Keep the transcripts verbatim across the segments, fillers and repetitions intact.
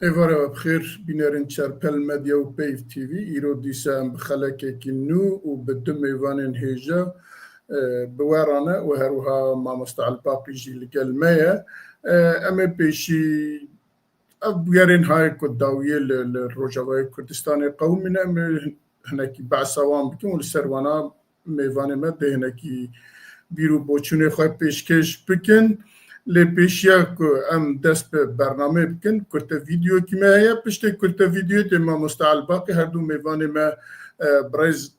Êvara we bi xêr, bînerên Çerpel Medya û Peyv T V. Îro dîsa em bi xelekekî nû û bi du mêvanên hêja, e, bi we re ne û her wiha Mamoste Elbaqî jî li gel me ye. E, em ê pêşî ev bigerên hayê ku dawiyê li, li Rojavayê Kurdistanê qewimîne, em ê hinekî behsa wan bikin û li ser wana mêvanê me dê hinekî bîr û boçûnê xwe pêşkêş bikin. Lê pêşiya ku em dest bi bernameyê bikin, kurte vîdeokî me heye. Piştê kurte vîdeoyê dê Mamoste Elbaqî her du mêvanê me, e, birêz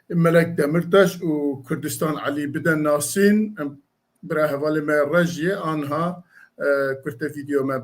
Melek Demirtaş û Kurdistan Elî bide nasîn. Em bira hevalê me Rejiyê anha, e, kurte vîdeo me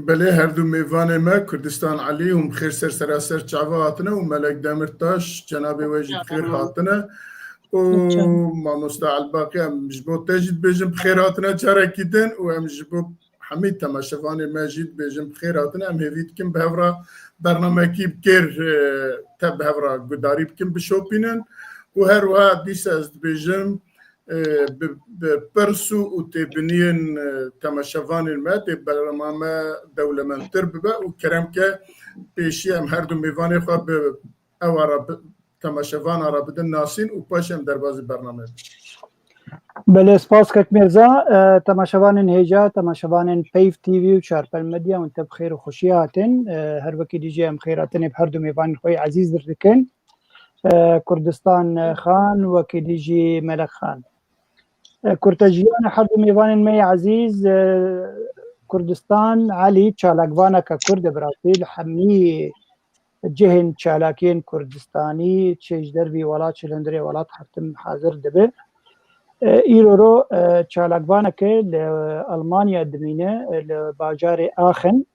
Belê, her du mêvanê me, Kurdistan Elî, hûn bi xêr ser sera ser çava hatine û Melek Demirtaş, cenabê we jî bi xêr hatine. Û Mamoste Elbaqî, em ji bo te jî dibêjin bi xêr hatine carekî din û em ji bo hemî temaşevanê me jî dibêjin bi xêr hatine. Em hêvî dikin bi hev re bernamekî bi kêr, e, te bi hev re gudarî bikin, bişopînin. Û her wiha dîsa ez dibêjim, e, bi, bi pirs û, û têbiniyên, e, temaşevanên me, tê bernama me dewlemendtir bibe û kerem ke pêşî em her du mêvanê xwe bi ew ara bi, temaşevana re bidin nasîn û paşê em derbazî bernameyê bikin. Belê, spas kek Mirza. E, temaşevanên hêja, temaşevanên Peyv T V û Çarpel Medya, hûn te bi xêr û xweşî hatin. E, her wekî dî jî em xêrhatinê bi her du mêvanên xwe yê ezîz dir dikin. E, Kurdistan Xan, wekî dî jî Melek Xan. E, kurtejiyana her du mêvanên me yê ezîz, e, Kurdistan Elî çalakvaneke Kurd e, bi rastî li hemî cihên çalakiyên Kurdistanî, çi ji dervî welat, çi li hundirê welat her tim hazir dibe. E, îro ro, e, çalakvaneke li Almanya dimîne, e, li bajarê Aachen.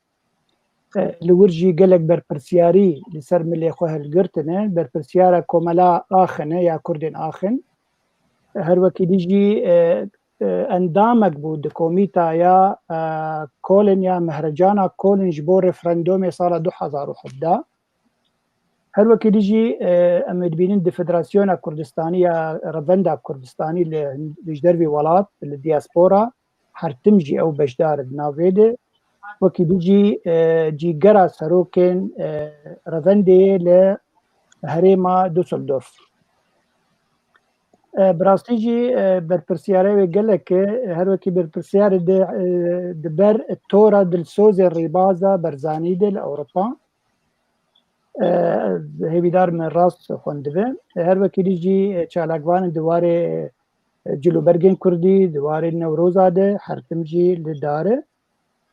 E, li wir jî gelek berpirsiyarî li ser milê xwe hilgirtine. Berpirsiyara Komela Aachen e ya Kurdên Aachen. E, her wekî dî jî, e, e, endamek bû di komîtaya, e, Kolin ya Mehrecana Kolin ji bo referandumê sala du hezar û hevdeh. Her wekî dî jî, e, em ê dibînin di Federasyona Kurdistanî ya Revenda Kurdistanî li, li ji dervî welat, li diaspora, her tim jî ew beşdar e di nav vê de. Wekî dî jî, e, cîgera serokên, e, revendê ye li herêma Düsseldorf. E, bi rastî jî, e, berpirsiyarê wê gelek e, her wekî berpirsiyarê de, e, di ber tora dilsozê Rêbaza Barzanî de li Ewropa. E, ez hêvîdar me rast xwendibe. E, her wekî dî jî, e, çalakvanên di warê, e, cilûbergên kurdî, di warê Newroza de her tim jî li dar e.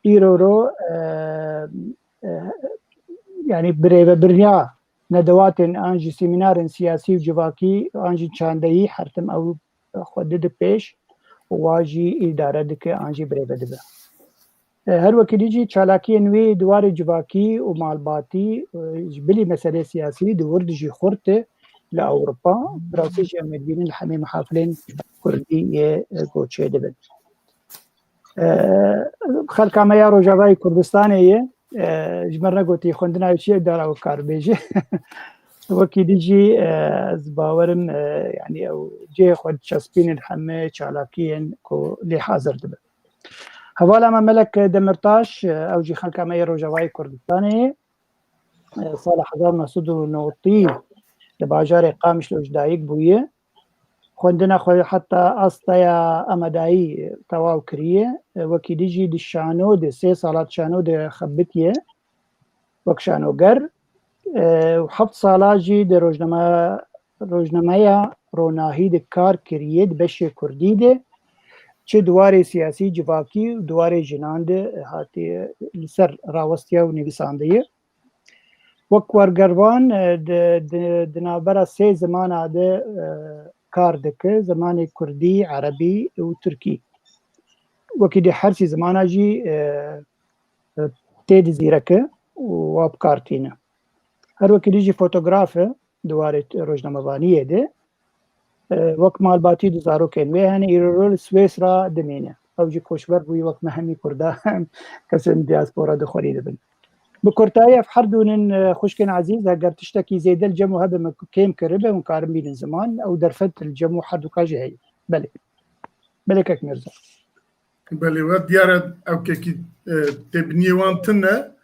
Îro ro, e, e, yanî birêvebirina nedewatên an jî semînarên siyasî û civakî an jî çandeyî her tim ew xwe dide pêş û wa jî îdare dike an jî birêve dibe. E, her wekî dî jî çalakiyên wî di warê civakî û malbatî, e, ji bilî meselê siyasî di wir dijî xurt e li Ewropa. Bi rastî jî em ê dibînin li hemî mihafilên kurdî yê, e, goçê dibin. E, xelka me ya Rojavayê Kurdistanê ye. E, ji me re negotî xwendina wî çi ye, dara wî kar bêje. Wekî dî jî, e, ez bawerim, e, yanî ew cihê xwe diçespînin heme çalakiyên ku lê hazir dibin. Hevala me Melek Demirtaş, e, ew jî xelka me yê Rojavayê Kurdistanê ye. E, sala hezar neh sed û newtî li bajarê Qamişlo ji dayik bûye. xwendina xwe heta astaya amadayî tewaw kiriye. Wekî dî jî di şano de, sê sala di şano de xebitiye wek şanoger. Û heft sala jî di rojname, rojnameya Ronahî de kar kiriye, di beşê kurdî de, çi di warê siyasî, civakî û di warê jinan de hatiye li ser rawestiye û nivîsandiye. Wek wergervan, e, di, di, di navbera sê zimana de, e, kar dike, zimanê kurdî, erebî û tirkî. Wekî di her sî zimana jî, e, e, tê di zîreke û wa bi kar tîne. Her wekî dî jî fotograf e di warê rojnamevaniyê de. E, wek malbatî du zarokên wê hene, îro li Swêsra dimîne. Ew jî koçber bûyî wek me hemî Kurda, kesên diaspora di xwerî dibin. Bi kurtayî ev her dûnin, e, xwişkên ezîz, heger tiştekî zêde li cem û hebe me kêm kiribe, hûn karin bînin ziman, ew derfet li cem û her duka jî heye. Belê. Belê kek Mirza. Belê, we diyar e ew kekî, e, têbiniyê wan tune.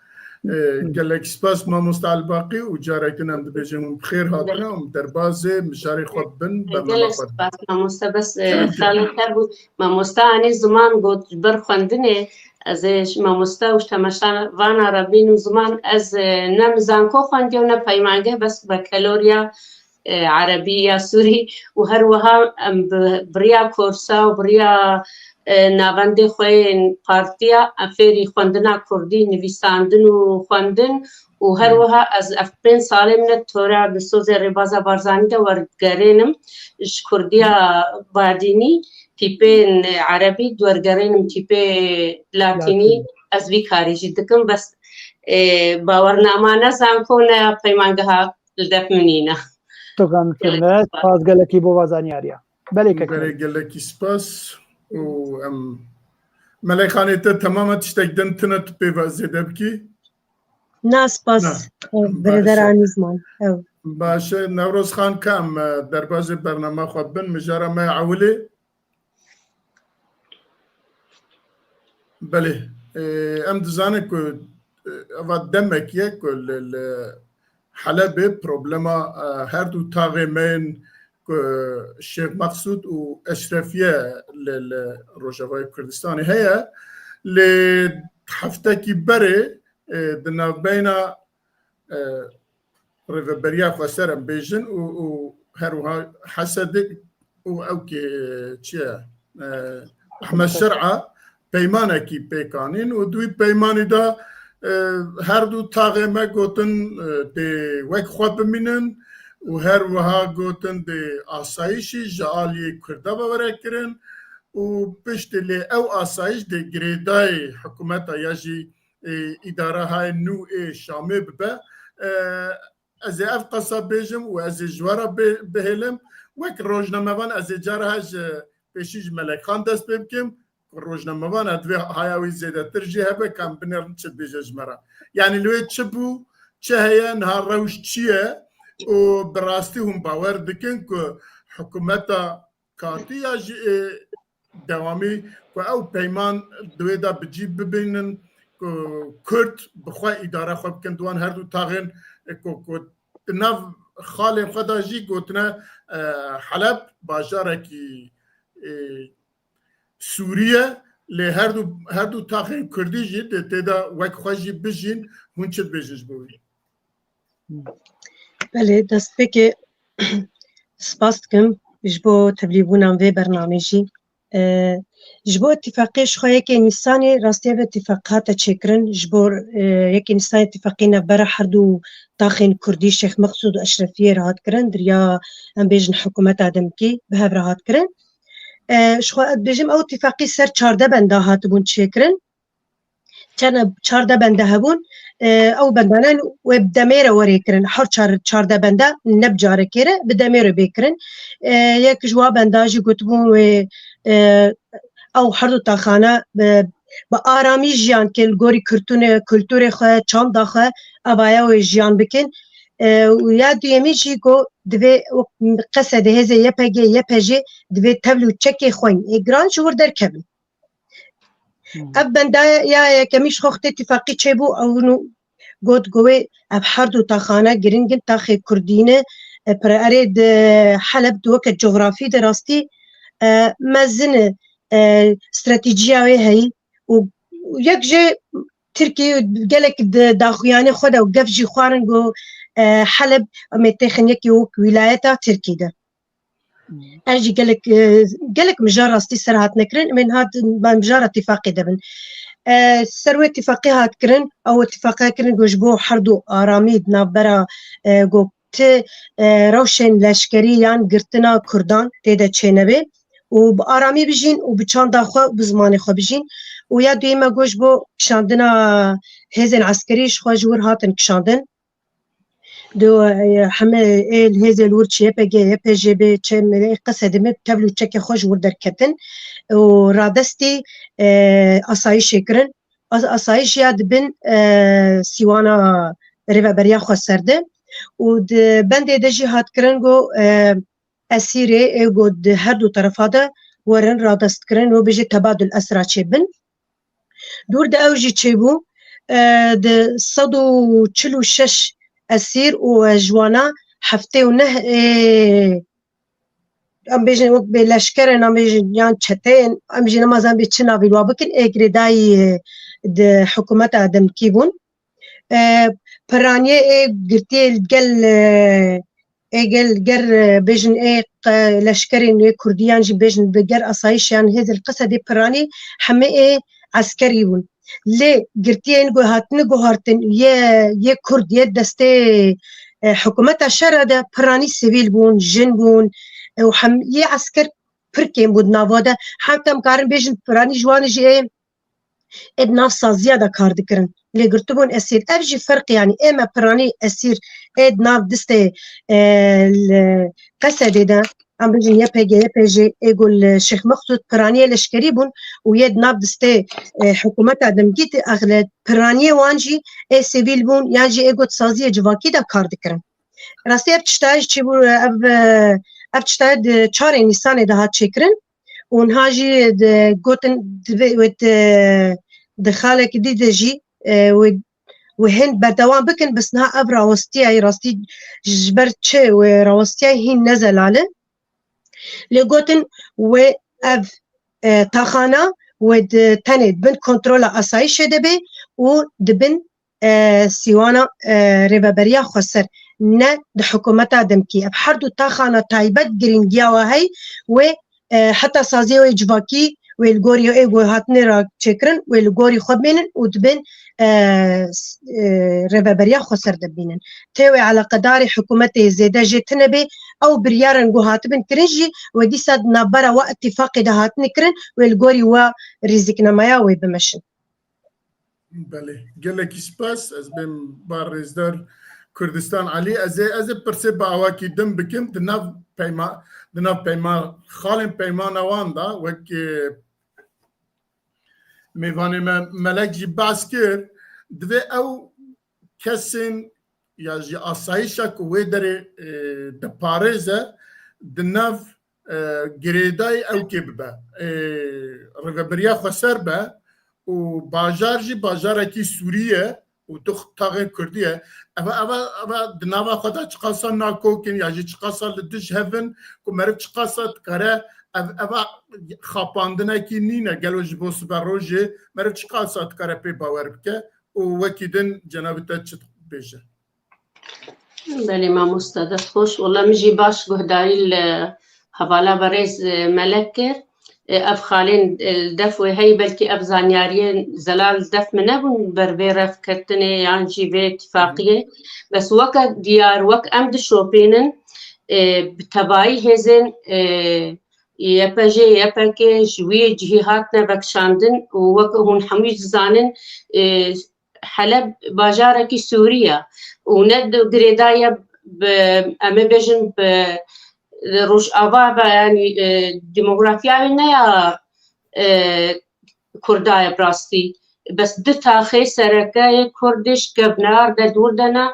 E, gelek spas mamoste Elbaqî û carek din em dibêjin hûn bi xêr hatine û derbazê mijarê xwe bin, bernama Gelek xwe bin. Spas mamoste, bes, e, xalê te bû. Mamoste anî ziman got ji ber xwendinê, ez ê ji mamoste û ji temeşavana re bînim ziman, ez, e, ne zanko xwendiye û ne peymangeh, bes bakalorya e, erebî ya sûrî û her wiha em bi, bi riya korsa û bi riya, e, navendê xwe yên partiya em fêrî xwendina kurdî, nivîsandin û xwendin û her wiha ez ev pênc salê min e tora bi sozê rêbaza Barzanî de wergerênim ji kurdiya badînî tîpên erebî diwergerênim tîpê latînî. Latînî. Ez vî karî jî dikim, bes, e, bawernama ne zanko ne peymangeha li def min nîne. Tokan Gelek kirine, spas. Spas gelekî bo va zanyariya. Belê kek Belê Mirza. Gelekî spas û em Melekxanê te temam e, tiştek din tune tu pê ve zêde bikî? Na, spas. Na. Ew, Baş e. Birêder Anîzman. Ew. Baş e. Newroz Xan, ka em, e, derbazê bernama xwe bin, mijara me ya ewilê. Belê, e, em dizanin ku, e, eva demek ye ku li, li Helebê problema, e, her du taxê me yên ku Şêx Meqsûd û Eşrefiye li, li Rojavayê Kurdistanê heye. Lê heftekî berê, e, di navbeyna, e, Rêveberiya Xweser em bêjin û, û her wiha Hesedê û ew kê çi ye, e, Ehmed Şer'a peymanekî pêk anîn û di wî peymanî de, e, her du taxê me gotin, e, dê wek xwe bimînin û her wiha gotin dê asayîşî ji aliyê Kurda ve were kirin û piştî lê ew asayîş dê girêdayê hikûmeta ya jî, e, îdarahayê nû ê Şamê bibe. E, Ez ê ev qesa bêjim û ez ê ji we re bê-, bihêlim. Wek rojnamevan ez ê cara ji pêşî ji Melek Xan dest pê bikim. Ku rojnamevan e, divê haya wî zêdetir jî hebe, ka em binêrin çi dibêje ji me re. Yanî li wê çi bû, çi heye, niha rewş çi ye û bi rastî hûn bawer dikin ku hikûmeta katî ya jî, e, dewamî ku ew peyman di wê de bi cî bibînin ku Kurd bi xwe îdare xwe bikin di wan her du taxên, e, ku, ku di nav xalên xwe de jî gotine, e, Heleb bajarekî, e, Sûrî ye, lê her du, her du taxên Kurdî jî dê tê de wek xwe jî bijîn. Hûn çi dibêjin ji bo wî? Belê, destpêkê spas dikim ji bo tevlîbûnan vê bernamê jî. E, ji bo îtîfaqê ji xwe yekê Nîsanê rastî ev îtîfaq hate çêkirin. Ji bo, e, yekê Nîsanê îtîfaqê navbera her du taxên Kurdî Şêx Meqsûd û Eşrefiyê re hat kirin. Di riya em bêjin hikûmeta demkî bi hev re hat kirin. E, ji xwe ez dibêjim ew îtîfaqî ser çardeh benda hatibûn çêkirin. Çend çardeh bende hebûn, e, ew bendane wê bi demê re werê kirin. Her çar, çardeh bende ne bi carekê re, bi demê re bê kirin. E, yek ji wa benda jî gotibûn wê, e, ew her du taxane bi, bi aramî jiyan ke li gorî kultûne-, kulturê xwe, çanda xwe, evaya wê jiyan bikin. E, û ya duyemî jî got, divê wek qesedê hêzê Y P G, Y P J divê tevl û çekê xwe yên ê giran ji wir derkevin. Hmm. Ev benda ya yekemî ji xwe xwedê tifaqî çêbû, ew nû got, got wê ev her du taxane giring in, taxê Kurdî ne, e, pira erê di Heleb di weke cografî de rastî, e, mezin e, e, stratejiya wê heyî û yek jê Tirkî gelek di daxuyanê xwe de û gef jî xwarin ku, e, Heleb em ê têxin yekî wek wîlayeta Tirkî de. Ez jî gelek, e, gelek mijar rastî ser hatine kirin, em ê niha di, ba mijara tifaqê de bin. E, ser wê tifaqê hat kirin, ew tifaqe kirin ku ji bo herdu aramî di navbera, e, ku ti, e, rewşên leşkerî yan girtina Kurdan tê de çênebe û bi aramî bijîn û bi çanda xwe û bi zimanê xwe bijîn. Û ya duyê me got ji bo kişandina hêzên eskerî ji xwe ji wir hatin kişandin. Di, e, heme ê hêzên wir çi Y P G, Y P G B, çi me, ê Qesedê me tevl û çekê xwe ji wir derketin û radestî, e, asayişê kirin. As-, asayişiya di bin, e, sîwana rêveberiya xweser de û di bendê de jî hat kirin ku, e, esîrê ê ku di her du terefa de werin radestkirin û bijî tebadul esra çêbin. Dûr de ew jî çêbû, e, di sed û çil û şeş esîr û, e, ji wana heftê û neh ê, em bêjin wek bê leşker in, em bêjin yan çete in, em jî nema zan bê çi navî wa bikin, ê girêdayî, e, di hikûmeta demkî bûn. E, piraniyê ê girtiyê li gel, e, ê gel ger, e, bêjin ê qe-, leşkerên ê kurdî yan jî bêjin bi ger asayîş yan hêzên Qesedê piranî hemê ê eskerî bûn. Lê girtiyên ku hatine guhartin yê, yê kurd yê destê, e, hikûmeta şera de piranî sivîl bûn, jin bûn, e, û hem yê esker pir kêm bû di nava de. Heta em karin bêjin piranî ji wan jî ê, ê di nav saziya de kar dikirin. Lê girtibûn esîr. Ev jî ferq e, yanî ê me piranî esîr ê di nav distê, e, li Qesedê de, em bêjin Y P G, Y P G ê ku li Şêx Mexsûd piraniyê leşkerî bûn û yê di nav distê, e, hikûmeta demkî de exle piraniyê wan jî ê sivîl bûn yan jî ê ku di saziyê civakî de kar dikirin. Rastî ev tişta jî çêbû, ev, ev tişta di çarê Nîsanê de hat çêkirin û niha jî di, gotin divê wê di, di xalekî dî de jî, e, wê, wê hên berdewam bikin, bes niha ev rawestiyayî rastî ji ber çi wê rawestiyayî hîn ne zelal e. Lê gotin wê ev, e, taxana wê di tenê bin kontrola asayişê de bê û di bin e, sîwana, e, rêveberiya xweser, ne di hikûmeta demkî. Ev her du taxana taybet girîngiya we hey wê, e, heta saziyê wê civakî wê li gorî ê ku hatine re çêkirin, wê li gorî xwe bimînin û dibên, e, s-, e, rêveberiya xweser de bimînin. Tê wê eleqedarê hikûmetê zêde jê tune bê, ew biryarên ku hatibin kirin jî wê dîsa di navbera we îtîfaqê de hatine kirin, wê li gorî we rîziknameya wê bimeşin. Belê, gelekî spas. Ez bêm ba rêzdar Kurdistan Elî. Ez ê, ez ê pirsê bi awakî din bikim. Di nav peyma-, di nav peyma-, xalên peymana wan de wek, e, mêvanê me Melek jî behs kir, divê ew kesên ya jî asayişa ku wê derê, e, diparêze, di nav, e, girêdayî ew kê bibe. E, rêveberiya xweser be û bajar jî bajarekî Sûrî ye û du taxên Kurdî ye. Eva, eva, eva di nava xwe de çiqasa nakokin ya jî çiqasa li dij hev in ku meriv çiqasa dikare ev, eva xapandinekî nîne gelo ji bo siberojê meriv çiqasa dikare pê bawer bike û wekî din cenabê te çi dibêje? Belê mamoste, dest xweş. Wela min jî baş guhdarî li hevala berêz, e, Melek kir. E, ev xalên, e, li def wê heyî, belkî ev zanyariyên zelal li def min nebûn ber vê revketinê yan jî vê tifaqiyê. Bes weke diyar, wek em dişopînin, e, bi tevayî hêzên, e, Y P G, Y P G ji wî cihî hatine vekişandin û wek hûn hemû dizanin, e, Heleb bajarekî Sûrî ye û ne di girêdayî ye bi, em ê bêjin bi Rojava ve, yanî, e, demografya wê ne ya, e, Kurda ye bi rastî. Bes du taxê sereke yê Kurdiş kevnar de dûr de ne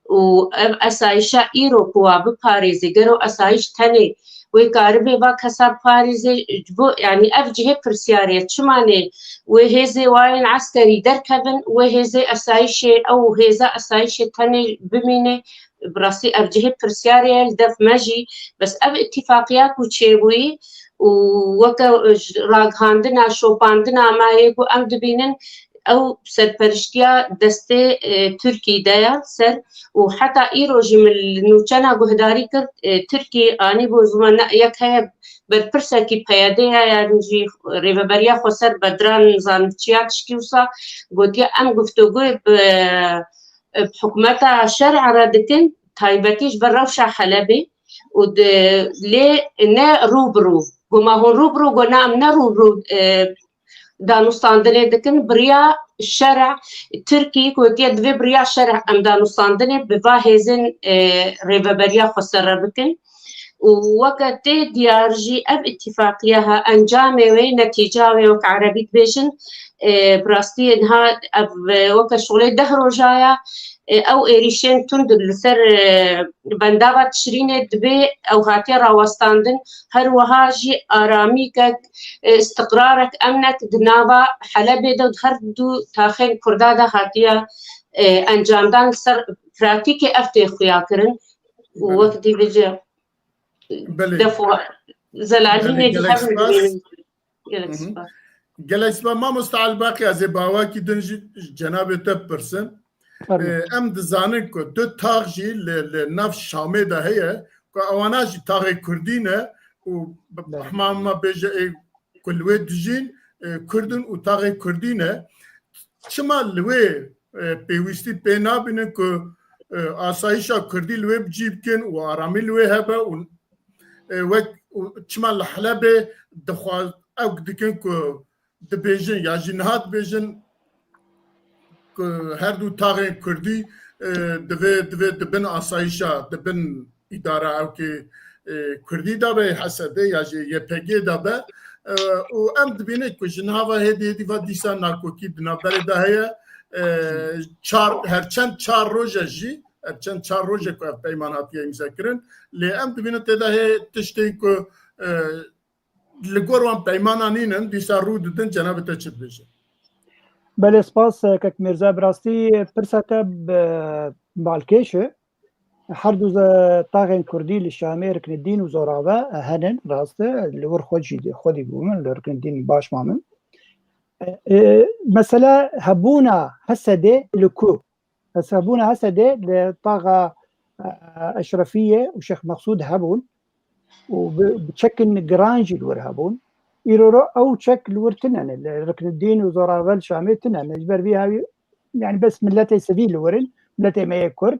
û ev esayişa îro ku wa biparêzê, gero esayîş tenê wê karibê va kesa biparêzê, ji bo, yanî ev cihê pirsyarê ye. Çima nê wê hêzê wa yên eskerî derkevin, wê hêzê esayîşê, ew hêza esayîşê tenê bimîne Bi rastî ev cihê pirsyarê ye li def me jî, bes ev îtîfaqiya ku çêbûyî û weke ragihandina, şopandina me yê ku em dibînin ew serperiştiya destê, e, Tirkî de ye ser û heta îro jî min li nûçena guhdarî kir, e, Tirkî anî bû ziman ne yek heye berpirsekî P Y D'ê ye, yan jî Rêveberiya Xweser Bedran Zanivçiya tişkî wisa gotiye, em guftûgoyê bi, e, bi hikûmeta şer'a re dikin, taybetî ji ber rewşa Helebê û di, lê ne rû bi rû. Got, ma hûn rû bi rû, got, na, em ne rû bi rû, e, danûstandinê dikin, bi riya şer'a Tirkî gotiye, divê bi riya şer'a em danûstandinê bi va hêzên, e, Rêveberiya Xweser re bikin. Û weke tê diyar jî ev îtîfaqiya ha encamê wê, netîca wê wek erebî dibêjin, e, bi rastî niha ev, e, weke şolê deh roja ye, e, ew êrîşên tund li ser, e, bendava Tişrînê dibê ew hatiye rawestandin. Her wiha jî aramîkek, e, istiqrarek, emnek di nava Helebê de û di her du taxên Kurda de hatiye, e, encamdan li ser pratîkê ev tê xuya kirin. Û Belê. wek dî vêce Belê. def û zelalînê Belê, jî gelek hev spas. dibînin. Gelek Hı hı. spas. Gelek spas. Mamoste Elbaqî, ez ê bi awakî din jî ji cenabê te bipirsim. Fermo. Ee, em dizanin ku tu tax jî li, li nav Şamê de heye, ku ewana jî taxê Kurdî ne û Belê. hema me bêje ê ku li wê dijîn, e, Kurd in û taxê Kurdî ne. Çima li wê, e, pêwîstî pê nabînin ku, e, asayişa Kurdî li wê bi cî bikin û aramî li wê hebe û, e, wek û çima li Helebê dixwaz, ew dikin ku dibêjin ya jî niha dibêjin ku her du taxên Kurdî, e, divê, divê di bin asayişa, di bin îdara ewkê, e, Kurdî de be, H S D ya jî Y P G de be. E, û em dibînin ku ji niha ve hêdî hêdî ve dîsa nakokî di navberê de heye. E, çar, her çend çar roje jî, her çend çar roje ku ev peyman hatiye îmzekirin, lê em dibînin tê de hê tiştên ku, e, li gor wan peymana nînin, dîsa rû didin, cenabê te çi dibêje? Belê, spas, e, kek Mirza, bi rastî pirsa te bi balkêş e. Her du ze-, taxên Kurdî li Şamê Riknedîn û Zorave, e, henin, rast e, li wir xwe jî, xwedî bû min, li Riknedîn baş ma min. E, e, mesele hebûna H S D li ku? Hesabûna H S D li taxa, e, Eşrefiyê û Şêx Meqsûd hebûn û bi, bi çekin giran jî li wir hebûn. Îro ro ew çek li wir tune ne, li Riknedîn û Zoravel Şamê tune ne. Ji ber vî hawî, yani bes miletê sivîl li wir in, miletê me yê Kurd.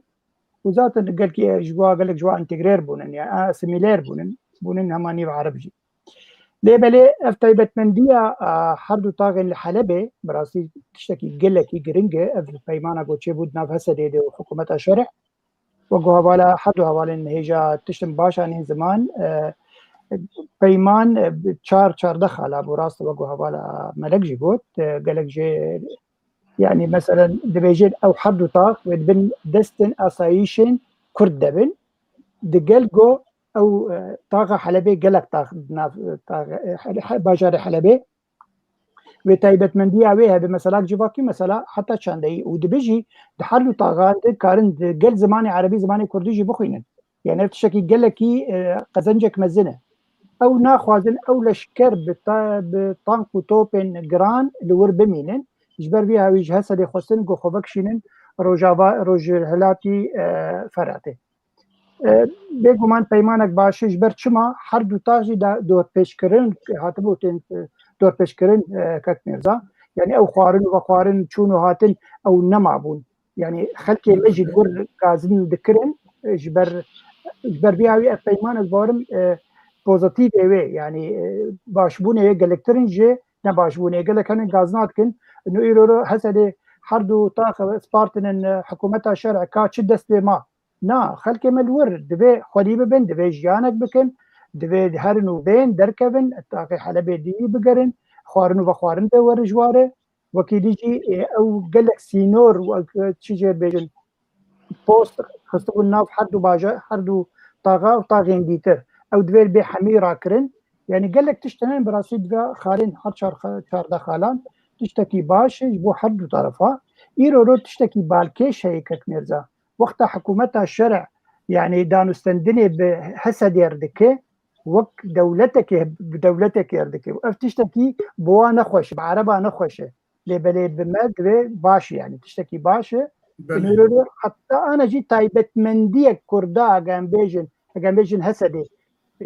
Û zaten gelkî ji bo gelek ji wan întegrer bûnin, yani asîmîler bûnin, bûnin hema nîv Ereb jî. Lê belê ev taybetmendiya, a, her du taxên li Helebê, bi rastî tiştekî gelekî giring e, ev peymana ku çêbû di nav H S D'ê de û hikûmeta şerê. Wek ku hevala, her du hevalên hêja tiştin baş anîn ziman, e, peyman, e, bi çar, çardeh xala bû, rast e, wek ku hevala Melek jî got, e, gelek jê, yani, meselen, dibêjin ew her du tax wê di bin destên asayîşên Kurd de bin, di gel ku ew, e, taxa Helebê gelek tax, di nav, e, tax, e, Hele-, He-, bajarê Helebê. Wê taybetmendiya wê hebe, mesela civakî, mesela heta çandeyî û dibe jî di her du taxan de karin di gel zimanê erebî, zimanê kurdî jî bixwînin. Yani ev tiştekî gelekî, e, qezencek mezin e. Ew naxwazin ew leşker bi ta-, bi tank û topên giran li wir bimînin. Ji ber vî hawî ji H S D'ê xwestin ku xwe vekişînin Rojava, Rojhilatî, e, Feratê. E, bêguman peymanek baş e, ji ber çima her du tax jî da-, dorpêçkirin hatibû tên, e, dorpêçkirin, e, kek Mirza. Yani ew xwarin û vexwarin, çûn û hatin ew nemabûn. Yani xelkê me jî li wir gazin dikirin, e, ji ber, ji ber vî hawî ev peyman ez bawerim, e, pozîtîfê wê, yani, e, başbûnê wê gelektir in ji nebaşbûnê. Gelek henin gazina dikin. Ino îro ro H S D'ê her du tax spartinin, e, hikûmeta şer'e ka çi dest pê ma. Na, xelkê me li wir divê xwedî bibin, divê jiyanek bikin, divê herin û bên derkevin, taxê Helebê dî bigerin, xwarin û vexwarin de werin ji ware. Wekî dî jî, e, ew gelek sînor, wek, e, çi jê bêjin, post xistibûn nav her du bajar, her du taxa û taxên dîtir. Ew divê bê hemî rakirin. Yani gelek tişt hene, bi rastî divê xalên her çar, çardeh xalan tiştekî baş e ji bo her du terefa. Îro ro tiştekî balkêş heye kek Mirza. Wexta hikûmeta şer'e Yani danûstendinê bi HSD'ê re dike, wek dewletekê, bi dewletekê re dike. Ev tiştekî bi wan nexweş e, bi Ereba nexweş e. Lê belê bi me divê baş e, yani tiştekî baş e. Belê. Îro heta ana jî taybetmendiyek Kurda, eger em bêjin, eger em bêjin HSD'ê,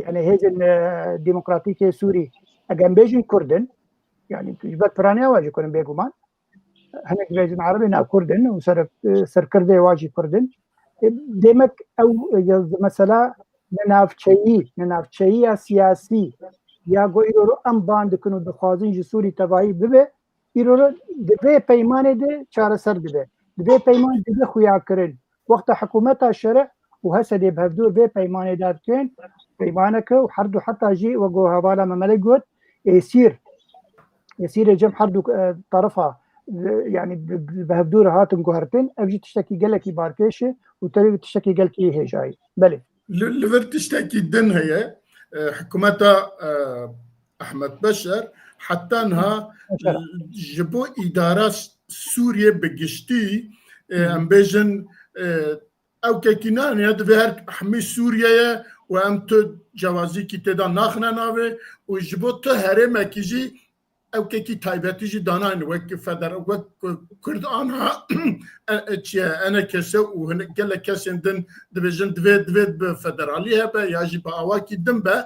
yani hêzên, e, demokratîk ê Sûrî, eger em bêjin Kurd in, yani ji ber piraniya wan jî Kurd in bêguman. Hinek dibêjin Erebê, na Kurd in û ser-, e, serkirdê wan jî Kurd in. E, demek ew, e, ya mesela ne navçeyî, ne navçeyiya siyasî ya ku îro em ban dikin û dixwazin ji Sûrî tevahî bibe, îro di vê peymanê de çareser dibe. Di vê peyman dibe xuyakirin. Wexta hikûmeta şerî û HSD'ê bi hevdû vê peymanê de dikin, peymaneke û her du heta jî wek ku hevala Memelê got, êsîr, êsîrê cem her du, e, terefa, e, yani bi, bi, bi hevdû re hatin guhertin, ev jî tiştekî gelekî balkêş e û tevî tiştekî gelekî hêjayî. Belê. Li, li vir tiştekî din heye. E, hikûmeta, e, Ehmed Beşer heta niha Beşer. Ji bo îdara Sûriyê bi giştî, e, Hı hı. em bêjin, e, ew kekî naniye, divê her hemî Sûriye ye û em tu cewazîkî tê de naxine navê û ji bo tu herêmekî jî ew kekî taybetî jî danayne wek feder-, wek Kurd anha, e, e, çi ye, ENKS û hinek gelek kesên din dibêjin divê, divê bi federalî hebe ya jî bi awakî din be.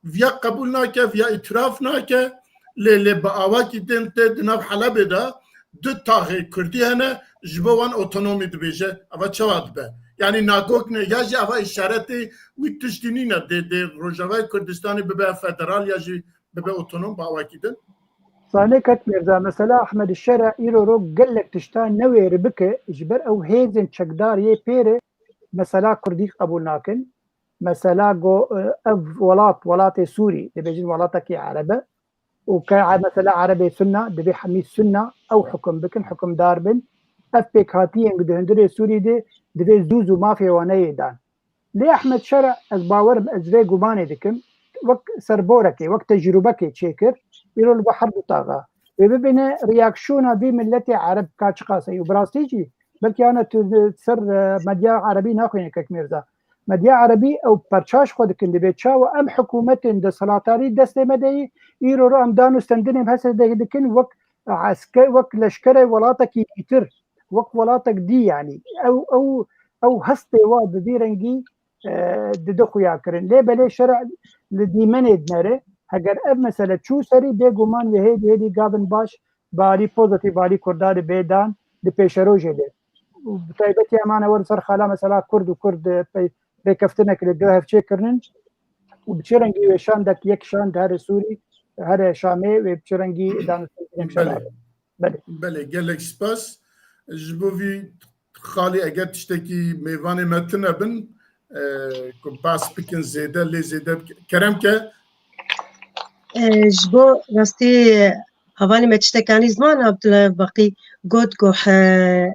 Viya qebûl nake, viya îtiraf nake, lê, lê bi awakî din tê di nav Helebê de du taxê Kurdî hene, ji bo wan otonomî dibêje, eva çawa dibe? Yanî nagok ne, ya jî eva îşaretê wî tiştî nîne, dê, dê Rojavayê Kurdistanê bibe federal ya jî bibe otonom bi awakî din? Sane Kek Mirza, mesela Ehmed Şera îro ro gelek tişta newêri bike, ji ber ew hêzên çekdar yê pêre mesela Kurdî qebûl nakin. Mesela go, e, ev welat, welatê Sûrî, dibêjin welatekî Ereb e. Û ke, e, mesela Erebê Sunna, divê hemî Sunna ew hukum bikin, hukimdar bin. Ev pêkhatiyên ku di hundirê Sûrî de divê zû zû mafê wan neyê dan. Lê Ehmed Şera, ez bawerim, ez vê gumanê dikim, wek serborekê, wek tecrûbekê çêkir, îro li bo her du taxa. Wê bibîne reaksiyona vî miletê Ereb ka çiqas e. Û bi rastî jî, belkî ana tu ser, e, medya Erebî naxwîne Kek Mirza. Medya Erebî ew perçaş xwe dikin, dibê çawa em hikûmetên desthilatdarî destê me de yî, îro ro em dan û stendinên HSD'ê dikin wek esker, wek leşkerê welatekî dîtir, wek welatek dî, yanî ew, ew, ew hestê wa bi vî rengî, e, dide xuya kirin. Lê belê şerî li dîmenê dinere, heger ev mesele çû serî, bêguman wê hêdî hêdî gavin baş bi alî pozitîf, alî Kurda de bê dan di pêşerojê de. Û bi taybetî em ane werin ser xala mesela Kurd û Kurd, e, pey-, rêkeftinek li do hevçê kirinin û bi çi rengî wê şandek yek şand here Sûrî, here Şamê wê bi çi rengî danûstendinên şer Belê. Belê. Belê, gelek spas. Ji bo vî xalî eger tiştekî mêvanê me tune bin, e, ku behs bikin zêde, lê zêde bike. Kerem ke. E, ji bo rastî hevalê me tiştekanî ziman Abdullah Baqî got ku he,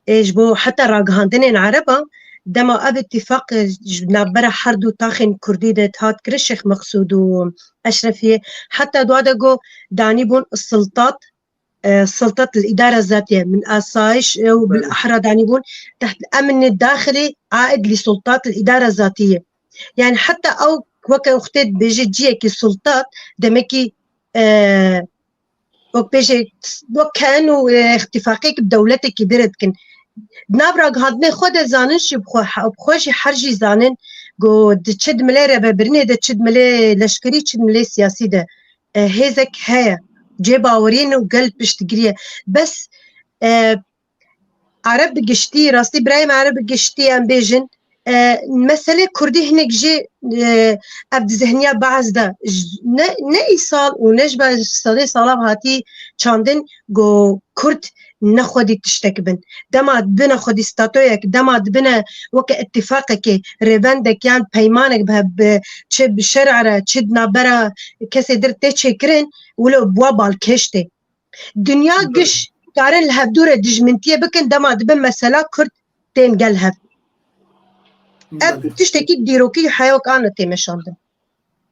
ê ji bo heta ragihandinên Ereba, dema ev îtîfaq ji navbera her du taxên Kurdî de hat kirin, Şêx Meqsûd û Eşrefiyê, heta dua de got danîbûn siltat, e, siltat li îdara zatiye, min asayiş ew bil Belê. ahra danîbûn, teht emni daxilî aid li siltat li îdara zatiye. Yani heta ew weke xwedê dibêje ciyekî siltat, demekî, e, wek bêje, wek ken û, e, îtîfaqek bi dewletekî dire dikin. Di nav ragihandinê xwe de zanin jî bi xwe, bi xwe jî her jî zanin ku di çi di milê rêvebirinê de, çi di milê leşkerî, çi di milê siyasî de, e, hêzek heye. Cê bawerî ne û gel piştgirî ye. Bes, e, Ereb bi giştî, rastî birayê me Ereb bi giştî em bêjin, e, meselê Kurdî hinek jî, e, ev di zihniya Be'es de j-, ne, ne îsal û ne ji be salê sala hatî çandin ku Kurd ne xwedî tiştek bin. Dema dibine xwedî statoyek, dema dibine weke îtîfaqekê, rêvendek yan peymanek bi, bi, çi bi şer'a re, çi di navbera kesê dir tê çêkirin, wilo bi wa balkêş tê. Dinya Belê. giş karin li hevdû re dijmintiyê bikin, dema dibin mesela Kurd tên gel hev. Ev Belê. tiştekî dîrokî heyok an tê meşandin.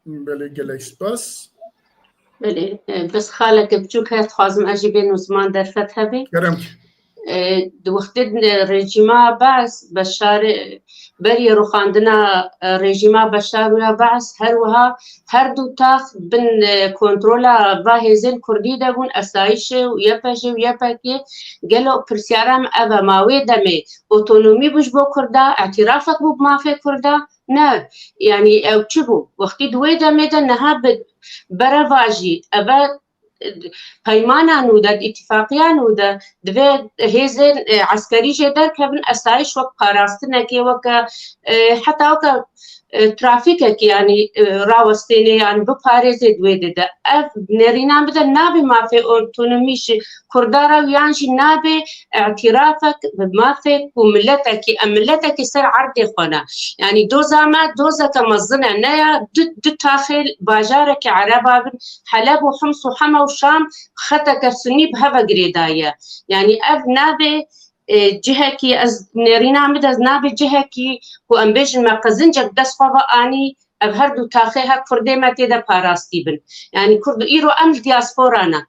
Belê, gelek spas. Belê, e, bes xaleke biçûk heye, dixwazim ez jî bênim ziman derfet hebê. Kerem. E, di wextê de rejîma Bees, Beşar, berî rûxandina, e, rejîma Beşar û ya Bees, her wiha her du tax bin, e, kontrola va hêzên Kurdî de bûn, esayîşê û Y P J û Y P G. Gelo pirsyara me ev e, ma wê demê otonomî bû ji bo Kurda, îtirafek bû bi mafê Kurda? Ne. Yanî ew çi bû? Wextî di wê demê de niha bi berevajî, eve peymana nû de, îtîfaqiya nû de, divê hêzên, e, eskerî jê derkevin, esayîş wek parastinekê, weke, e, heta weke, e, trafîkekî, yanî, e, rawestêne, yanî biparêzê di wê de de. Ev nêrîna min de nabe mafê otonomî ji Kurda re û yan jî nabe îtirafek bi mafê ku miletekî, em miletekî ser erdê xwe ne. Yanî doza me, dozeke mezin e, ne ya du, du taxê bajarekî Ereba bin, Heleb û Hims û Hema û Şam xeteke sunî bi heve girêdaye. Yanî ev nabe, e, cihekî, ez nêrîna min de nabe cihekî ku em bêjin me qezincek dest xwe ve anî, ev her du taxê her Kurdê me tê de parastî bin. Yanî Kurd îro em li diaspora ne.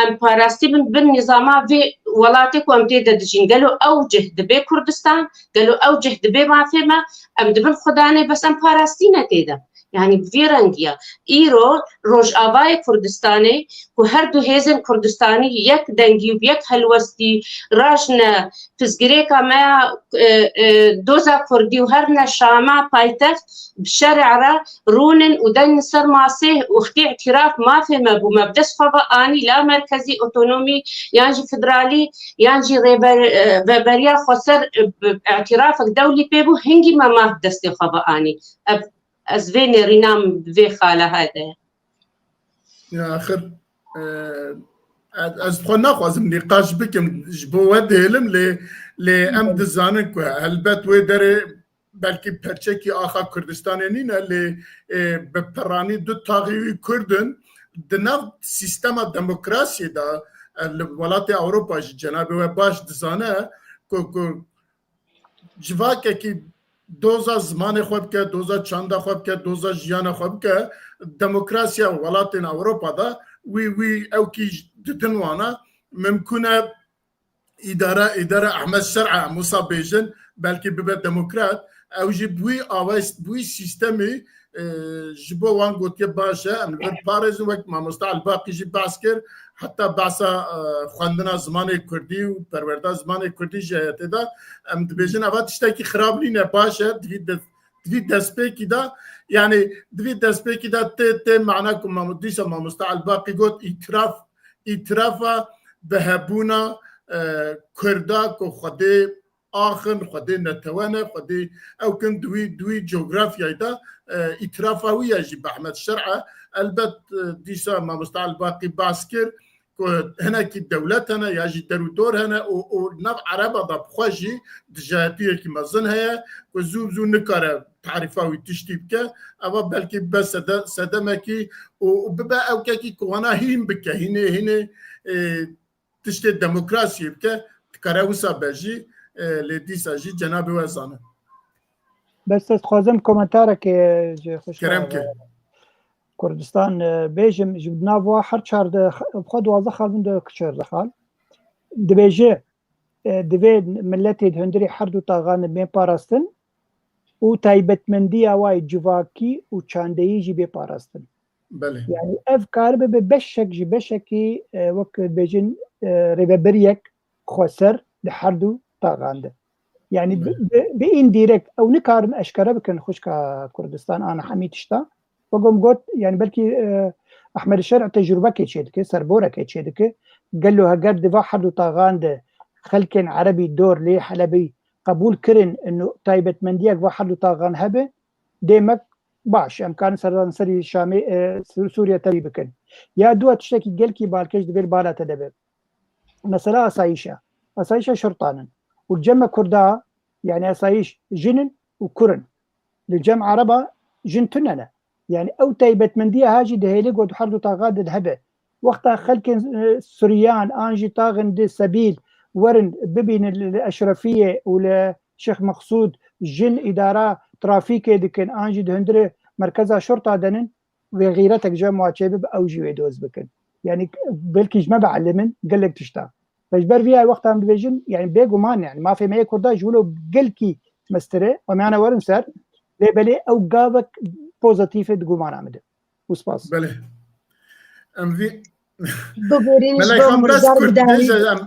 Em parastî bin bin nîzama vê welatê ku em tê de dijîn. Gelo ew cih dibe Kurdistan, gelo ew cih dibe mafê me, em dibin xudanê, bes em parastî ne tê de. Yanî bi vî rengî ye. Îro Rojavayê Kurdistanê ku her du hêzên Kurdistanî yek dengî û yek helwestî raşne, pizgirêka me ya, e, e, doza Kurdî û her ne Şama paytext bi şerê re rûnin û denin ser masê û xtî îtiraf mafê me bû, me bi dest xwe ve anî la merkezî otonomî yan jî federalî yan jî rêber-, e, rêveberiya xweser, e, bi îtirafek dewlî pê bû, hingî me maf bi destê xwe ve anî. Ev, ez vê nêrîna min bi vê xala hede. Ya axir, e, ez, ez xwe naxwazim nîqaş bikim, ji bo we dihêlim, lê, lê em dizanin ku helbet wê derê belkî perçekî axa Kurdistanê nîne, lê, e, bi piranî du taxî wî Kurd in, di nav sîstema demokrasiyê de, e, li welatê Ewropa jî cenabê we baş dizane ku, ku civakekî doza zimanê xwe bike, doza çanda xwe bike, doza jiyana xwe bike, demokrasiya welatên Ewropa de wî, wî ewkî didin wana. Mimkûn e îdare, îdare Ehmed Şer'a, em wisa bêjin, belkî bibe demokrat. Ew jî bi wî awayî, bi wî sîstemî, e, ji bo wan gotiye baş e, em li vir parêzin, wek mamoste Elbaqî jî behs kir, heta behsa, e, xwendina zimanê kurdî û perwerda zimanê kurdî jî heye tê de. Em dibêjin eva tiştekî xirab nîne, baş e, di vî de-, di vî destpêkî de, yanî di vî destpêkî de tê, tê mana ku mamo-, dîsa mamoste Elbaqî got, îtiraf, îtirafa bi hebûna, e, Kurda ku Xwedê ax in, Xwedê netewe ne, Xwedê ew kin di wî, di wî cografyayê de, e, îtirafa wî ye jî bi Ehmed Şer'a. Elbet, e, dîsa mamoste Elbaqî behs kir ku hinekî dewlet hene ya jî derûdor hene û, û nav Ereba de bi xwe jî dijayetiyekî mezin heye ku zû bi zû nikare tarîfa wî tiştî bike. Eva belkî bibe sede-, sedemekî û, û bibe ewkekî ku wana hîn bike, hînê, hînê, e, tiştê demokrasiyê bike, dikare wisa be jî, e, lê dîsa jî cenabê we zane. Bes ez dixwazim komentareke ji xwişka Kerem ke. Kurdistan, e, bêjim, ji nav wa her çar de, xwe duwazdeh xal bin de çardeh xal. Dibêje, e, divê miletê di hundirê her du taxan de bên parastin û taybetmendiya wa yê civakî û çandeyî jî bê parastin. Belê. Yani ev karibe be beşek ji beşekî, e, wek dibêjin, e, rêvebiriyek xweser di her du taxan de. Yani bi, Evet. bi, bi indirekt ew nikarin eşkere bikin xwişka Kurdistan ana hemî tişta. Wek em got, yani belkî, e, Ehmed Şer tecrubekê çêdike, serborekê çêdike. Gelo heger di va her du taxan de xelkên erebî dor lê Helebî qebûl kirin, ino taybetmendiyek va her du taxan hebe, dê me baş, em karin seranserî Şamê, e, Sû-, Sûriye tevî bikin. Ya dua tiştekî gelkî balkêş divê li bala te de be. Mesela asayîş e. Asayîşa şurtan in. Û li cem me Kurda, yani asayîş jin in û kur in. Li cem Ereba jin tune ne. Yani ew taybetmendiya ha jî dihêlê got her du taxa de hebe. Wexta xelkên, e, Suryan an jî taxin di sebîl werin bibînin li, li Eşrefiyê û li Şêx Meqsûd jin îdara trafîkê dikin, an jî di hundirê merkeza şurta denin, wê xîretek ji me çêbibe, ew jî wê doz bikin. Yani belkî ji me bielimin gelek tişta. Ji ber vî ya wexta em dibêjin, yani bêguman, yani mafê me yê Kurda ji wilo gelkî mestir e, em yana werin ser, lê belê ew gavek pozitîf e di gumana min de. Û spas. Belê. Em vî Bigurîn ji Melek bo Xan, bes murdar kurt bidawî. Bêje, em,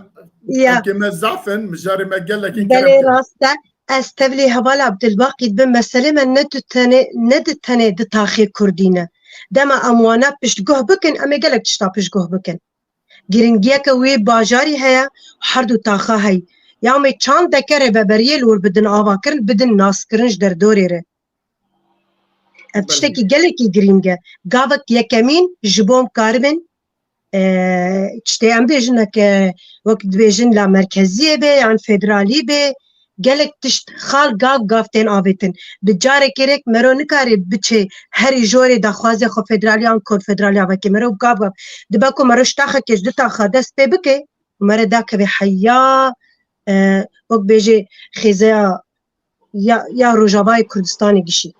Ya. Em kê me zaf in, mijarê me gelek in, Belê kerem ke. Rast e. Ez tevlî heval Abdulbaqî dibim, meselê me ne di tenê, ne di tenê di taxê Kurdî ne. Dema em wana piştguh bikin, em ê gelek tişta piştguh bikin. Giringiyeke wî bajarî heye, her du taxa heye. Ya em ê çandeke rêveberiyê li wir bidin avakirin, bidin naskirin ji derdorê re. Ev Belê. Tiştekî gelekî girîng e. Gavek yekemîn ji bo em karibin, e, tiştê em bêjin, neke wek dibêjin la merkeziyê be yan federalî be, gelek tişt xal gav gav tên avêtin. Bi carekê rêk mero nikare biçe herî jorê daxwazê xwe federalî yan konfederalî aveke. Mero gav gav dibe ku mero ji taxekê ji du taxa dest pê bike û mere dakeve heya, e, wek bêjê xêzeya ya, ya Rojavayê Kurdistanê gişî.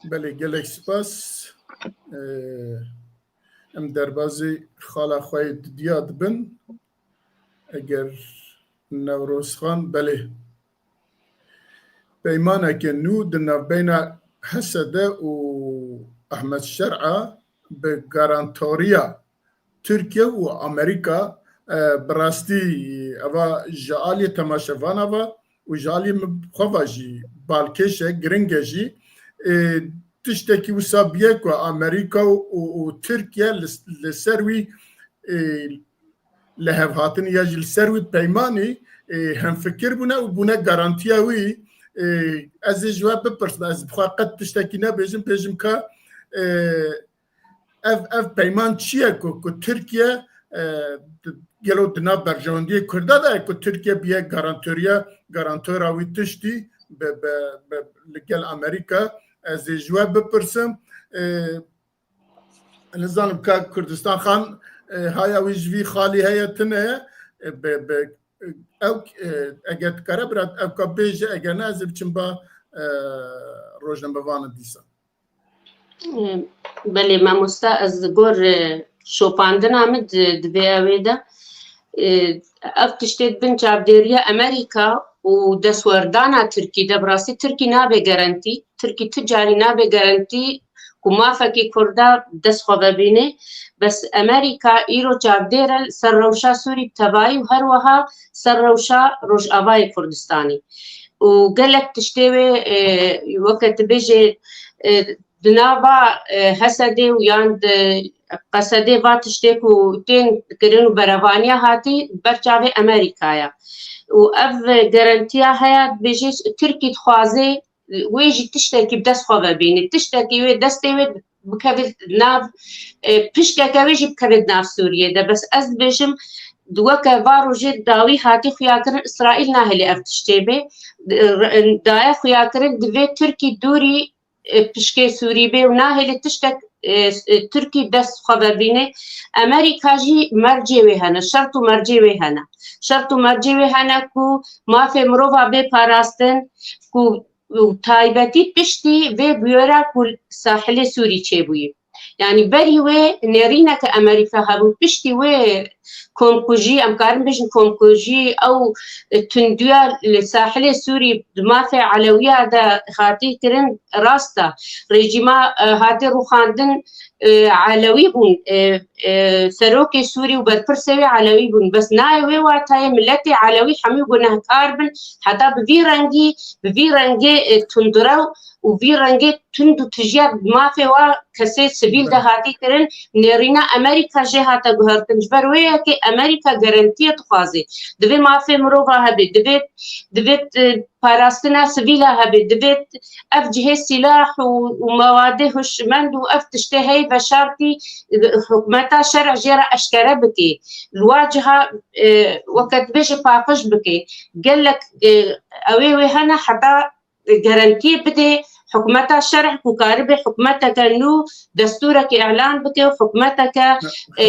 Belê, gelek spas. Ee, em derbazî xala xwe yê didiya dibin. Eger Newroz Xan, belê. Peymaneke nû di navbeyna H S D û Ahmet Şer'a bi garantoriya Tirkiye û Amerîka, e, bi rastî eva ji aliyê temaşevana ve û ji aliyê min xwe ve jî balkêş e, giring e jî. E, tiştekî wisa bûye ku Amerîka û, û, û Tirkiye li, li ser wî, e, lihevhatinî ya jî li ser wî peymanî, e, hemfikir bûne û bûne garantiya wî. E, ez ê ji we bipirsim, ez bi xwe qet tiştekî nebêjim, bêjim ka, e, ev, ev peyman çi ye ku, ku Tirkiye, e, di, gelo di nav berjewendiyê Kurda de ye ku Tirkiye biye garantoriya, garantora wî tiştî bi, bi, bi, li gel Amerîka? Ez ê ji we bipirsim. E, nizanim ka Kurdistan Xan, e, haya wî ji vî xalî heye tune ye. E, bi, bi, ew, e, eger dikare bira, ew ka bêje, eger ne ez ê biçim ba, e, rojnamevanin dîsa. Belê mamosta, ez gor, e, şopandina min di, di vê ewê de, e, ev tiştê di bin çavdêriya Amerîka û destwerdana Tirkî de, bi rastî Tirkî nabe garantî, Tirkî tu carî nabe garantî ku mafekî Kurda dest xwe vebîne. Bes Amerîka îro çavdêr e ser rewşa Sûrî bi tevayî û her wiha ser rewşa Rojavayê Kurdistanê. Û gelek tiştê wê, e, weke tu bêjê, e, di nava, e, H S D û yan di Q S D va tiştê ku tên kirin û berevaniya hatî ber çavê Amerîkaya. Û ev garantiya heye, dibêje Tirkî dixwaze wê jî tiştekî bi dest xwe ve bîne. Tiştekî wê destê wê bikeve nav, e, pişkeke wê jî bikeve di nav Sûriyê de. Bes ez dibêjim, di weke va rojê dawî hatî xuya kirin, Îsraîl nahêlê ev tiştê bê. E, daye xuya kirin, divê Tirkî dûrî, e, pişkê Sûrî bê û nahêlê tiştek, e, e, Tirkî dest xwe vebîne. Amerîka jî mercê wê hene, şert û mercê wê hene. Şert û mercê wê hene ku mafê mirova bê parastin, ku û taybetî piştî vê bûyera ku li sahilê Sûrî çêbûyî. Yanî berî wê nêrîneke Amerîka hebû, piştî wê komkujî, em karin bêjin komkujî, ew tundiya li sahilê Sûrî di mafê Elewiya de hatî kirin, rast e. Rejîma, e, hatî rûxandin, e, Elewî bûn, e, e, serokê Sûrî û berpirsê wê Elewî bûn. Bes nayê wê watayê miletê Elewî hemû gunehkar bin, heta bi vî rengî, bi vî rengê, e, tundrew û vî rengê tund û tijî ya mafê wa kesê sivîl de hatî kirin, nêrîna Amerîka jê hate guhertin. Ji ber wê yekê Amerîka garantiyê dixwaze. Divê mafê mirova hebe, divê, divê, e, parastina sivîla hebe, divê ev cihê sîlah û, û mewadê hişmend û ev tiştê hey veşartî, e, hikûmeta şerê jê re eşkere bike. Li wa ciha, e, weke dibêje paqij bike. Gelek, e, ewê wê hene heta garantiyê bidê hikûmeta şerê ku karibe hikûmeteke nû, destûrekê îlan bike û hikûmeteke, e,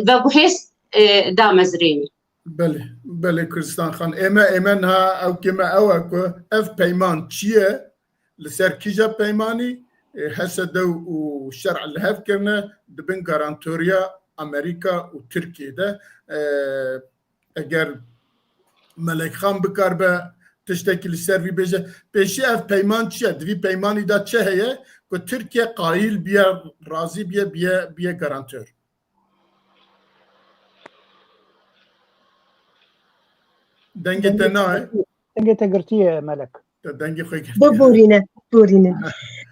veguhêz, e, damezrênî. Belê, belê Kurdistan Xan. Ê me, ê me niha ewkê me ew e ku ev peyman çi ye? Li ser kîja peymanî, e, H S D û şer li hev kirine, di bin garantoriya Amerîka û Tirkiyê de. E, eger Melek Xan bikaribe tiştekî li ser vî bêje, pêşî ev peyman çi ye? Di vî peymanî de çi heye ku Tirkiye qayîl biye, razî biye, biye, biye garantor? Dengê te nayê. Dengê te girtiye, Melek. Te dengê xwe girtiye. Biborîne, biborînin.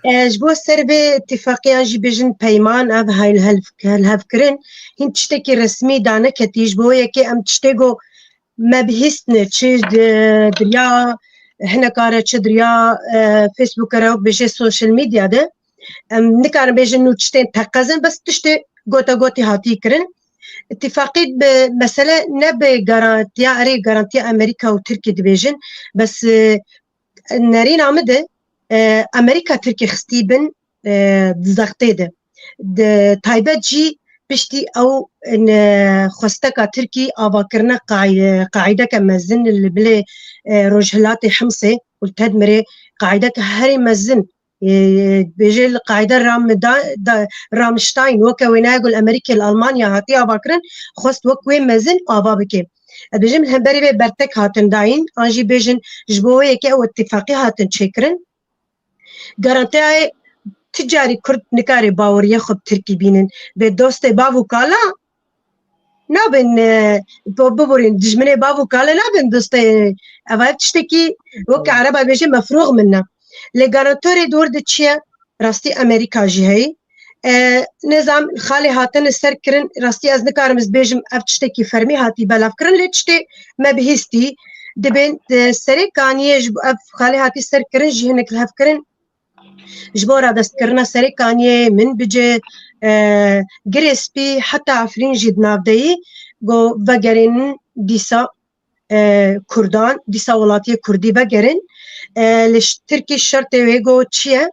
E, ji bo ser vê îtîfaqiyan jî bêjin peyman ev hel-, hel-, helhevkirin. Hîn tiştekî resmî daneketî ji bo yekê em tiştê ku me bihîstine çi di, di riya hineka re çi di riya, e, Facebooka re wek bêje social media de. Em nikarin bêjin nû tiştên teqez in, bes tiştê gota gotî hatî kirin. Îtîfaqî bi mesele ne bi garantiya, erê garantiya Amerîka û Tirkî dibêjin, bes, e, nerîna min de, e, Amerîka Tirkî xistî bin, e, di zextê de. Di taybet jî piştî ew, e, xwesteka Tirkî avakirina qay-, qaîdeke mezin li bilê, e, rojhilatê Himsê û li Tedmirê qaîdeke herî mezin Ê, bêje li qaîde Ram-, da-, da-, Rammstein, weke wêneyek li Amerîkê li Almanya hatiye avakirin, xwest wek wê mezin ava bike. Ez bêjim li hemberî vê bertek hatin dayîn, an jî bêjin ji bo wê yekê ew îtîfaqî hatin çêkirin. Garantiyayê ti carî Kurd nikare baweriyê xwe bi Tirkî bînin. Bê dostê bav û kala, nabin, e, bi-, biborîn, dijminê bav û kale nabin dostê. Eva ev tiştekî wek Ereba bêje mefrûx min ne. Lê garantorê dor de çi ye? Rastî Amerîka jî heyî. E, nizam xalê hatine ser kirin, rastî ez nikarim ez bêjim ev tiştekî fermî hatî belavkirin, lê tiştê me bihîstî. Dibên, e, serê kaniyê ji bo ev xalê hatî ser kirin jî hinek li hev kirin. Ji bo radestkirina Serê Kaniyê, Minbicê, e, Girê Spî, heta Efrîn jî di nav de yî, got vegerînin dîsa, e, Kurdan, dîsa welatiyê Kurdî vegerin. E, li ş-, Tirkî şertê wê got çi ye?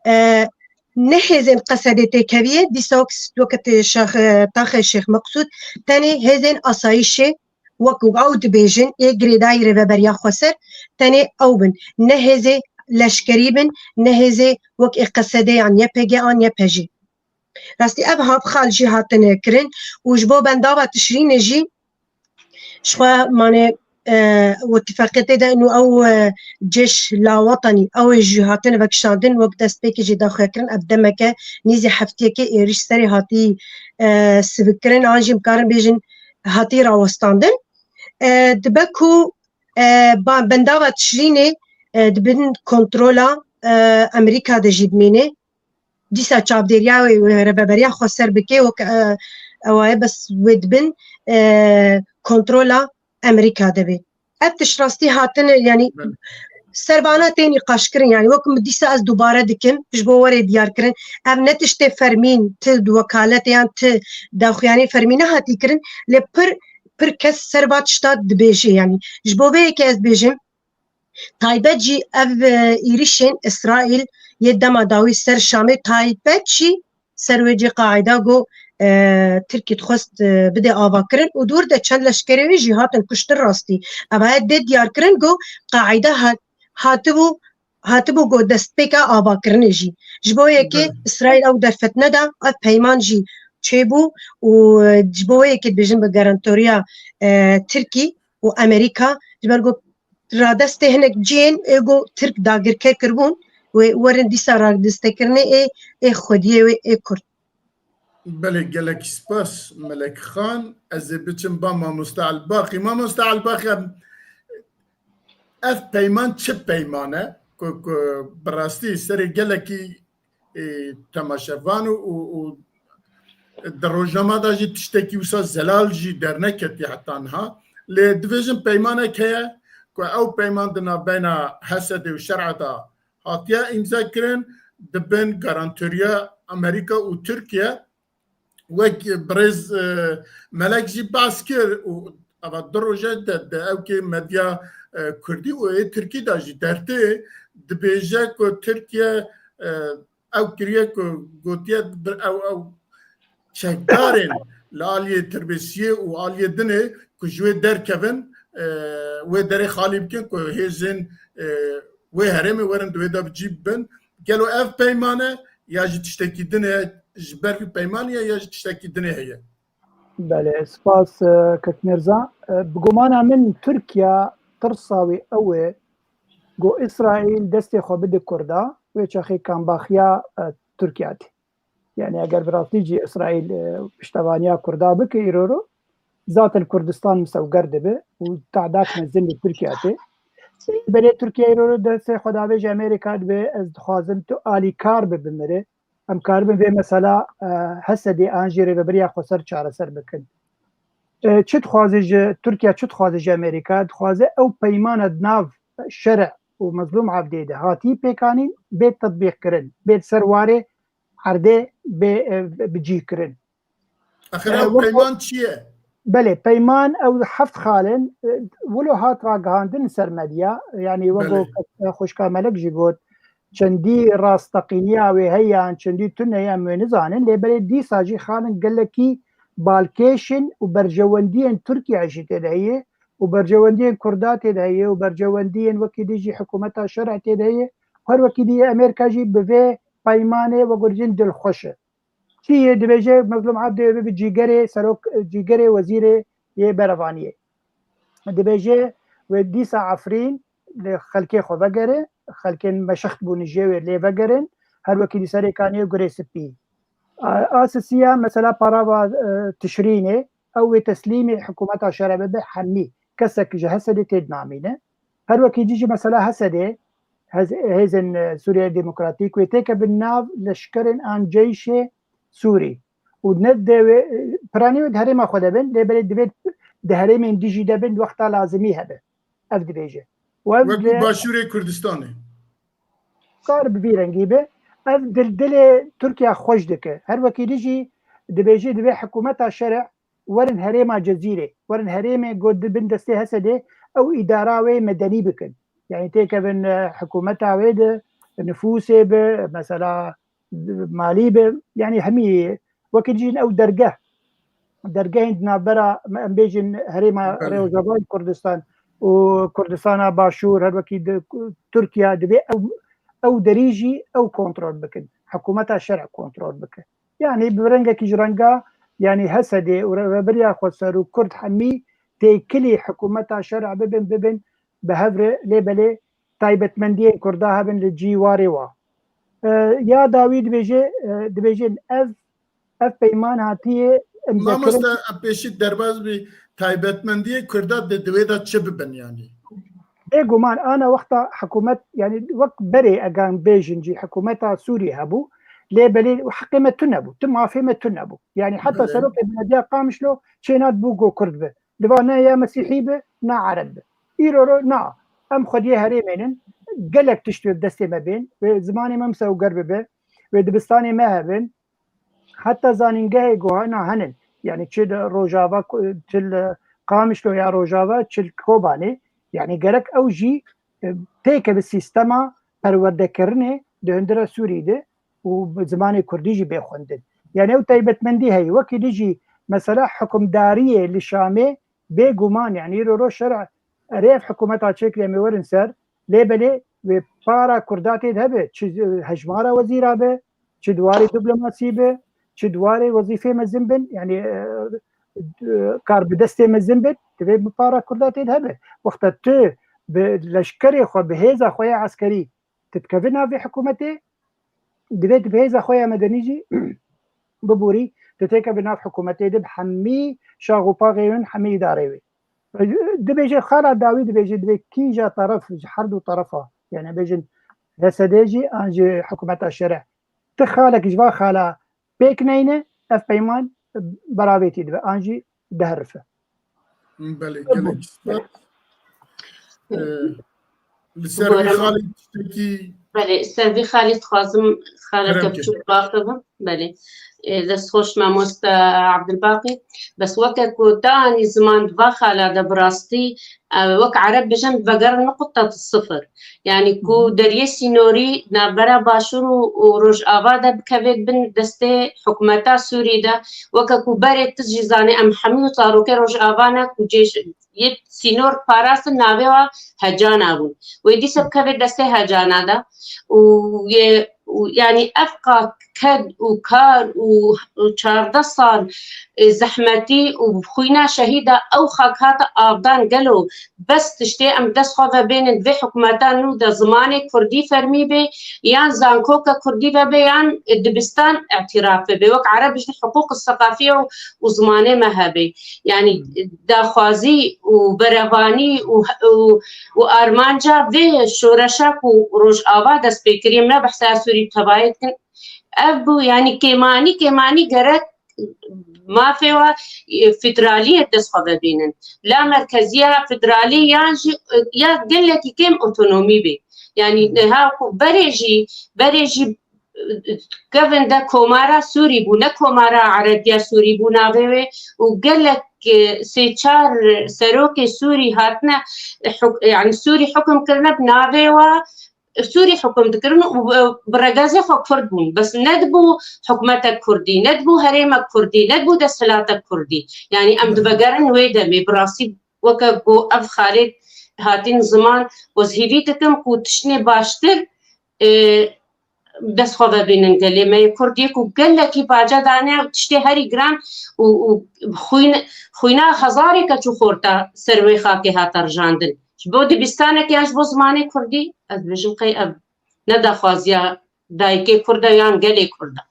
E, ne hêzên Qesedê têkeviyê, dîsa wek, weke tê Şex-, e, taxê Şêx Meqsûd, tenê hêzên asayîşê wek ew dibêjin, ê girêdayî Rêveberiya Xweser tenê ew bin. Ne hêzê leşkerî bin, ne hêzê wek ê Qesedê an Y P G an Y P J. Rastî ev hab xal jî hatine kirin û ji bo bendava Tişrînê jî ji xwe mane, e, û tifaqetê de û ew, e, cêş lawetanî ew ê jî hatine vekişandin wek destpêkê jî daxuya kirin. Ev demeke nîzî heftiyekê êrîş serê hatî, e, sivikkirin an jî em karin bêjin hatî rawestandin. E, dibe ku, e, ba-, bendava Tişrînê, e, di bin kontrola, e, Amerîka de jî dimîne. Dîsa çavdêriya wê, wê rêveberiya xweser bike, wek, e, ew e, bes wê di bin, e, kontrola Amerîka de be. Ev tişt rastî hatine, yanî Belê. Servana tê nîqaşkirin, yanî wek min dîsa ez dubare dikim, ji bo were diyarkirin. Ev ne tiştê fermîn, ti wekaletê yan ti daxuyanê fermî nehatî kirin, lê pir, pir kes ser va tişta dibêje, yanî. Ji bo vê yekê ez bêjim, taybet jî ev, e, êrişên Îsraîl yê dema dawî ser Şamê taybet jî ser wê cê qaîda got, e, Tirkî dixwest, e, bide avakirin û dûr de çend leşkerê wê jî hatin kuştin rastî. Ev heye dê diyarkirin got qaîda hat-, hatibû, hatibû got destpêka avakirinê jî. Ji bo yekê Belê. Îsraîl ew derfet neda, ev peyman jî çêbû û, e, ji bo yekê dibêjin bi garantoriya, e, Tirkî û Amerîka, ji ber got radestê hinek cihên ê ku Tirk dagirker kiribûn, wê werin dîsa radestekirinê ê, ê xwediyê wê ê Kurd. Belê, gelekî spas Melek Xan. Ez ê biçim ba Mamoste Elbaqî. Mamoste Elbaqî, em, ev peyman çi peyman e? Ku, ku bi rastî serê gelekî ê, temaşevan û, û, û di rojnama de jî tiştekî wisa zelal jî derneketiye heta niha. Lê divêjin peymanek heye ku ew peyman di navbeyna Hesedê û Şer'e de hatiye îmza kirin, di bin garantoriya Amerîka û Tirkiye, wek birêz, e, Melek jî behs kir û eva du roje de, de ewkê medya, e, kurdî û ê tirkî de jî dertê dibêje ku Tirkiye, e, ew kiriye ku gotiye bir ew, ew çekdarên li aliyê Tirbêsiyê û aliyê dinê ku ji wê derkevin, e, wê derê xalî bikin ku hêzên, e, wê herêmê werin di wê de bi cî bibin. Gelo ev peyman e ya jî tiştekî din e, ji ber vî peymanê ye ya jî tiştekî dinê heye? Belê, spas, e, Kek Mirza. E, bi gumana min Tirkiye tirsa wê ew e ku Îsraîl destê xwe bide Kurda, wê çaxê kambaxiya, e, Tirkiye tê. Yani eger bi rastî jî Îsraîl, e, piştevaniya Kurda bike îroro, zaten Kurdistan misewger dibe û te'dak mezin li Tirkiye tê. Belê Tirkiye îroro destê xwe davêje Amerîka dibe, ez dixwazim tu alîkar be bi min re. Em karibin vê mesela, e, Hesedê an jî rêvebiriya xweser çareser bikin. E, çi dixwaze ji Tirkiye, çi dixwaze ji Amerîka? Dixwaze ew peymana di nav şere û Mezlûm Evdê de hatî pêkanîn, bê tetbîqkirin, bê ser warê erdê bê, e, bicihkirin. Axir E, ew wek- peyman çi ye? Belê, peyman ew heft xal in, e, wilo hat ragihandin ser medya, yani wek Belê. ku, e, xwişka Melek jî got, çendî rasteqîniya wê heye yan çendî tune ye em wê nizanin, lê belê dîsa jî xal in gelekî balkêş in û berjewendiyên Tirkiye jî tê de heye û berjewendiyên Kurda tê de heye û berjewendiyên wekî dî jî hikûmeta şer'ê tê de heye. Her wekî dî Amerîka jî bi vê peymanê wek got jin dilxweş e. Çi yê dibêje Mezlûm Evdê bibe cîgerê serok, cîgerê wezîrê yê berevaniyê. Dibêje wê dîsa Efrîn li xelkê xwe vegere, xelkên meşext bûne jê wê lê vegerin, her wekî dî Serêkaniyê û Gurê Spî. A, A sisiya mesela parava, e, Tişrînê, ew wê teslîmê hikûmeta şer'ê bibe hemî. Kesek ji Hesedê tê dinamîne. Her wekî dî jî mesela Hesedê, hez-, hêzên, e, Sûriye Demokratîk wê têkevin nav leşkerên an ceyşê Sûrî. Û ne dewê, e, piranî wê di herêma xwe de bin, lê belê divê di herêmên dijî de bin, wexta lazimî hebe. Ev dibêje. Û ev Wekî li Başûrê Kurdistanê. Kar bi vî rengî be. Ev dil, dilê Tirkiye xweş dike. Her wekî dî jî dibêje divê hikûmeta şer'ê werin herêma Cezîrê, werin herêmê ku di bin destê Hesedê ew îdara wê medenî bikin. Yani têkevin, e, hikûmeta wê de nifûsê bi, mesela malî bi, yani hemî wekî dijîn ew dergeh, dergehên di navbera, em bêjin herêma Belê. Rojavayê Kurdistan û Kurdistana Başûr, her wekî di Tirkiye divê ew, ew derî jî ew kontrol bikin. Hikûmeta şer'ê kontrol bike. Yani bi rengekî ji renga, yani Hesedê û rêvebiriya xweser û Kurd hemî têkilî hikûmeta şer'ê bibin, bibin bi hev re, lê belê taybetmendiyên Kurda hebin li cîwarê wa. E, ya dawî dibêje, e, dibêjin ev, ev peyman hatiye imzekirin. Mamoste, em pêşî derbaz bî, taybetmendiyê Kurda di, di wê de çi bibin yani? Bêguman ana wexta hikûmet, yani wek berê egan bêjin jî hikûmeta Sûrî hebû, lê belê heqê me tune bû, tu mafê me tune bû. Yani heta Belê. serokê belediya Qamişlo çênat bû ku Kurd bi. Diva ne ya Mesîhî bi, ne Ereb bi. Îro ro na. Em xwediyê herêmê nin, gelek tişt wê bi destê me bên, wê zimanê me misewger bibe, wê dibistanê me hebin, heta zanîngehê guhana henin. Yani çi li Rojava, çi li Qamişlo ya Rojava, çi li Kobanê. Yani gerek ew jî, e, têkeve sîstema perwerdekirinê di hundira Sûrî de û bi zimanê Kurdî jî bê xwendin. Yani ew taybetmendî heye. Wekî dî jî mesela hikûmdariyê li Şamê bêguman, yani îro ro şer'ê ev hikûmeta çêkirî em ê werin ser, lê belê wê para Kurda tê de hebe, çi hejmara wezîra be, çi di warê diplomasî be, çi di warê wezîfê mezin bin, yani, e, e, kar bi destê mezin bin, divê bi para Kurda tê de hebe. Wexta tu bi leşkerê xwe, bi hêza xwe ya eskerî, tu dikevî navê hikûmetê, divê tu bi hêza xwe ya medenî jî biborî, tu têkevî nav hikûmetê de bi hemî şax û paxê win, hemî îdarê wê. Dibêje xala dawî dibêje divê kîja teref ji her du terefa, yani bêjin Hesedê jî an ji hikûmeta şer'ê. Ti xalek ji va xala pêk neyne, ev peyman beravêtî dibe an jî diherife. Belê, gelek spas. Ee, li ser vî xalî tiştekî Belê, ser vî xalî dixwazim xaleke Kerem ke. biçûk biaxivim. Belê. Ee, destxweş mamoste Abdulbaqî. Bes weke ku te anî ziman di va xala de bi rastî, e, wek Ereb bêjin, vegerin nuqta sıfır. Yani ku Hı hı. deriyê sînorî navbera Başûr û, û Rojava de bikeve bin destê hikûmeta Sûrî de, weke ku berê tu jî zanî em hemî zarokê Rojava ne ku cêj-, yê sînor parastin navê wa Hecana bûn. Wê dîsa bikeve destê Hecana de û yê, û, yanî, ev qak ked û kar û çardeh sal, e, zehmetî û xwîna şehîda ew xak hate avdan, gelo bes tiştê em dest xwe vebênin vê hikûmeta nû de zimanê kurdî fermî bê, yan zankoka kurdî vebe, yan dibistan îtîraf bibe. Wek ereb bijî hiqûq seqafiye û, û zimanê me hebe. Yanî daxwazî û berevanî û, û, û armanca vê şoreşa ku Rojava dest pê kiriye, me behsa Sûrî bi tevayê dikin. Ev bû, yanî kêmanî, kêmanî gerek mafê wa, e, federaliyê dest xwe vebînin. La merkeziya federalî yan jî, e, ya gelekî kêm otonomî bê. Yanî niha ku berê jî, berê jî, e, kevin de komara Sûrî bû, ne komara Erebiya Sûrî bû navê wê û gelek, e, sê çar serokê Sûrî hatine, e, huk-, yanî Sûrî hukum kirine bi navê wa, Sûrî hukum dikirin û, e, bi regezê xwe kurd bûn. Bes nedibû hikûmetek kurdî, nedibû herêmek kurdî, nedibû desthilatek kurdî. Yanî em divegerin wê demê. Bi rastî weke ku ev Xalid hatîn ziman, ez hêvî dikim ku tiştê baştir, e, dest xwe vebînin gelê me yê kurd yê ku gelekî pace dane û tiştê herî giran û, û xwîn-, xwîna hezarê keç û xorta ser wê xakê hate rijandin. Ji bo dibistanek yan ji bo zimanê kurdî, ez dibêjim qey ev ne daxwaziya dayikê kurd e yan gelê kurd e.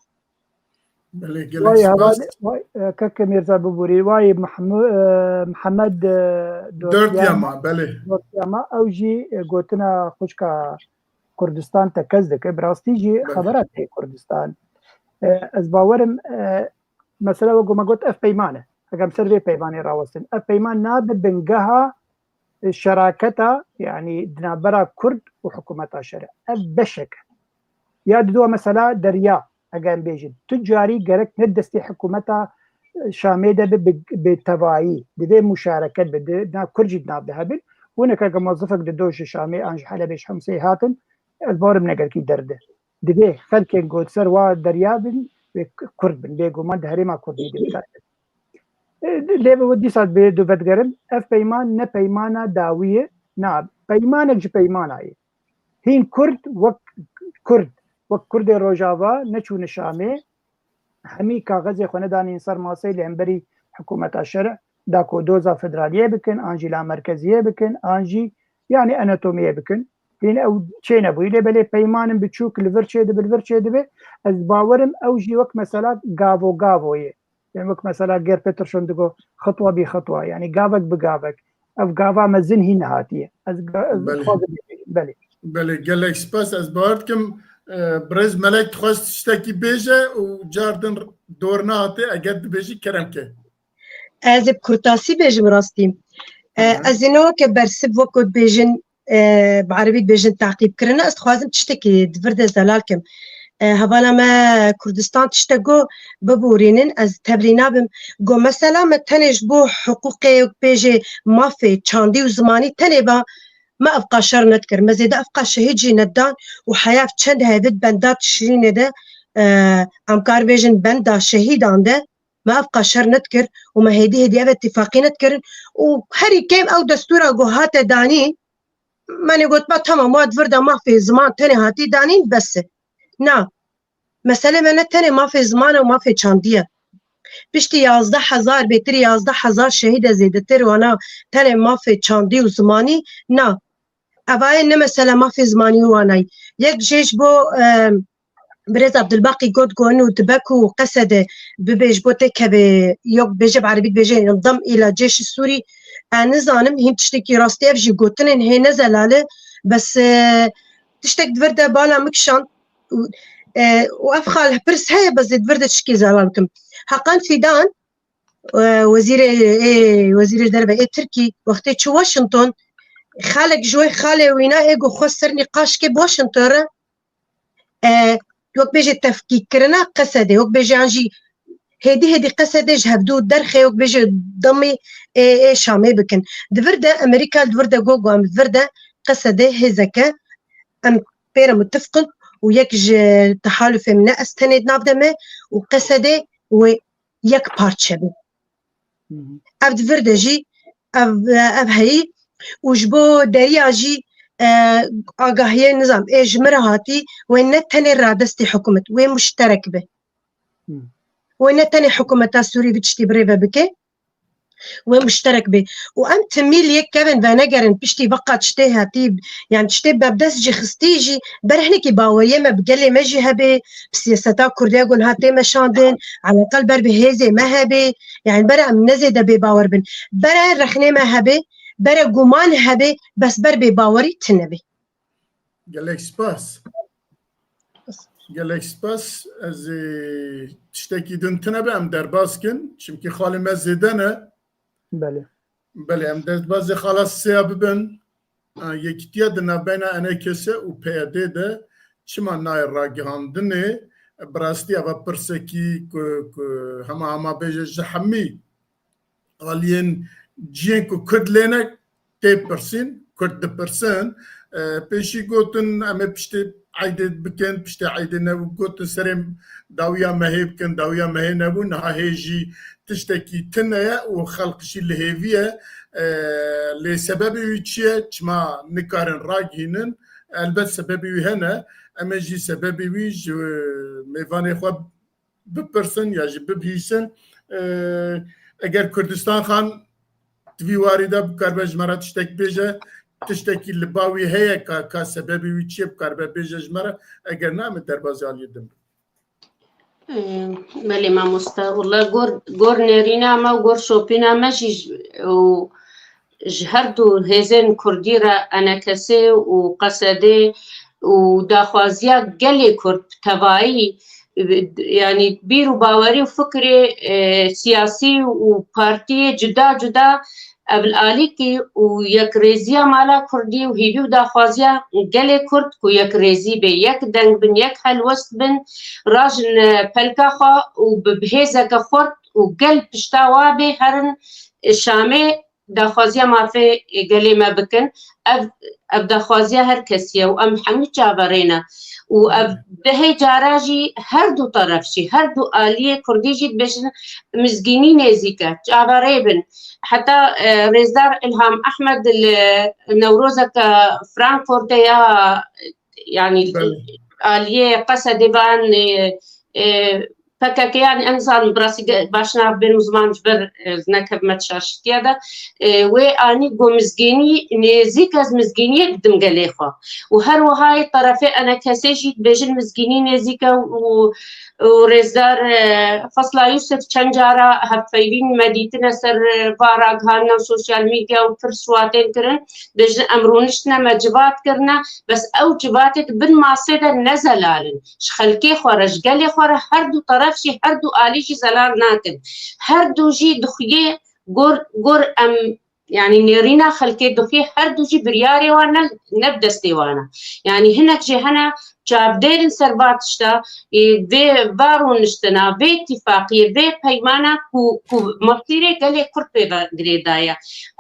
Belê, gelek spas. Vay, e, keke Mîrza Biborî, vay Mehmu-, e, Mihemed, e, Dört Dört Yama. Yama, belê. Dört Yama, ew jî, e, gotina xwişka Kurdistan tekez dike. Bi rastî jî Belê. Xebera tê Kurdistan. E, ez bawerim, e, mesela wek me got ev peyman e. Eger em ser vê peymanê rawestin. Ev peyman nabe bingeha, e, şeraketa, yanî di navbera Kurd û hikûmeta şer e. Ev beşek e. Ya didoa mesela derya, eger em bêjin. Tu carî gerek ne destê hikûmeta, e, Şamê de bi, bi, bi tevayî. Divê muşareket be, di, na Kurd jî di nav de hebin. Hûn eke mozifek dido ji Şamê an ji Helebê ji Hemsê hatin, ez bawerim ne gelkî derde. Divê xelkên ku ser wa derya bin, wê Kurd bin, bêguman di herêma Kurdî de. E, lê bi dîsa bê du vedigerim, ev peyman ne peymana dawî ye, na, peymanek ji peymana ye. Hîn Kurd wek Kurd, wek Kurdê Rojava neçûne Şamê, hemî kaxezê xwe nedanîn ser maseyê li hemberî hikûmeta şer, da ku doza federaliyê bikin, an jî lamerkeziyê bikin, an jî, yanî, anatomiyê bikin. Hîn ew çê nebûyî, lê belê peymanin biçûk li vir çê dibe, li vir çê dibe. Ez bawerim ew jî wek mesela gavo gavo ye. Yanî wek mesela Gerd Peterson digo, xitwa bî xitwa, yanî gavek bi gavek. Ev gava mezin hîn nehatiye. Ez ga-, ez Belê. dixwazim bêjim, belê. Belê, gelek spas. Ez bawer dikim, e, birêz Melek dixwest tiştekî bêje û car din dor nehate, eger dibêjî kerem ke. Ez ê bi kurtasî bêjim rastî. E, Aha. Ez ê ne weke bersiv wek ku dibêjin, e, bi erebî dibêjin teqîb kirine, ez dixwazim tiştekî di vir de zelal kim. E, hevala me Kurdistan tiştek got, biborînin, ez tevlî nabim. Got mesela me tenê ji bo hiqûqê, wek bêjê mafê çandî û zimanî tenê ba, me evqa şer nedikir. Me zêde evqa şehîd jî nedan û heya çend hevî di benda Tişrînê de, e, em kar bêjin benda şehîdan de, me evqa şer nedikir û me hêdî hêdî ev îtîfaqî nedikirin û herî kêm ew destûra ku hate danîn, me nê gotiba, tamam, wa di vir de mafê ziman tenê hatî danîn, bes e. Na, mesele me ne tenê mafê ziman e û mafê çandî ye. Piştî yazdeh hezar, bêtir yazdeh hezar şehîd e, zêdetir wana tenê mafê çandî û zimanî, na. Evayê ne mesele mafê zimanî û wanayî. Yek jê ji bo, e, Birêz Abdulbaqî got, got û dibe ku Qesede bibe ji bo têkevê, yok bêje bi erebî dibêje yindim îla cêşî Sûrî. Ez nizanim hîn tiştekî rastî ev jî gotinên hê ne zelal e. Bes, e, tiştek di vir de bala min kişand û, e, û ev xal pirs heye, bes ê di vir de tiştekî zelal kim. Hakan Fîdan, e, wezîrê, ê, wezîrê derve ê Tirkî, wextê çû Washington, xalek ji wê xalê wîna ê ku xwest ser nîqaşkê bi Washington re, e, wek bêje tefkîkkirina Qesedê, wek bêje an jî hêdî hêdî Qesedê ji hevdû derxê, wek bêje demê ê, ê Şamê bikin. Di vir de Amerîka, di vir de got, got em di vir de Qesedê hêzeke, em pê re mutifq in û yek ji tehalufê min e, ez tenê di nav de me û Qesedê wê yek parçe bin. Hı hı. Ev di vir de jî ev, ev heyî û ji bo deriya jî, e, agahiyê nizam ê ji min re hatî, wê ne tenê radestê hikûmet, wê muşterek be. Hmm. Wê ne tenê hikûmeta Sûrî vê tiştî birêve bike, wê muşterek bê. Û em timî li yek kevin venegerin, piştî veqa tiştê hetî, yani tiştê bebdest jî xistî jî, ber hinekî baweriyê me bi gelê me jî hebe, bi siyaseta Kurdiya ku niha tê meşandin, eleqel ber bi hêzê me hebe, yani bere em ne zêde bê bawer bin. Bere rexnê me hebe, bere guman hebe, bes ber bê bawerî tine be. Gelek spas. Gelek spas. Ez ê tiştekî din tine be, em derbas kin. Çimkî xalê me zêde ne. Belê. Belê, em derbazê xala sêya bibin. A, yekîtiya di navbeyna E N K S û P Y D de çima nayê ragihandinê? Bi rastî eva pirsekî ku, ku hema hema bêje ji hemî aliyên cihên ku Kurd lê ne tê pirsîn, Kurd dipirsin. E, pêşî gotin, em ê piştê eydê bikin, piştê eydê nebû, gotin serê dawiya mehê bikin, dawiya mehê nebû, niha hê jî tiştekî tune ye û xelq jî li hêvî ye. E, lê sebebê wî çi ye? Çima nikarin ragihînin? Elbet sebebê wî hene. Em ê jî sebebê wî ji mêvanê xwe bipirsin ya jî bibihîsin. Ee, eger Kurdistan Xan di vî warî de bikaribe ji me re tiştek bêje, tiştekî li ba wî heye ka, ka sebebê wî çi ye bikaribe bêje ji me re, eger na em ê derbazê aliyê din bin. Ee, belê mamoste, wela gor, gor nêrîna me û gor şopîna me jî û ji her du hêzên kurdî re, E N K S û Q S D, û daxwaziya gelê kurd bi tevayî, yanî bîr û bawerî û fikrê, e, siyasî û partiyê cuda cuda ev li alîkî û yekrêziya mala kurdî û hîvî û daxwaziya gelê kurd ku yekrêzî bê, yek deng bin, yek helwest bin, rajin, e, pelka xwe û bi, bi hêzeke xurt û gel pişta wa bê herin, e, Şamê daxwaziya mafê gelê me bikin. Ev, ev daxwaziya her kesî ye û em hemû çaverê ne. Û ev dehê cara jî her du teref jî, her du aliyê kurdî jî dibêjin mizgînî nêzîk e, çaverê bin. Heta, e, rêzdar Îlham Ehmed li Newrozeka Frankfurtê ya, yanî, Belê. aliyê Q S D van, e, e, P K K, yanî, em zanin, bi rastî ge-, baş nav bên û ziman ji ber, e, nekevme di şaşitiya de. E, wê anî got mizgînî nêzîk ez mizgîniyê didim gelê xwe. Û her wiha yê terefê E N K S jî dibêjin mizgînî nêzîk e û, û rêzdar, e, Fesla Yusuf çend cara hevpeyvîn me dîtine ser, e, va ragihandina sosyal medya û pirs û hatên kirin. Dibêjin em rûniştine me civat kirine, bes ew civatê di bin masê de ne zelal in. Ji xelkê xwe re, ji gelê xwe re her du teref jî, her du alî jî zelal nakin. Her du jî dixuyê gor, gor em, yanî nêrîna xelkê dixuyê her du jî biryarê wan ne, ne bi destê wan e. Yanî hinek jî hene çavdêr in ser va tişta, ê, vê va rûniştina, vê tîfaqiyê, vê peymana ku, ku mesîrê gelê Kurd pê ve girêdaye.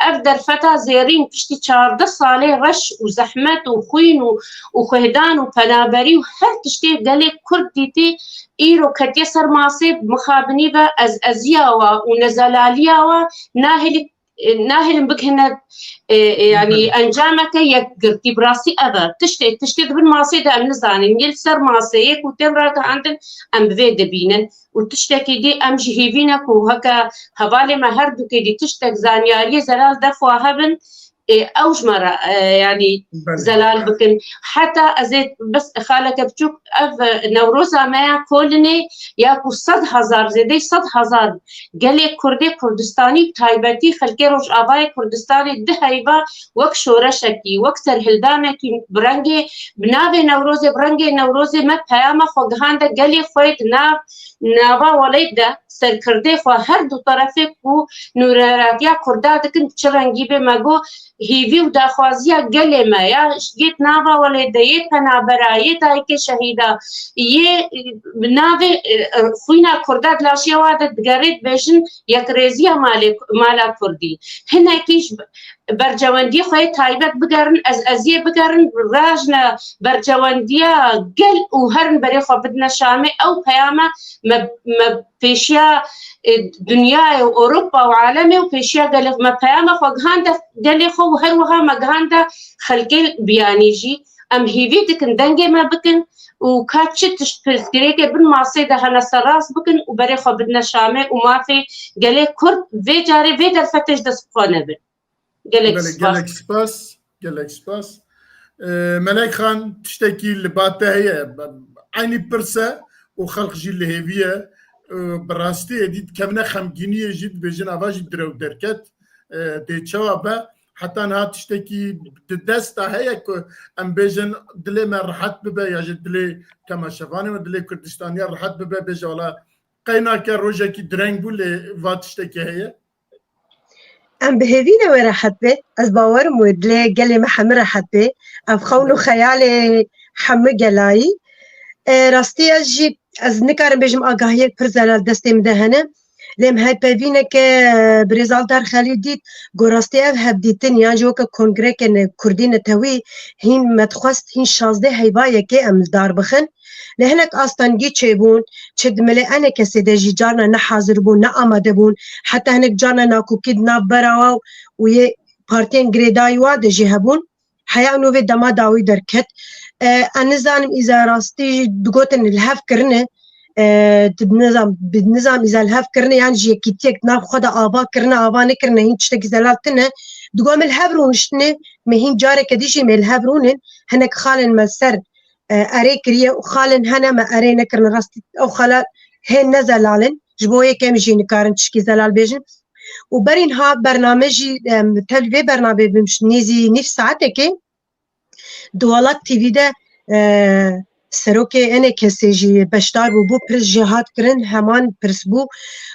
Ev derfeta zêrîn piştî çardeh salê reş û zehmet û xwîn û, û xwehdan û penaberî û her tiştê gelê Kurd dîtî, îro ketiye ser masê, mixabinî ve ez eziya wa û nezelaliya wa nahêlin, nahêlin bigihine, e, e, yanî Belê. encameke yekgirtî. Bi rastî ev e. Tiştê, tiştê di bin masê de em nizanin. Yê li ser masê yê ku tên ragihandin, em bi vê dibînin. Û tiştekî dî em jî hêvî ne ku heke hevalê me her dukê dî tiştek zanyariyê zelal def wa hebin, ê, ew ji me re, e, yanî Belê. zelal bikin. Heta ez ê bes xaleke biçûk, ev, e, Newroza me ya Kolinê ya ku sed hezar, zêdeyî sed hezar gelê Kurdê Kurdistanî, bi taybetî xelkê Rojavayê Kurdistanê di heyva wek şoreşekî, wek serhildanekî bi rengê, bi navê Newrozê, bi rengê Newrozê me peyama xwe gihande gelê xwe di nav, nava welêt de serkirdê xwe her du terefê ku nûneratiya Kurda dikin bi çi rengî bê me got hêvî û daxwaziya gelê me ya yê di nava welêt de yê penabera, yê dayikê şehîda, yê bi navê, e, e, xwîna Kurda di laşiya wa de digere dibêjin yekrêziya malê, mala Kurdî. Hinekî ji bercewendiyê xwe yê taybet bigerin, ez eziyê bigerin, rajne bercewendiya gel û herin berê xwe bidine Şamê. Ew peyame me, me pêşiya, e, dinyayê û Ewropa û alemê û pêşiya gelê xwe, me peyama xwe gihande gelê xwe û her wiha me gihande xelkê biyanî jî. Em hîvî dikin dengê me bikin û ka çi tişt pirsgirêkê bin masê de hene serrast bikin û berê xwe bidine Şamê û mafê gelê Kurd vê carê vê derfetê ji dest xwe nebin. Gelek Belê, spas. Gelek spas. Gelek spas. Ee, Melek Xan, tiştekî li ba te heye. Eynî pirse û xelq jî li hêvî ye. Ee, bi rastî êdî dikevine xemgîniyê jî, dibêjin ava jî direw derket. Ee, dê çawa be? Heta niha tiştekî di desta heye ku em bêjin dilê me rehet bibe ya jî dilê temaşevanê me, dilê Kurdistaniya rehet bibe, bêje wala qey nake rojekî direng bû lê va tiştekî heye? Em bi hêvî ne wê rehet be. Ez bawerim wê dilê gelê me hemî rehet be. Ev xewn û xeyalê hemî gelayî. E, rastî ez jî, ez nikarim bêjim agahiyek pir zelal destê min de hene. Lê em hevpeyvîneke, e, birêz Aldar Xelîl dît, got rastî ev hevdîtin yan jî weke kongrekên kurdî netewî hîn me dixwest hîn şazdeh heyva yekê em li dar bixin. Lê hinek astengî çêbûn, çi di milê enê kesê de jî carna ne hazir bûn, ne amade bûn. Heta hinek carna nakokî di nav berawa û yê partiyên girêdayî wa de jî hebûn. Heya nû vê dema dawî derket. E, ez nizanim îza rastî jî digotin li hev kirine. E, di nizam, bi nizam îza li hev kirine, yan jî yekîtiyek di nav xwe de ava kirine, ava nekirine, hîn tiştekî zelal tine. Digo em li hev rûniştine, me hîn careke dî jî me li hev rûnin. Hinek xalên me ser e, erê kiriye û xalên hene me erê nekirine. Rastî ew xala hê ne zelal in. Ji bo yekê em jî nikarin tişkî zelal bêjin. Û berî niha bername jî, em, tevlî vê bernameyê bim nêzî nîv saetekê di Welat T V de, e, serokê enê kesê jî beşdar bû, bû pirs jê hat kirin, heman pirs bû.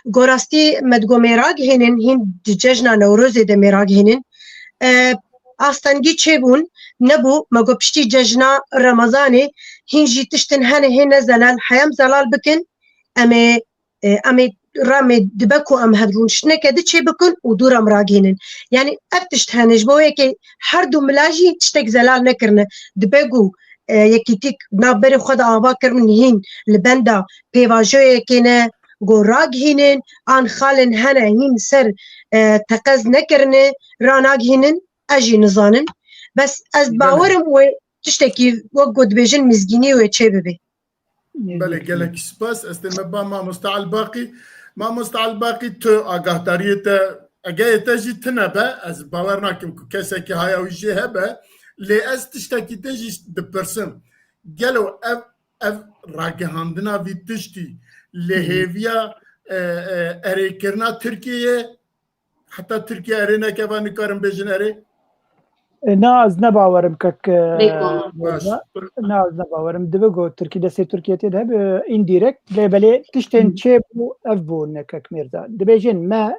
Go rastî me digo mêrag hênin, hîn di cejna Newrozê de mêrag hênin. E, astengî çêbûn, nebû, me got piştî cejna Remezanê hîn jî tiştin hene hê ne zelal, heya em zelal bikin, em ê, e, em ê ramê dibe ku em hevdûniştineke di çê bikin û dû re em ragihînin. Yanî ev tişt hene, ji bo yekê her du mila jî tiştek zelal nekirine. Dibe ku, e, yekîtîk navberê xwe de ava kirin hîn li benda pêvajoyekê ne, ku ragihînin, an xalên hene hîn ser, e, teqez nekirine, ranagihînin, ez jî nizanin. Bes ez Belê. bawerim wê tiştekî wek ku dibêjin mizgînî wê çê bibe. Belê, gelek spas. Ez tê me ba mamoste Elbaqî. Mamoste Elbaqî, tu agahdariyê te, egeyê te jî tine be, ez bawer nakim ku kesekî haya wî jê hebe. Lê ez tiştekî te jî dipirsim. Gelo ev, ev ragihandina vî tiştî li Hı hı. hêviya, e, e, erêkirina Tirkiyeyê, heta Tirkiye erê neke, va nikarin bêjin erê? E, na, ez ne bawerim kek, e, Lêkolin. Baş. Mirza. Na, ez ne bawerim. Dibe got Tirkî destê Tirkiye tê de hebe, indirekt. Lê belê tiştên Hı. çê bû, ev bû ne kek Mirza. Dibêjin me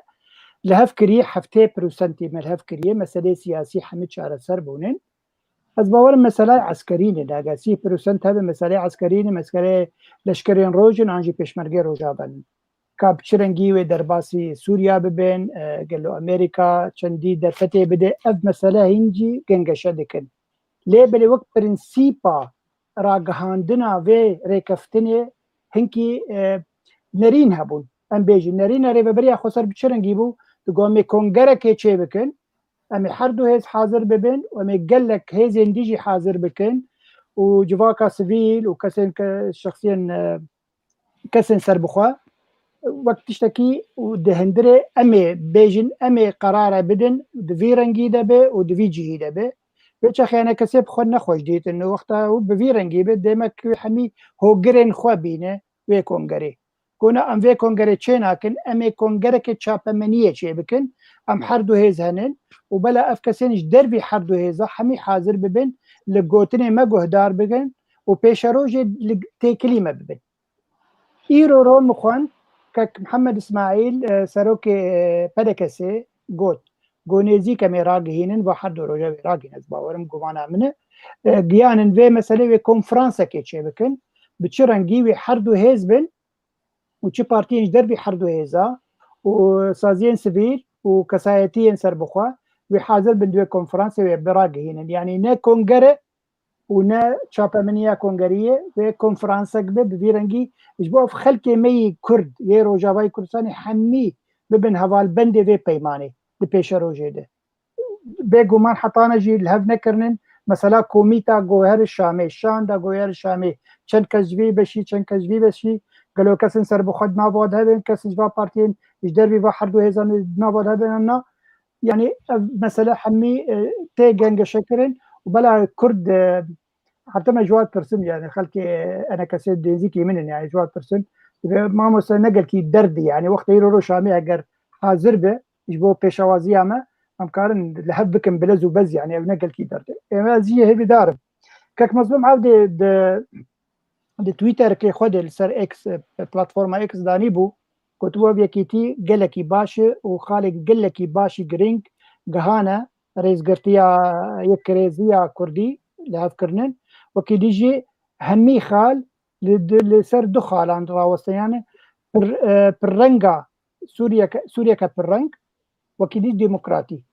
li hev kiriye, heftê prosentî me li hev kiriye, meselê siyasî hemî çareser bûnin. Ez bawerim meselay eskerî ne, daga sî prosent hebe meselê eskerî ne, meselê leşkerên roj in, an jî pêşmergê Rojava ne. Ka bi çi rengî wê derbasî Sûriya bibin, e, gelo Amerîka çendî derfetê bide, ev mesele hîn jî gengeşe dikin. Lê belê wek prensîpa ragihandina vê rêkeftinê hinkî, e, nerîn hebûn. Em bêjin, nerîna rêveberiya xweser bi çi rengî bû? Digo em ê kongerekê çê bikin, em ê her du hêz hazir bibin û em ê gelek hêzên dî jî hazir bikin û civaka sivîl û kesên ke, şexsiyên, e, kesên serbixwe wek tiştekî û di hundirê em ê bêjin, em ê qerare bidin, di vî rengî de be û di vî cihî de be. Vê çaxê hene kesê bi xwe nexweş dîtin. Wexta û bi vî rengî be, demek wê hemî hogirên xwe bîne wê kongerê. Gona em vê kongerê çê nakin, em ê kongereke çapemeniyê çê bikin. Em her du hêz henin û bela ev kesên ji dervî her du hêza hemî hazir bibin, li gotinê me guhdar bikin û pêşerojê li têkilî me bibin. Îro ro min xwend, kek Mihemed Îsmaîl, e, serokê, e, P D K S'ê got, got nêzîk em ê ragihînin, va her du roja wê ragihînin, ez bawerim gumana min e. E, giyanin vê meselê wê konferansekê çê bikin, bi çi rengî wê her du hêz bin û çi partiyên ji dervî her du hêza û saziyên sivîl û kesayetiyên serbixwe wê hazir bin di wê konferansê wê bi ragihînin. Yanî ne kongere û ne çapemeniya kongeriyê wê konferansek be bi vî rengî ji bo ev xelkê me yî Kurd yê Rojavayê Kurdistanê hemî bibin hevalbendê vê peymanê di pêşerojê de. Bêguman hetane jî li hev nekirinin. Mesela komîta goher Şamê, şanda goher Şamê, çend kes ji vî beşî, çend kes ji vî beşî, gelo kesin serbixwe di nava de hebin, kesin ji va partiyên ji dervî va her du hêzan di nava de hebin an na? Yanî ev mesele hemî, e, tê gengeşekirin û bela Kurd, e, heta me ji wan tirsim, yanî xelkê, e, enekesê dêzîkî min in, yanî ji wan tirsim. Dibe mamoste ne gelkî derdî, yanî wextê îro ro Şamê eger hazir be, ji bo pêşewaziya me, em karin li hev bikin bilez û bez, yanî ev ne gelkî derd e. Ê, ez jî hêvîdar im. Kek Mezlûm ev dê di, di Twitterkê xwe de li ser X, e, platforma X danî bû, gotibû ev yekîtî gelekî baş e û xalek gelekî başî girîng gihane rêzgirtiya yekrêziya Kurdî li hev kirinin. Wekî dî jî hemî xal li, di, li ser du xalan raweste, yani pir, e, pirrenga Sûriyeke, Sûriyeke pirreng, wekî dî demokratî.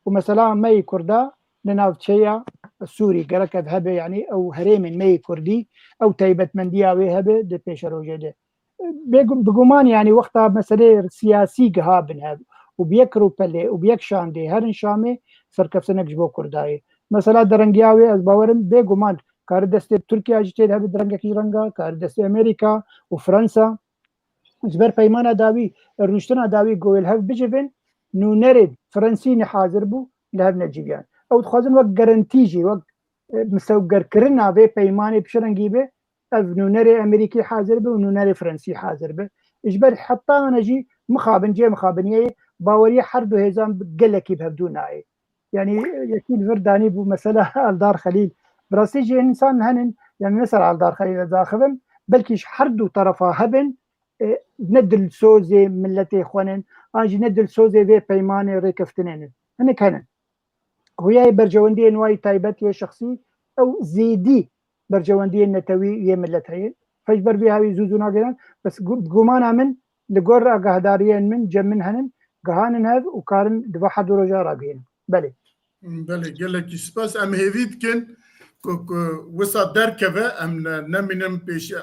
Û mesela me yî Kurda li navçeya Sûrî gerek ev hebe, yani ew herêmên me yî Kurdî, ew taybetmendiya wê hebe di pêşerojê de. Bêgu-, bi guman, yani wexta meselê siyasî giha bin hev û bi yek rûpelê û bi yek şandê herin Şamê, serkeftinek ji bo Kurda ye. Mesela derengiya wê ez bawerim bêguman kari destê Tirkiye jî tê de hebe derengekî renga, kari destê Amerîka û Fransa. Ji ber peymana dawî, rûniştina dawî ku wê li hev bicivin, nûnerên Fransî ne hazir bû, li hev neciviyan. Ew dixwazin wek garantî jî, wek, e, misewgerkirina vê peymanê bi çi rengî be, ev nûnerê Amerîkî hazir be û nûnerê Fransî hazir be. Ji ber heta ne jî mixabin, cê mixabiniyê baweriya her du hêzan gelekî bi hevdû nayê. Yani yekî li vir danî bû mesela Eldar Xelîl. Bi rastî jî însan henin, yani ne ser Eldar Xelîl ez axivim, belkî ji her du terefa hebin, e, ne dilsozê miletê xwe nin, an jî ne dilsozê vê peymanê rêkeftinê nin. Hinek henin. Huyayê berjewendiyên wayî taybet yê şexsî, ew zêdî berjewendiyên netewî yê milet heye. Hej ber vê hawî zû zû nagêran, bes gu-, gumana min, li gor agahdariyên min, cem min henin, gihanin hev û karin di va her du roja ragihînin. Belê. Belê, gelekî spas. Em hêvî dikin ku, ku wisa derkeve, em ne, nemînin pêş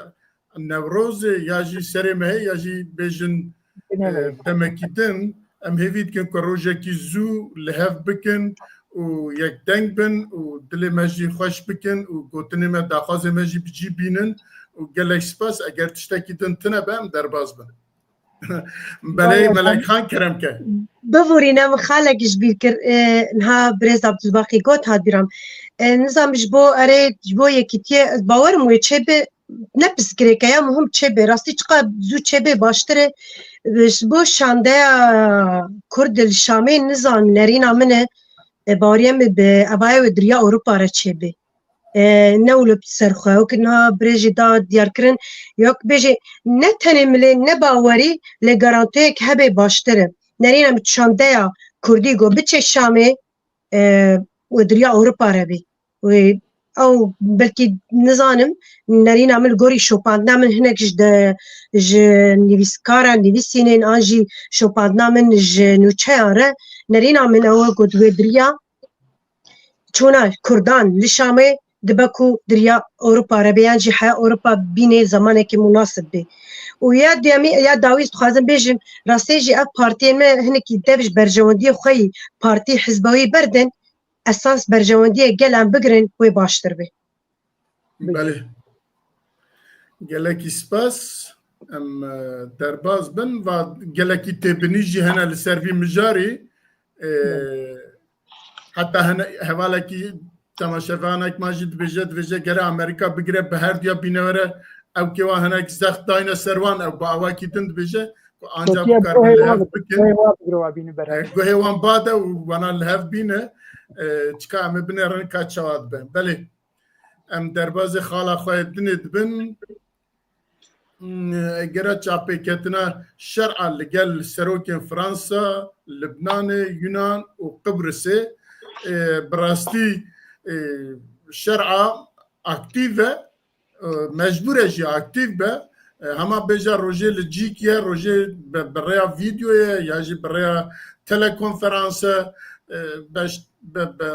Newrozê, ya jî serê mehê, ya jî bêjin, Binê e, me. Demekî din. Em hêvî dikin ku rojekî zû li hev bikin û yekdeng bin û dilê me jî xweş bikin û gotinê me, daxwazê me jî bi cî bînin û gelek spas. Eger tiştekî din tune be, em derbas bin. Belê, Melek Xan, kerem ke. Biborîne, min xalek ji bîr kir, e, niha birêz Abdulbaqî got, hat bîra min. E, nizam ji bo, erê, ji bo yekîtiyê, ez bawerim wê çêbe, ne pirsgirêk e, ya muhim çêbe. Rastî çiqa zû çêbe baştir e. E, ji bo şandeya Kurd li Şamê nizam nerîna min e, e, baweriya min bi evaya wê diriya Ewropa re çêbe. E, ne wilo ser xwe. Wek niha birêjî da diyarkirin, yok bêjê, ne tenê milê, ne bawerî, lê garantiyek hebe baştir e. Nerîna min şandeya Kurdî go biçe Şamê, e, û diriya Ewropa re bî. Wê ew belkî nizanim, nerîna min li gorî şopandina min hinek ji de, ji nivîskara, nivîsînên an jî şopandina min ji nûçeyan re, nerîna min ew e ku di wê diriya çûna Kurdan li Şamê dibe ku diriya Ewropa re bê yan jî heya Ewropa bînê zemanekî munasib bê. Û ya duyemî, ya dawî dixwazim bêjim, rastê jî ev partiyên me hinekî dev ji berjewendiyê xwe yî partî hizbewî berdin, esas berjewendiyê gel em bigirin wê baştir bê. Belê. Gelekî spas. Em, e, derbas bin. Va gelekî têbinî jî hene li ser vî mijarî. E, heta hene hevalekî temaşevanek ma jî dibêje, dibêje gere Amerîka bigire bi her diya bîne were, ew kêwa hinek zext dayne ser wan, ew bi awakî din dibêje ku anca Tirkiye bikarin guhê li wan hev bigire, bikin. Guhê wan bigire, wa bîne ber. E, guhê wan bade û wana li hev bîne. E, çika em ê binêrin ka çawa dibe. Belê. Em derbazê xala xwe yê dinê dibin. Hmm, gere çapêketina şer'a li gel serokên Fransa, Libnanê, Yunan û Qibrisê, e, bi rastî, e, şer'a aktîf e, e, mecbûr e jî aktîf be. E, hema bêje rojê li cîk ye, rojê bi, bi rêya vîdyoyê ya jî bi rêya telekonferanse, e, beş, be, be,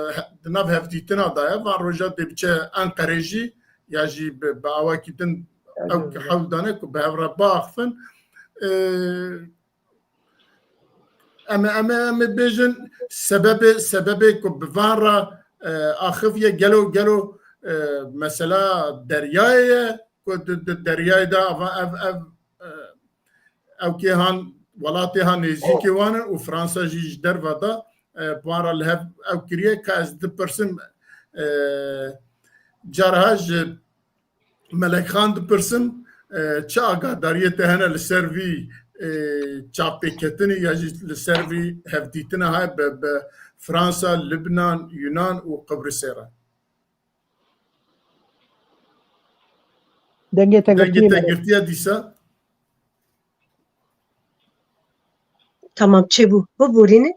di nav hevdîtina de ye. Van roja dê biçe Enqerê jî ya jî bi, bi awakî din ew ki hewl dane ku bi hev re biaxifin. E, em ê, em ê, em ê bêjin sebebê, sebebê ku bi van re, e, axiviye gelo, gelo, e, mesela deryayê ye ku di, di deryayê de ava ev, ev, e, ew kê han, welatê han nêzîkê wan in û Fransa jî ji derve de, e, bi wan re li hev ew kiriye. Ka ez dipirsim, e, carha ji Melek Xan dipirsim, e, çi agadariyê te hene li ser vî, e, çavpêketinê ya jî li ser vî hevdîtina hay bi, bi Fransa, Libnan, Yunan û Qibrisê re? Dengê te Dengê girtiye te Melek. Girtiye dîsa? Tamam, çêbû. Biborîne.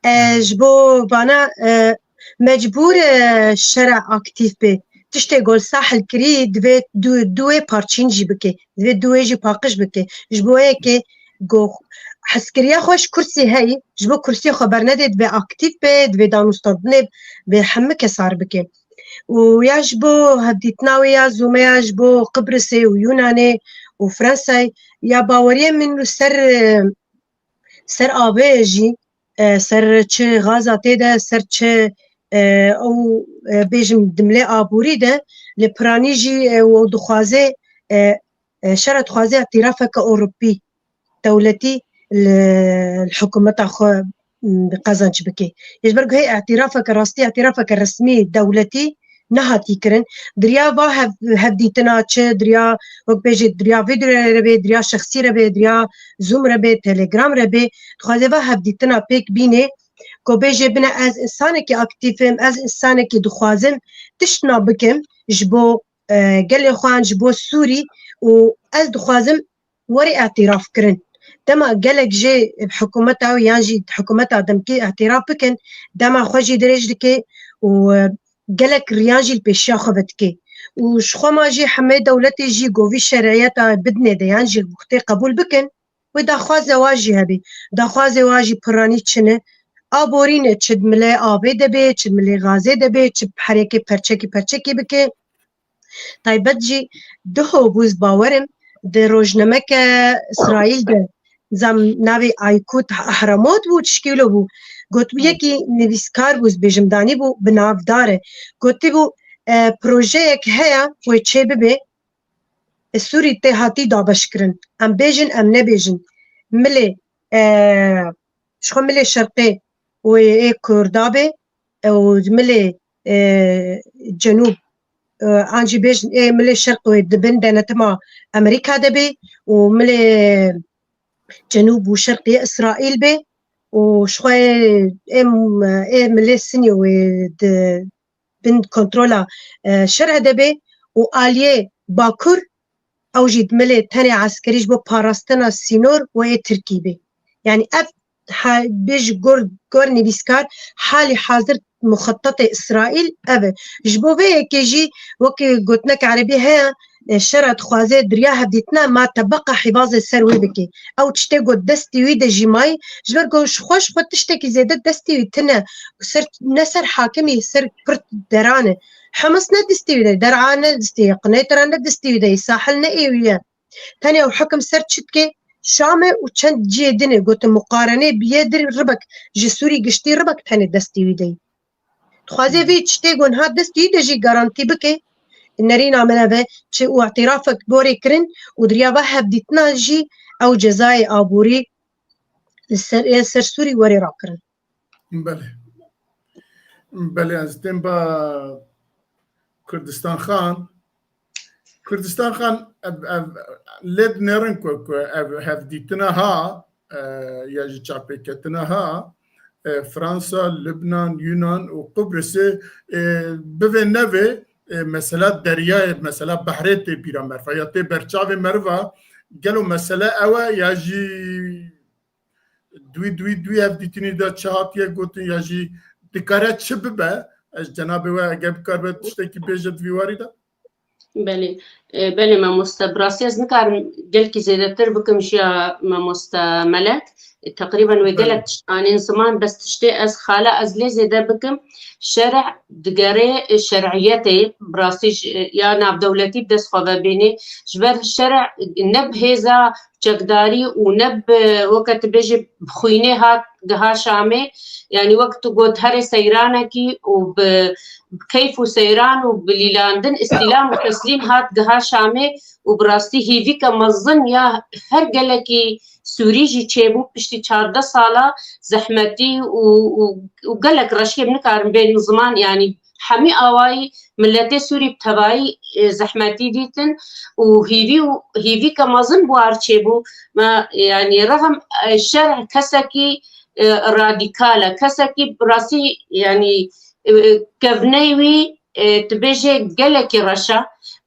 E, ji bo vana, e, mecbûr, e, şera aktîf bê. Tiştê gol sahil kirî divê du, duê parçîn jî bike. Divê duê jî paqij bike. Ji bo yekê go heskiriya xwe ji kursî heyî, ji bo kursiyê xwe bernedê, divê aktîf be, divê danûstandinê bi hemû kesar bike. Û ya ji bo hevdîtina wê ya Zoomê ya ji bo Qibrisê û Yunanê û Fransayê ya baweriyê min li ser, e, ser avê jî, e, ser çi gaza tê de, ser çi, e, ew, e, bêjim dimlê aborî de, li piranî jî, e, ew dixwaze, e, e, şera dixwaze îtîrafeke Ewropî, dewletî li, li hikûmeta xwe, m, bi qezenc bike. Ji ber ku hê îtîrafeke rastî, îtîrafeke resmî dewletî nehatî kirin. Diriya va hev, hevdîtina çi, diriya, wek bêjê, diriya vîdyoyê re bê, diriya şexsî re bê, diriya Zoom re bê, Telegram re bê, dixwaze va hevdîtina pêk bînê, ku bêjê bine ez însanekî aktîf im, ez însanekî dixwazim tiştna bikim ji bo, e, gelê xwe, ji bo Sûrî û ez dixwazim werê îtîraf kirin. Dema gelek jê hikûmeta wê yan jî hikûmeta demkî îtîraf bikin, dema xwe jî dirêj dike û, e, gelek riyan jî li pêşiya xwe vedike. Û ji xwe ma jî hemê dewletê jî govî şeriyeta bidinê de yan jî tê qebûl bikin, wê daxwaze wa jî hebî. Daxwazê wa jî piranî çi ne? Aborî ne, çi milê avê de bê, çi milê gazê de bê, çi herekê perçekî perçekî bike. Taybet jî duho bû, ez bawer im, di rojnameke Îsraîl de, zam navê Aykut Ahramot bû, tişkî wilo bû. Gotibû, yekî nivîskar bû, ez bêjim danî bû, bi navdar e. Gotibû, e, projeyek heye wê çê bibe, e, Sûrî tê hatî dabeşkirin. Em bêjin, em nebêjin. Milê, e, ji xwe milê şerqê wê ê Kurda be, û milê, e, cenûb, e, an jî bêjin ê milê şerq wê di bin denetima Amerîka de bê û milê cenûb û şerq yê Îsraîl bê û ji xwe ê, ê, ê milê sinî wê di bin kontrola, e, şerê de bê û aliyê bakur ew jî di milê tenê eskerî ji bo parastina sînor û ê Tirkî bê. Yanî ev ha-, bê ji gor, gor nivîskar halî hazir muxetetê Îsraîl ev e. Ji bo vê yekê jî wekî gotinek erebî heye, e, şera dixwaze diriya hevdîtina ma tebeqa hîvazê ser wê bike. Ew tiştê got destî wî de jî mayî, ji ber ku ji xwe ji xwe tiştekî zêde destî wî tune. Ser, ne ser hakimî, ser pir deran e. Hemas ne destî wî de, Der'a ne destî wî, Qinêtira ne destî wî de, Sahil ne ê wî ye. Tenê ew hekim ser çi dike? Şam e û çend cihê din e. Gotin muqarenê bi yê dir ribek, ji Sûrî giştî ribek tenê destî wî de ye. Dixwaze vê tiştê ku niha destî wî de jî garantî bike. Nerîna min ev e, çi û îtîrafek borê kirin û diriya va hevdîtina jî ew cezayê aborî li ser, ê ser Sûrî werê rakirin. Belê. Belê, ez tên ba Kurdistan Xan. Kurdistan Xan, ev, ev, lê dinêrin ku, ku ev hevdîtina ha, e, ya jî çapêketina ha, e, Fransa, Libnan, Yunan û Qubrisê, e, bivê nevê, e, mesela deryayê, mesela behrê tê bîra meriva, ya tê berçavê meriva, gelo mesele ew e ya jî Dûî, dûî, dûî ev dîtinî de çi hatiye gotin ya jî dikare çi bibe? Ez cenabê we eger bikaribe tiştekî bêje di vî warî de? Belê. E, belê mamoste, bi rastî ez nikarim gelkî zêdetir bikim ji ya mamoste Melek. E, teqrîben wê gelek tişt anîn ziman, bes tiştê ez xala ez lê zêde bikim. Şerh digere, e, şer'iyetê, bi rastî ji, e, ya navdewletî bi dest xwe ve bênê. Ji ber şerh ne bi hêza çekdarî û ne bi, weke tu bêjî, bi xwînê hat giha Şamê. Yanî wek tu got, herê seyranekî û bi, bi keyf û seyran û bi lîlandin, îstîlam û teslîm hat giha Şamê û bi rastî hêvîke mezin ya her gelekî Sûrî jî çêbû piştî çardeh sala zehmetî û, û, û gelek reşkê, nikarim bênim ziman, yanî hemî awayî miletê Sûrî bi tevayî, e, zehmetî dîtin û hêvî û hêvîke mezin bi war çêbû. Me, yanî rexm, e, şer kesekî, e, radîkal e, kesekî bi rastî, yanî, e, kevney wî, e, tu bêjê gelekî reş e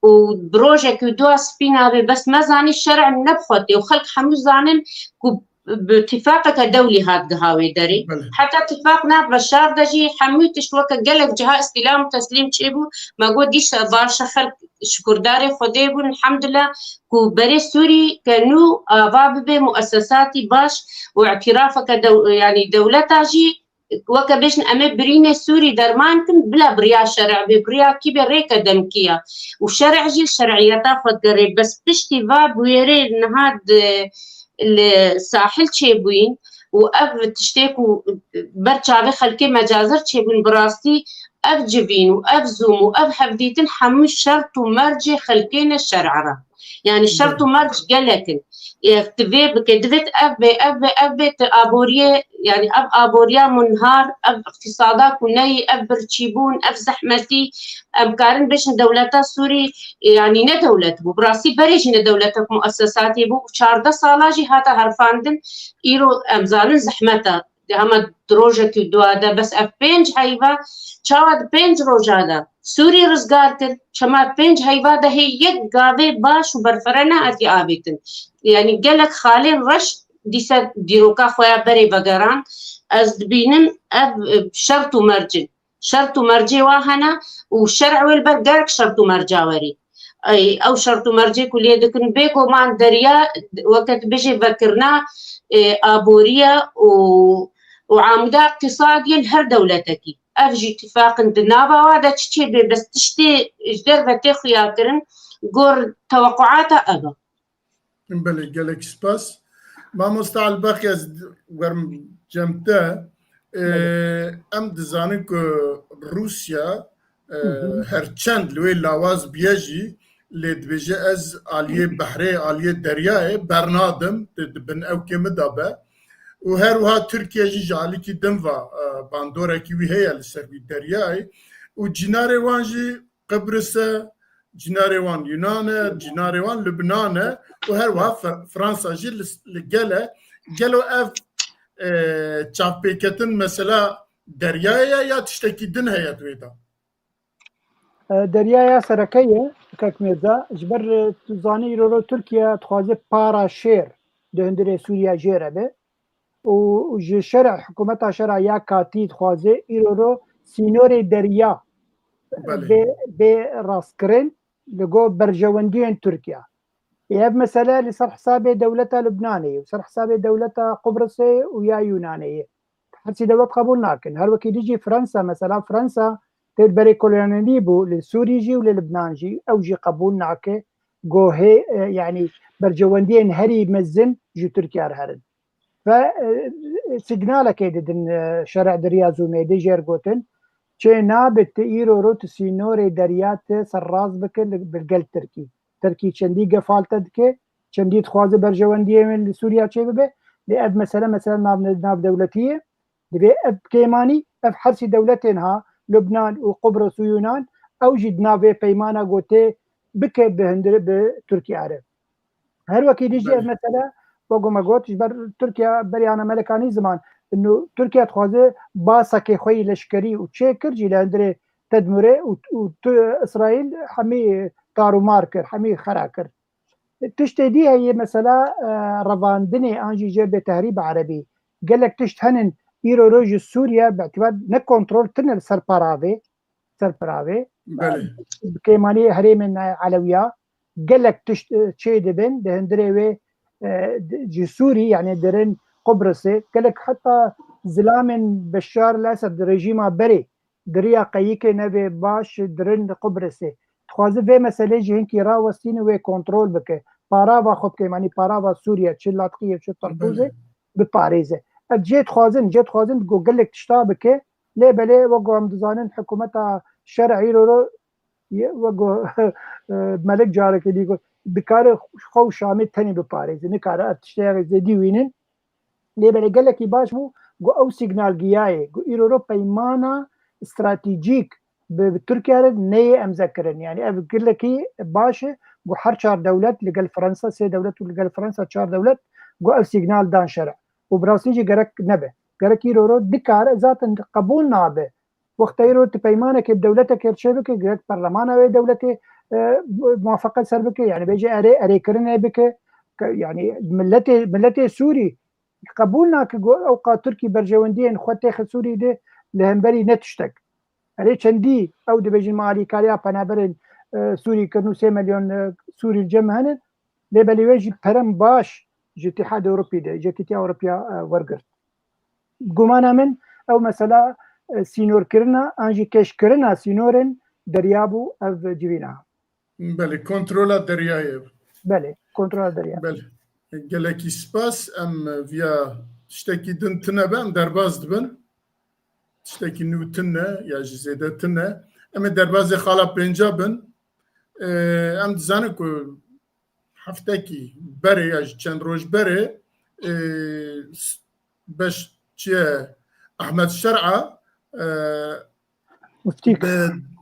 û bi rojekî û dua spî nabe, bes me zanî şer'e ne bi xwe tê û xelk hemû zanin ku bi tifaqeke dewlî hat giha wê derê. Belê. Heta tifaq nat ve şar de jî hemû tişt weke gelek ciha îstîlam û teslîm çêbû. Me got dîsa baş e, xelk şukurdarê Xwedê bûn, elhamdulillah, ku berê Sûrî ke nû ava bibe muessesatî baş û îtirafeke dew-, yanî dewleta jî, weke bêjin, em ê birînê Sûrî derman kin, bila bi riya şer'e bê, bi riya kî bê, rêke demkî ya. Û şer'e jî şer'iyeta xwe digerê. Bes piştî va bûyerê niha di, li sahil çêbûyîn û ev tiştê ku ber çavê xelkê mecazir çêbûn, bi rastî ev civîn û ev zûm û ev hevdîtin hemû şert û mercê xelkê ne şer'e re. Yanî şert û merc gelek in. Ev divê bike, divêt ev bê, ev bê, ev bê, tu aboriyê, yanî ev aboriya munhar, ev îqtîsada ku neyî, ev birçîbûn, ev zehmetî, em karin bêjin dewleta Sûrî, yanî ne dewlet bû. Bi rastî berê jî ne dewletek muessesatê bû. Çardeh sala jî hate herfandin. Îro em zanin zehmet e. Hema di rojekî û dua de, bes ev pênc heyva çawa di pênc roja de Sûrî rizgar kir, çima pênc heyva de hê yek gavê baş û berfere nehatiye avêtin. Yanî gelek xalên reş dîse dîroka xwe ya berê vegeran. Ez dibînim ev, e, şert û merc in. Şert û mercê wa hene û şer'e wê li ber gerek şert û merca werî. Ey, ew şert û mercê ku lê dikin, bêguman derya weke tu bijê vekirina, e, aboriye û, û amuda îqtîsadiyê li her dewletekî. Ev jî tifaq in, di nava wa de çi çêbê, bes tiştê ji derve tê xuyakirin, gor tewequata ev e. Belê, gelek spas. Mamoste Elbexî, ez werim cem te. Ee, Belê. Em dizanin ku Rûsya, e, Hı hı. her çend li wê lawaz biye jî, lê dibêje, ez aliyê behrê, aliyê deryayê bernadim, di, di bin ewkê min de be. Û her wiha Tirkiye jî ji alîkî din ve, e, bandorekî wî heye li ser wî deryayê. Û cînarê wan jî Qibris e, cînarê wan Yunan e, cînarê wan Lubnan e û her wiha Fr-, Fransa jî li, li gel e. Gelo ev, e, çavpêketin mesela deryayê ye ya tiştekî din heye di wê de? E, derya ya sereke ye, kek Mirza, ji ber, e, tu zanî îro ro Tirkiye dixwaze para şêr di hundirê Sûriye jê re be. û ji şer'e, hikûmeta şer'e ya katî dixwaze îro ro sînorê derya Belê. bê, bê rastkirin li go berjewendiyên Tirkiye. Ê ev mesele li ser hesabê dewleta Lubnanê ye û ser hesabê dewleta Qubrisê û ya Yunanê ye. Her sî dewlet qebûl nakin. Her wekî dî jî Fransa, mesela Fransa tê berê kolonyalî bû li Sûrî jî û li Lubnan jî, ew jî qebûl nake. Go hê, e, yanî berjewendiyên herî mezin ji Tirkiye re herin. Ve, e, signalekê didin, e, şer'e di riya zûmê de jêr gotin, çê nabe tu îro ro tu sînorê derya te serrast bike li, bi gel Tirkî. Tirkî çendî gefal te dike, çendî dixwaze berjewendiyê min li Sûriya çê bibe, lê ev mesele, mesele nav, navdewletî ye. Divê ev kêmanî, ev hersî dewletên ha, Lubnan û Qubris û Yunan, ew jî di nav vê peymana gotê bike bi hundirê bi Tirkiye re. Her wekî dî jî ev Belê. mesele, wek me got, ji ber Tirkiye beriya ne melekanî ziman. Ino Tirkiye dixwaze basekê xwe yî leşkerî û çê kir jî li hundirê Tedmurê û, û tu Îsraîl hemî tarûmar kir, hemî xera kir. Tiştê dî heye mesela, e, revandinê an jî jê bê tehrîb erebî. Gelek tişt henin îro roj ji Sûriye bi îtibar ne kontrol tine li ser peravê, ser peravê. Belê. Bi kêmanî herêmên Elewiya, gelek tişt, e, çê dibin, di hundirê wê, e, di, ji Sûrî, yani dirin Qubrisê, gelek heta zilamên Beşar el-Esed, rejîma berê, di riya qeyikê nevê baş dirin Qubrisê. Dixwaze vê meselê jî hinkî rawestîne, wê kontrol bike. Parava xwe bike, yani parava Sûriye, çi Latqiyê, çi Tertûzê, Belê. biparêze. Ev cê dixwazin, cê dixwazin ku gelek tişta bike, lê belê wek ku em dizanin hikûmeta şer îro ro, ye, wek ku, e, Melik carekê dî got, dikare xwe û Şamê tenê biparêze. Nikare ev tiştê zêdî wînin. Lê belê gelekî baş bû ku ew sîgnal giyayê ku îro ro peymana stratejîk bi, bi Tirkiye re neyê emze kirin. Yani ev gelekî baş e ku her çar dewlet li gel Fransa, sê dewlet û li gel Fransa çar dewlet ku ev sîgnal dan şer e. Û bi rastî jî gerek nebe. Gerek îro ro dikare zaten qebûl nabe. Wexta îro tu peymanekê bi dewletekê re çêbike, gerek perlemana wê dewletê, e, muwafeqet ser bike, yani bêje erê, erêkirinê bike. Ke-, yani milletê, milletê Sûrî qebûl nake ku ew qas Tirkî berjewendiyên xwe têxe Sûrî de li hemberî ne tiştek. Erê çendî ew dibêjin me alîkariya penaberên, e, Sûrî kirin û sê milyon, e, Sûrî li cem me hene, lê belê wê jî perem baş ji Îtîhadê Ewropî de, ji Yekîtiya Ewropiya, e, wergirt. Gumana min ew mesela, e, sînorkirina an jî kêşkirina sînorên derya bû ev civîna. Belê, kontrola deryayê. Belê, kontrola derya. Belê. Gelekî spas. Em viya tiştekî din tine be, em derbas dibin. Tiştekî nû tine ya jî zêde tine. Em ê derbazê xala pênca bin. Ee, em dizanin ku heftekî berê ya jî çend roj berê, e, s-, beş çiye Ahmet Şer'a, e, Muftî. Bi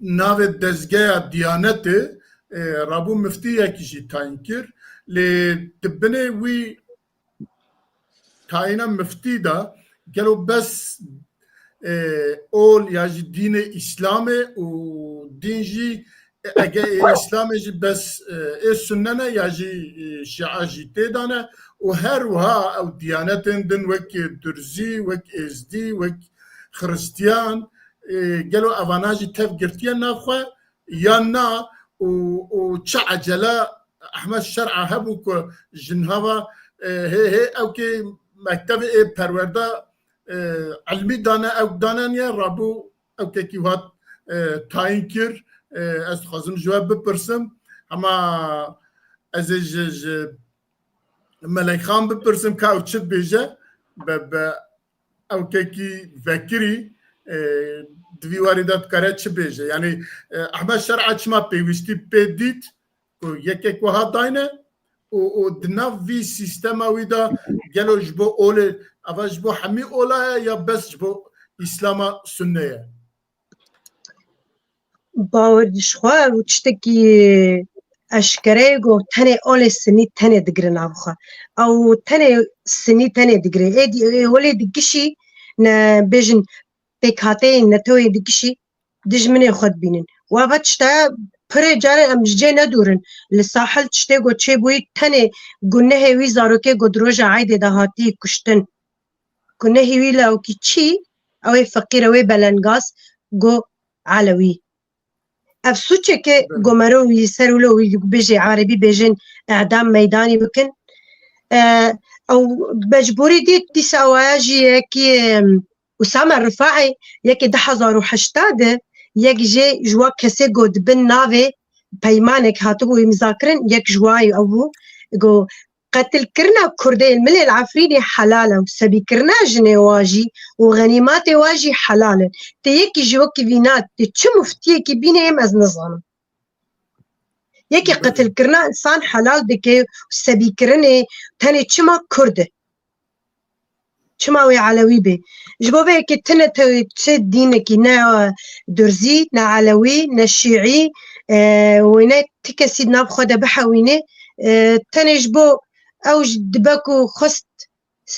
navê dezgeya Diyanetê, e, rabû miftiyekî jî tayîn kir. Lê di binê wî tayîna miftî de gelo bes, e, ol ya jî dînê Îslamê û dîn jî, e, ege ê Îslamê jî bes, e, ê sunne ne ya jî, e, şia jî tê de ne û her wiha ew diyanetên din wek Durzî, wek Êzdî, wek Xiristiyan, e, gelo evana jî tev girtiye nav xwe yan na û, û çi ecele Ehmed Şer'a hebû ku ji niha ve, e, hê, hê ewkê mektevê ê perwerda, e, ilmî dane, ewk dane niye, rabû ewkekî hat, e, tayîn kir. E, ez dixwazim ji we bipirsim. Hema ez ê ji, ji Melek Xan bipirsim ka ew çi dibêje. Be, be ewkekî vekirî, e, di vî warî de dikare çi bêje? Yanî, e, Ehmed Şer'a çima pêwîstî pê dît ku yekek wiha dayne û, û di nav vî sîstema wî de gelo ji bo olê, eva ji bo hemî ola ye ya bes ji bo Îslama Sunne ye? Bawer ji xwe û tiştekî eşkere ye ku tenê olê sinî tenê digire nav xwe. Ew tenê sinî tenê digire. Êdî ê olê digişî ne bêjin pêkhateyên netewê digişî dijminê xwe dibînin. Û eva tişta pirê carê em ji cê nedûrin. Li sahil tiştê ku çêbûyî tenê gunehê wî zarokê ku di roja eydê de hatî kuştin. Gunehê wî lawkî çî, ew ê feqîr e, wê belengaz, go Elewî. Ev sûçeke Belê. Gomero wî ser wilo wî bêjê erebî bêjin edam meydanî bikin. E, ew mecbûrî dît dîsa waya jî yekî, em, Usame Rifaî yekê du hezar û heşta de yek jê ji wa kesê go di bin navê peymanek hatibû îmza kirin, yek ji wa ew bû, go qetilkirina Kurdê li milê li Efrînê helal e û sebîkirina jinê wa jî û xenîmatê wa jî helal in. Tê yekî ji wekî vîna tê çi muftiyekî bîne em ez nizanim. Yekî Belê. Qetilkirina însan helal dike û sebîkirinê tenê çima Kurd e? Çima wê Elewî bê? Ji bo vê yekê tune tewê çi dînekî, ne Durzî, ne Elewî, ne Şîî, e, wê ne ti kesî di nav xwe de bihewîne, e, tenê ji bo ew ji dibe ku xwest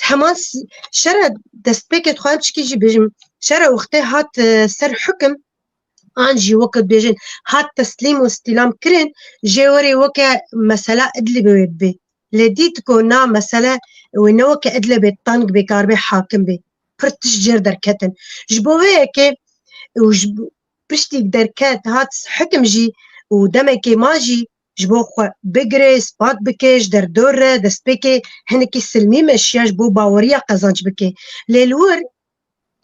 heman s-, şere destpêkê dixwazim çikî jî bêjim. Şere wextê hat, e, ser hukim, an jî weke dibêjin hat teslîm û îstîlam kirin, jê werê weke mesela Idlibê wê bibê. Lê dît ku na mesele wê ne weke Idlibê teng bê, karibe hakim bê. Pir tişt jêr derketin. Ji bo vê yekê û ji bo piştî derket hat hikim jî û demekê ma jî ji bo xwe bigire, ispat bike, ji derdor re destpêkê hinekî silmî meşiya ji bo baweriya qezenc bike. Lê li wir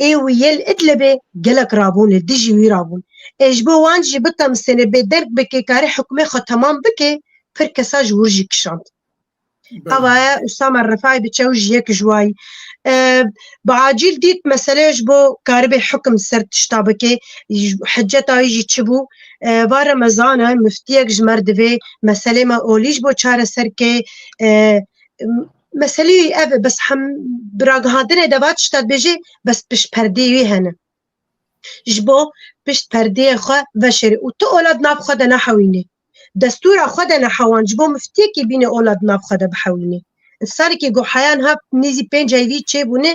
ê wî yê li Idlibê gelek rabûn, li dijî wî rabûn. Ê ji bo wan jî bitemsêne, bê derk bike, kare hukmê xwe temam bike, pir kesa ji wir jî kişand. Belê. Ava ye Usame Refay biçe û ji yek ji wayî. E, bi acîl dît mesele ji bo karibe hukm ser tişta bike. Hiceta wî jî çi bû? E, va Remezana miftiyek ji me re divê meselê me olî ji bo çareser ke. E, meselê ev e, bes hem bi ragihandinê de va tişta dibêje, bes pişt perdeyê wî hene. Ji bo pişt perdeyê xwe veşêrê û tu ola di nav xwe de nehewînê. Destûra xwe de nehewan, ji bo miftiyekî bîne ola di nav xwe de bihewînê. Însanekî ku heyan hat nêzî pênc heyvî çêbûne,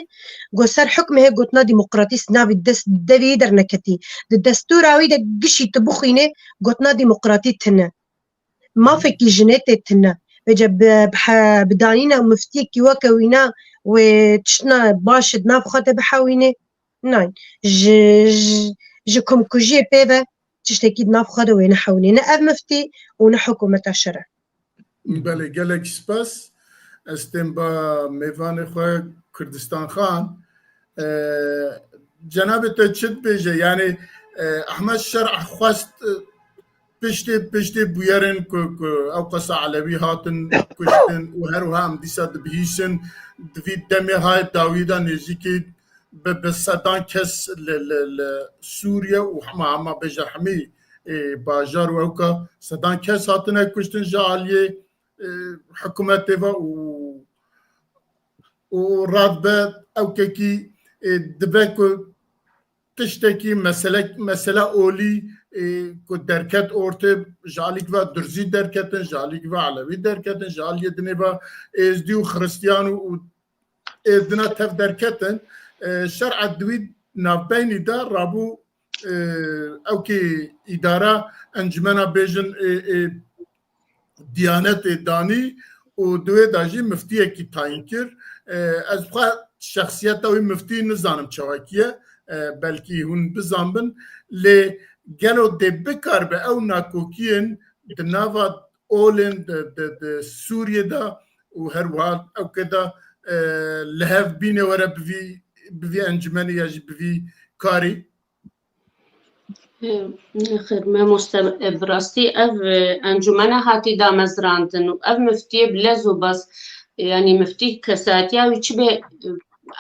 ku ser hukmê hê gotina demokratî navî dest devî derneketî. Di destûra wî de gişî tu bixwînê, gotina demokratî tune. Mafekî jinê tê tune. Vêce bi, bi he-, bi danîna miftiyekî weke wîna wê tiştna baş di nav xwe de bihewînê. Nayên. Ji, ji, ji komkujiyê pê ve tiştekî di nav xwe de wê nehewînê. Ne ev miftî û ne hikûmeta şer e. Belê, gelek spas. Ez tên ba mêvanê xwe Kurdistan Xan. E, cenabê te çi dibêje? Yanî, e, Ehmed Şer'a xwest, e, piştê, piştê bûyerên ku, ku ew qesa Elewî hatin kuştin û her wiha em dîsa dibihîşin, di vî demê hayê dawî de nêzîkî bi, bi sedan kes li, li, li Sûriye û hema, hema bêje hemî, e, bajar û ewka sedan kes hatine kuştin ji aliyê, e, hikûmetê ve û, û radibe ewkekî, e, dibe ku tiştekî mesele, mesela olî, e, ku derket ortê, ji alîk ve Durzî derketin, ji alîk ve Elewî derketin, ji aliyê dinê ve Êzdî û Xiristiyan û, û êzdina tev derketin. E, Şer'a di wî navbeynî de rabû, e, ewkê îdara encumena bêjin, e, e, Diyanetê danî û di wê de jî miftiyekî tayîn kir. E, ez xwe şexsiyeta wî miftî nizanim çawakî ye, e, belkî hûn bizanbin, lê gelo dê bikaribe ew nakokiyên di nava olên di, di, di Sûriyê de û her wiha ewke de, e, li hev bîne were bi vî, bi vî encûmenê ya jî bi vî karî? Xêr, mamoste, bi rastî ev, e, encûmene hatî damezrandin û ev miftiyê bi lez û baz, yanî miftî kesatiya wî çi be, e,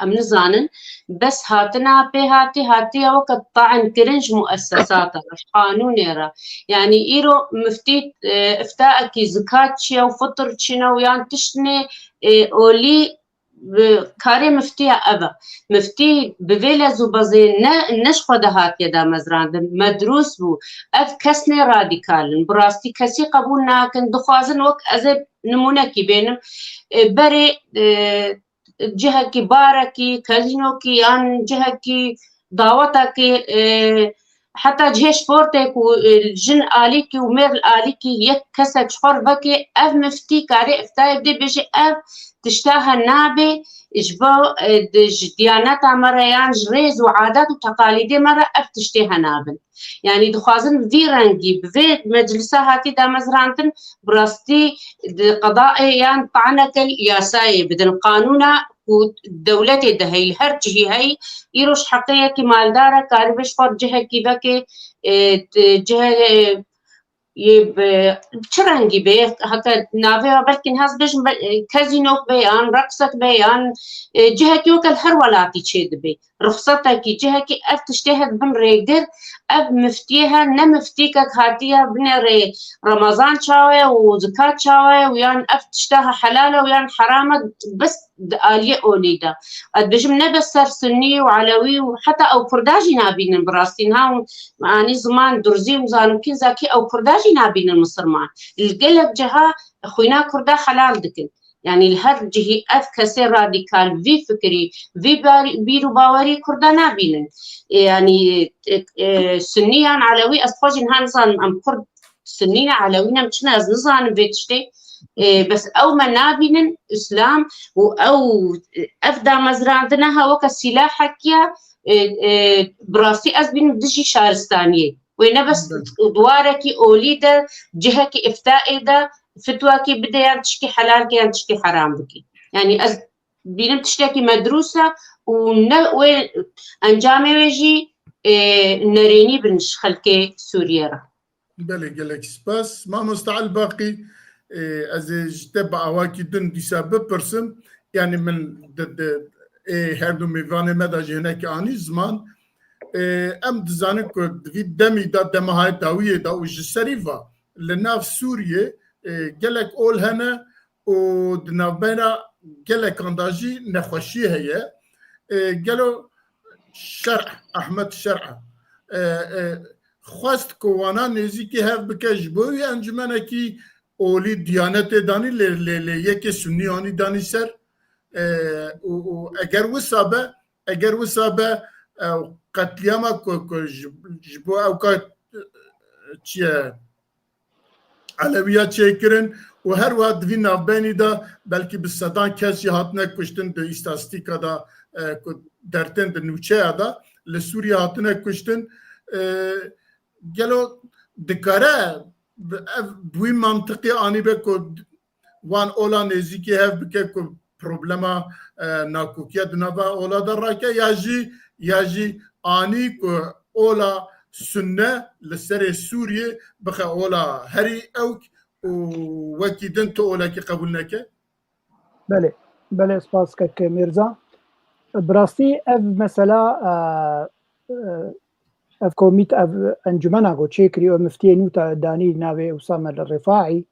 em nizanin. Bes hatina pê hatî, hatiye weke ta'n kirin ji muessesata re, ji qanûnê re. Yanî îro miftî, e, iftaekî zikat çi ye û fitr çi ne û yan tiştnê, e, olî bi karê miftiya ev e. Miftî bi vê lez û bezê ne, ne ji xwe de hatiye damezrandin, medrûs bû. Ev kesnê radîkal in. Bi rastî kesî qebûl nakin. Dixwazin wek ez ê nimûnekî bênim. E, berê, e, cihekî barekî, kezînokî yan cihekî dawetekî, e, heta cihê sportê ku, e, jin alîkî û mêr alîkî yek kesek ji xwe re vekê, ev miftî karê iftayê bidê bêjê ev tişta he nabe, ji bo, e, di, ji diyaneta me re yan ji rêz û adet û teqalîdê me re ev tiştê he nabin. Yanî dixwazin vî rengî bi vê meclisa hatî damezrandin, bi rastî di qedaê yan taneke yasayê bidin, qanûna ku dewletê de heyî, her cihî heyî, îro ji heqê yekî maldar e, karibe ji xwe cihekî veke, e, di cihê, e, yê bi çi rengî be, heke navê we belkî niha ez bêjim, be-, e, kezînok be yan reqsek be yan, e, cihekî weke li her welatî çêdibe. Rixsetekî, cihekî ev tiştê hek bin rêgir, ev miftiyê he, ne miftîkek hatiye binêrê Remezan çawa ye û zikat çawa ye û yan ev tişta he helal e û yan heram e, bes di aliyê olî de. Ez dibêjim ne bes ser Sunnî û Elewî û heta ew Kurda jî nabînin bi rastî. Niha hûn, anî ziman Durzî û zanim kî, Zakî, ew Kurda jî nabînin misirman. Li gelek ciha xwîna Kurda helal dikin. Yanî li her cihî ev kesê radîkal, vî fikirî, vî bar-, bîr û bawerî Kurda nabînin. E, yanî, e, e, Sunnî yan Elewî, ez xwe jî niha nizanim em Kurd Sunnî ne, Elewî ne, em çi ne, ez nizanim vê tiştê. E, bes ew me nabînin Îslam û ew, ev damezrandine ha weke sîlahek ya, e, e, bi rastî ez bînim dijî şaristaniyê. Wê ne bes di warekî olî de, cihekî îftaê de fitwakî bide, yan tişkî helal ke, yan tişkî heram bike. Yanî ez bînim tiştekî medrûs e û ne wê encamê wê jî, e, nerênî bin ji xelkê Sûriye re. Belê, gelek spas. Mamosta Elbaqî, e, ez ê ji te bi awakî din dîsa bipirsim. Yanî min di, di, ê her du mêvanê me de jî hinekî anî ziman. E, em dizanin ku di vî demî de, dema hayê dawiyê de û ji serî ve li nav Sûriyê, e, gelek ol hene û di navbera gelekan de jî nexweşî heye. E, gelo Şerh, Ehmed Şerh, e, e, xwest ku wana nêzîkî hev bike ji bo wî encûmenekî olî Diyanetê danî, lê, lê, lê yekê Sunnî anî danî ser. E, û, û eger wisa be, eger wisa be, e, qetlîama ku, ku ji, ji bo ew ka, e, çi ye, Elewiya çêkirin û her wiha di vî navbenî de belkî bi sedan kes jî hatine kuştin di îstatîstîka de, e, ku dertên di nûçeya de li Sûriye hatine kuştin. E, gelo dikare bi, ev, bi wî mantiqî anîbe ku wan ola nêzîkî hev bike ku problema, e, nakokiya di nava ola de rake, ya jî, ya jî anî ku ola Sunne li serê Sûriyê bixe ola herî ewk û wekî din tu olekî qebûl neke? Belê, belê, spas kek Mîrza. Bi rastî ev mesela, e, e, ev komît, ev encûmena ku çêkirî û miftiyê nû te danî navê Usame li Rifai,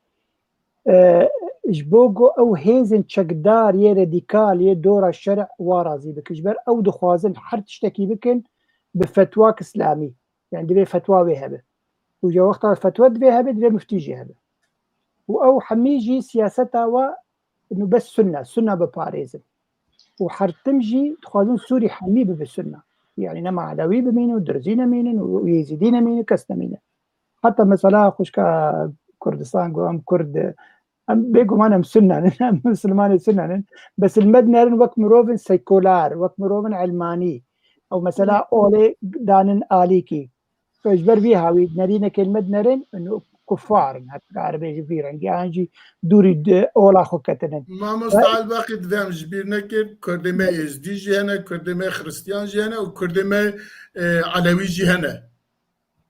e, ji bo ku ew hêzên çekdar yê radîkal yê dora şerî wa razî bikin. Ji ber ew dixwazin her tiştekî bikin bi fetwak îslamî. Yani divê fetwa wê hebe. Û ya wexta fetwa divê hebe, divê miftî jî hebe. Û ew hemî jî siyaseta wa inu bes sunne, sunne biparêzin. Û her tim jî dixwazin Sûrî hemî bibe sunne. Yani nema Elewî bimînin û Dirzî nemînin û Êzîdî nemînin, kes nemîne. Heta mesela xwişka Kurdistan got, em Kurd, em bêguman em Sunne nin, em Misilmanê Sunne nin. Bes li me dinerin wek mirovin sekular, wek mirovin elmanî. Ew mesela olê danin alîkî. Ji ber vî hawî nerînekê li me dinerin, û kufar in, heta eribê ji vî rengî, an jî dûrî di ola xwe ketinin. Mamosta Elbaqî, divê em ji bîr nekin, Kurdê me Êzdî jî hene, Kurdê me Xiristiyan jî hene û Kurdê me, e, Elewî jî hene.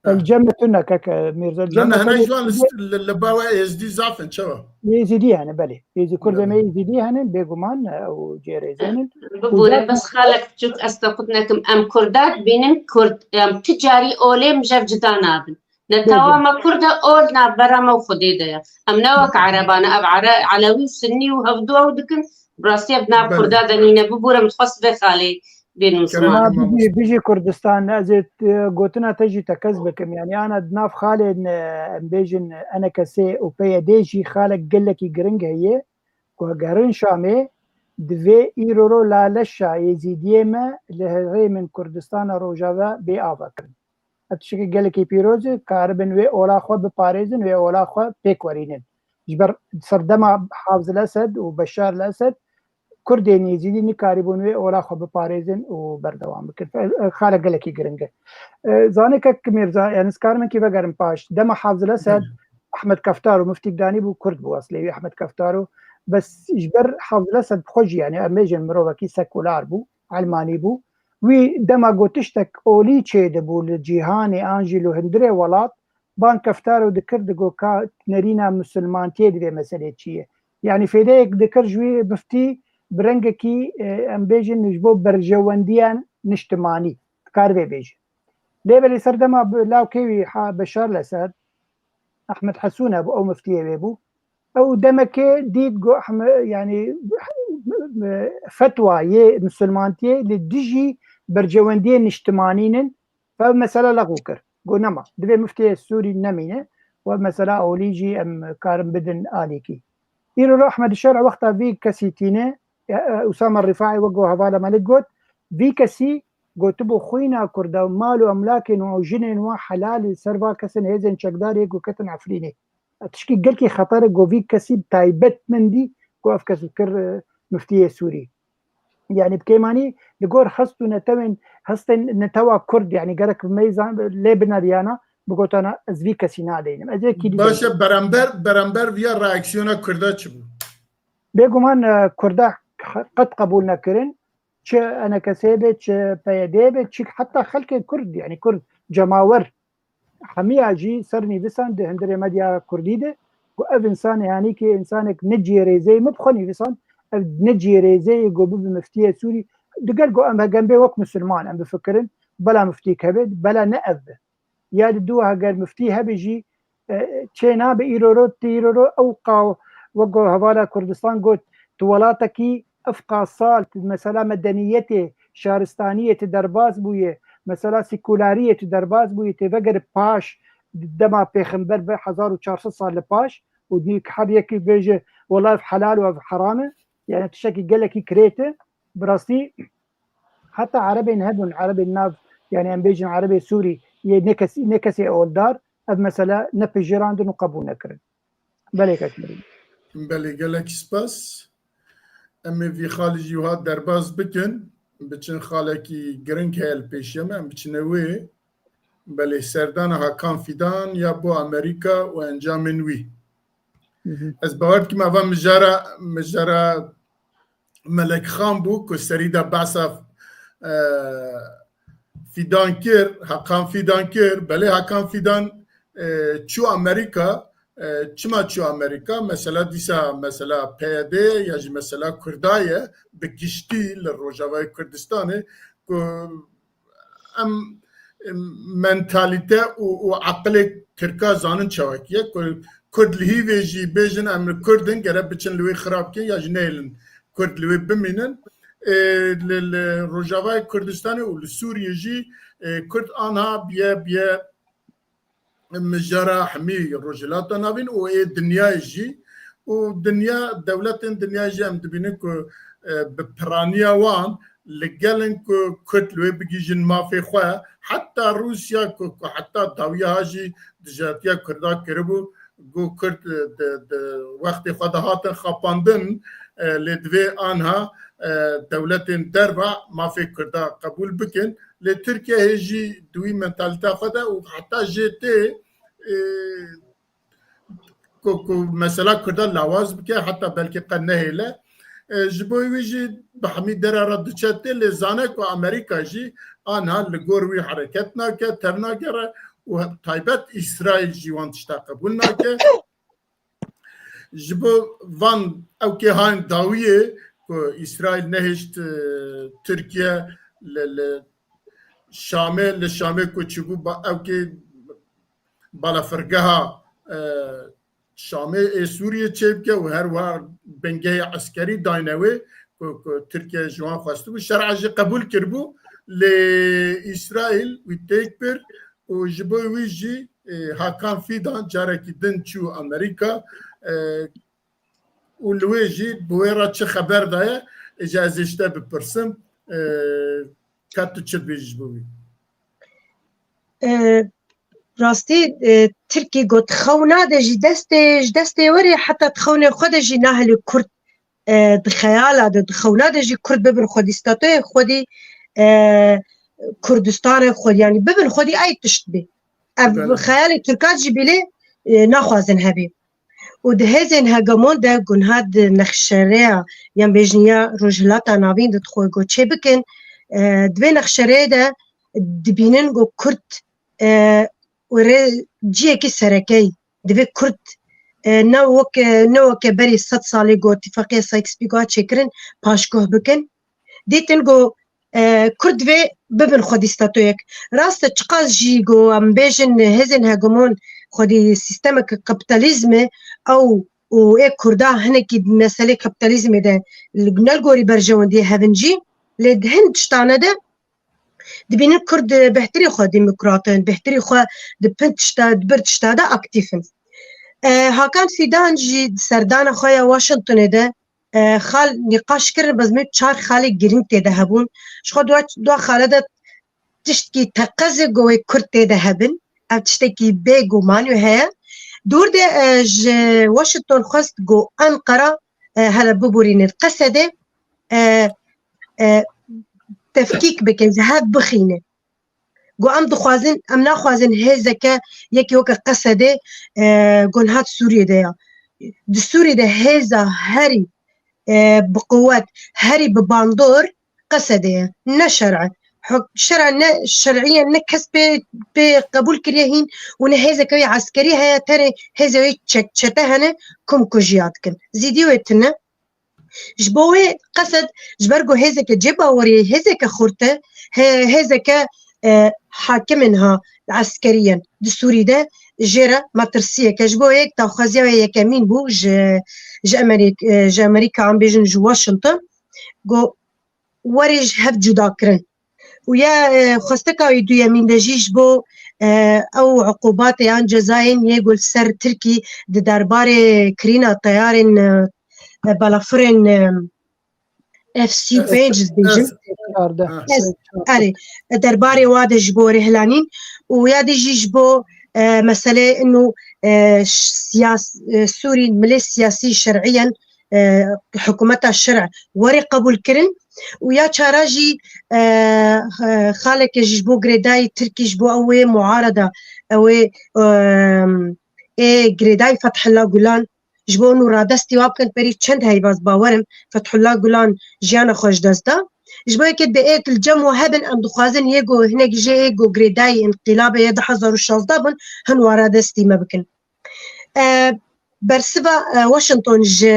El cem tune keke Mîrza. Na, cem na, hene tune ji wan li, li, li bawe Êzdî zaf in, çawa? Êzîdî hene, belê. Êzî, Kurdê me Êzîdî hene, bêguman, e, û cêrêzên in. Bibûre, bes xalek çûk ez te qut nekim. Em Kurda dibînin, Kurd, em ti carî olê mijev cida nabin. Ne tawa me Kurda ol navbera me û Xwedê de ye. Em ne wek Ereban e, ev Ere-, Elewî û Sunnî û hevdu ew dikin, bi rastî ev nav Kurda de nîne. Bibûre, min dixwest vê xalê bênim ziman. Kerema, bijî, bijî Kurdistan, ez ê, e, gotina te jî tekez bikim. Yani ana di nav xalên, e, em bêjin E N K S û P Y D jî xalek gelekî giring heye. Ku hegerin Şamê, divê îro ro laleşa Êzîdiyê me li herêmên Kurdistana Rojava bê avakirin. Ev tiştekî gelekî pîroz e, karibin wê ola xwe biparêzin, wê ola xwe pêk werînin. Ji ber serdema Hafz el-Esed û Beşar el-Esed, Kurdên Êzîdî nikarîbûn wê ola xwe biparêzin û berdewam bikin. Xalek gelekî giring e. E, zanê kek Mîrza, yani ez karim hinkî vegerim paş. Dema Hafz el-Esed, Ehmed Keftar û miftîk danî bû, Kurd bû eslê wî Ehmed Keftar û bes ji ber Hafz el-Esed bi xwe jî, yani em bêjin mirovekî sekular bû, elmanî bû. Wî dema ku tiştek olî çêdibû li cîhanê an jî li hundirê welat, ban keftar û dikir, digot ka nerîna misilmantiyê di vê meselê çi ye. Yani fêdeyek dikir ji wî miftî bi rengekî, e, em bêjin ji bo berjewendiyan niştimanî, dikar vê bêje. Lê belê serdema bi lawkê wî ha Beşar el-Esed, Ehmed Hesûn e bû, ew miftiyê wê bû. Ew demekê dît got, heme, yani, fetwa yê misilmantiyê li dijî berjewendiyê niştimanî nin, ev mesela lexû kir. Got, nema, divê miftiyê Sûrî nemîne. Ev mesela olî jî em karin bidin alîkî. Îro ro Ehmed Şer wexta vî kesî tîne, e, e, Usame Rîfaî wek ku hevala me li got, vî kesî gotibû xwîna Kurda, mal û emlakên wan û jinên wan helal li ser va kesin hêzên çekdarê ku ketin Efrînê. Tişkî gelkî xeter e ku vî kesî bi taybet min dî ku ev kes kir, e, miftiyê Sûrî. Yani bi kêmanî li gor hest û netewên, hestên netewa Kurd, yani gerek bi me zan-, lê bineriyana, bigotana ez vî kesî nadeynim. Ez yekî dî Baş e, beramber, beramber viya reaksiyona Kurda çi bû? Bêguman e, Kurda qet qebûl nekirin. Çi E N K S bê, çi P Y D bê, çi heta xelkê Kurd, yani Kurd cemawer hemiya jî ser nivîsan di hundirê medya Kurdî de ku ev însan, yanî ki însanek ne ciyê rêzeyê min bi xwe nivîsan, ev ne ciyê rêzeyê ku bibe miftiyê Sûrî. Diger ku em hegem bê wek misilman em bifikirin, bela miftî keve, bela ne ev be. Ya di dû heger miftî hebe jî, e, çê nabe îro ro, ti îro ro ew qa wek ku hevala Kurdistan got, tu welatekî ev qa sal, tu mesela medeniyetê, şaristaniyê tu derbas bûye, mesela sekulariyê tu derbas bûye, tê vegerî paş, dema pêxember be hezar û çar sed sal li paş, û dî her yekî bêje, wela ev helal û ev heram e, yani tiştekî gelekî kirêt e, bi rastî heta erebên hebûn, erebên nav, yani em bêjin erebê Sûrî, yê ne kesî, ne kesê oldar, ev mesela nepijirandin û qebûl nekirin. Belê kek Mirî. Belê, gelek spas. Em ê vî xalî jî wiha derbas bikin. Biçin xalekî giring heye li pêşiya me, em biçine wê. Belê, serdana Hakan Fîdan ya bo Amerîka û encamên wî. Ez bawer dikim eva mijara, mijara Melek Xan bû ku serî de behsa, e, Fîdan kir, Hakan Fîdan kir. Belê, Hakan Fîdan, e, çû Amerîka. E, çima çû Amerîka? Mesela dîsa mesela P Y D ya jî mesela Kurda ye, bi giştî li Rojavayê Kurdistanê ku em, em, mentalîte û, û aqilê Tirka zanin çawekî ye, ku Kurd li hîvê jî bêjin em li Kurd in, gere biçin li wê xirab bikin ya jî nehêlin Kurd li wê bimînin. E, li, li Rojavayê Kurdistanê û li Sûriyê jî, e, Kurd anha biye, biye mijara hemî Rojhilata Navîn û ê dinyayê jî û dinya, dewletên dinyayê jî em dibînin ku, e, bi piraniya wan li gel in ku Kurd li wê bigihîjin mafê xwe. Heta Rûsya ku, ku heta dawiya ha jî dijatiya Kurda kiribû, got Kurd, e, di, di wextê xwe de hatin xapandin, e, lê divê anha, e, dewletên derva mafê Kurda qebûl bikin. Lê Tirkiye hê jî di wî mentalîteya xwe de û heta jê tê, e, ku, ku mesela Kurda lawaz bike, heta belkî qe nehêle. E, ji bo wî jî bi hemî dera re diçe tê, lê zane ku Amerîka jî anha li gor wî hereket nake, tevnagere û he-, taybet Îsraîl jî wan tişta qebûl nake. Ji bo van ewkê hayn dawiyê ku Îsraîl nehişt, e, Tirkiye li, li Şamê, li Şamê ku çûbû ba-, ewkê balafirgeha, e, Şamê ê Sûriyê çêbike û her wiha bingehê eskerî dayne wê ku, ku Tirkiye ji wan xwestibû şer'a jî qebûl kiribû, lê Îsraîl wî têk bir û ji bo wî jî, e, Hakan Fîdan carekî din çû Amerîka, e, û li wê jî bi wê re çi xeber daye, êca ez ê ji te bipirsim, e, ka tu çi dibêjî ji bo wî? E, rastî, e, Tirkî got, xew nade jî destê, ji destê werê heta di xewnê xwe de jî nahêle Kurd, e, di xeyala de, di xewna de jî Kurd bibin xwedî, statuya xwedî, e, Kurdistanê xwedî, yanî bibin xwedî ay tişt bê. Ev Belê. Xeyalê Tirkan jî bîlê, e, naxwazin hebê. Û di hêzên hegemon de gunha di nexşereya yan bêjniya Rojhilata Navîn de dixwe ku çê bikin, e, di vê nexşereyê de dibînin ku Kurd, e, were ciyekî serekeyî. Divê Kurd, e, ne weke, ne weke berî sed salê ku Tifaqê Sykes-Picot çêkirin, paşguh bikin. Dîtin ku, e, Kurd divê bibin xwedî statoyek. Rast e, çiqas jî ku em bêjin hêzên hegemon xwedî sîstemek kapîtalîzm e, ew û ê Kurda hinekî di meselê kapîtalîzmê de li, ne li gorî berjewendiyê hev in jî, lê di hin tiştane de dibînin Kurd bêhtirî xwe demokrat in, bêhtirî xwe di pin tişta, di bir tişta de aktîf in. E, Hakan Fîdan jî di serdana xwe ya Washingtonê de, e, xal nîqaş kirin, bes min çar xalê girîng tê de hebûn. Ji xwe dua, dua xale de tiştkî teqez e ku wê Kurd tê de hebin. Ev tiştekî bêguman wê heye. Dûr de, e, ji Washington xwest ku Enqera, e, hele biborîne, Qesedê, e, e, tefkîk bikin, ji hev bixîne. Got, em dixwazin, em naxwazin hêzeke yekî weke Qesedê, e, got, niha di Sûriyê de ya. Di Sûriyê de hêza herî, e, bi quwet, herî bi bandor Qesedê ye. Ne şer e. Huk-, şer e, ne şerî ye, ne kes pê, pê qebûl kiriye hîn û ne hêzeke wê eskerî heye, tenê hêzê wê çek-, çete hene, kum kujiya dikin. Zîdî wê tune. Ji bo wê Qesed, ji ber ku hêzeke cêbaweriyê, hêzeke xurt e, hê-, hêzeke, e, hakim in ha eskerî yên di Sûrî de, jê re metirsiyek e. Ji bo yek daxwaziya wê yekemîn bû ji, ji Amerîk-, e, ji Amerîka, em bêjin ji Washington, ku werê ji hev cuda kirin. Û ya, e, xwesteka wî duyemîn de jî ji bo, e, ew uqubatê yan cezayên yê ku li ser Tirkî di derbarê kirîna teyarên, e, e, balafirên, e, F sî û pênc dibêjin. F çardeh. Erê, derbarê wa de ji bo rêhilanîn û ya dî jî ji bo, e, meselê inu, e, ş-, siyas-, e, Sûrî milê siyasî şer'î yên, e, hikûmeta şer'î werê qebûl kirin û ya çara jî, e, xaleke jî ji bo girêdayî Tirkî ji bo ew ê muarada, ew ê, e, ê girêdayî Fethullah Gulen, ji bo nû radestî wa bikin, perî çend heyva ez bawer im Fethullah Gulen jiyana xwe ji dest da. Ji bo yekê di êk li cem we hebin, em dixwazin yê ku hinek jê ê ku girêdayî înqîlabê yê du hezar û şazdeh bûn, hin wa radestî me bikin. E, bersiva, e, Washington ji,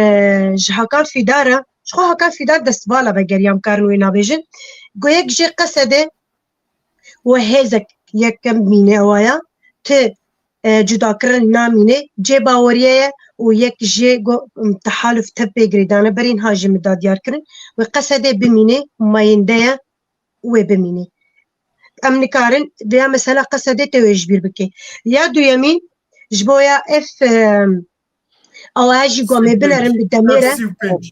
ji Hakan Fîdar e. Ji xwe Hakan Fîdar destvala vegeriya, em karin wê nabêjin. Got yek jê Qesedê we hêzek yekem mîne ewa ya. Ti, e, cudakirin namîne. Cê baweriye ye û yek jê got, em, tehaluf tev pê girêdane. Berî niha jî min da diyar kirin. Wê Qesedê bimîne, mayînde ye. Wê bimîne. Em nikarin vêya mesela Qesedê tê wê ji bîr bike. Ya duyemîn, ji bo ya F, em, ewa jî gomê binerin bi demê re. F sî û pênc.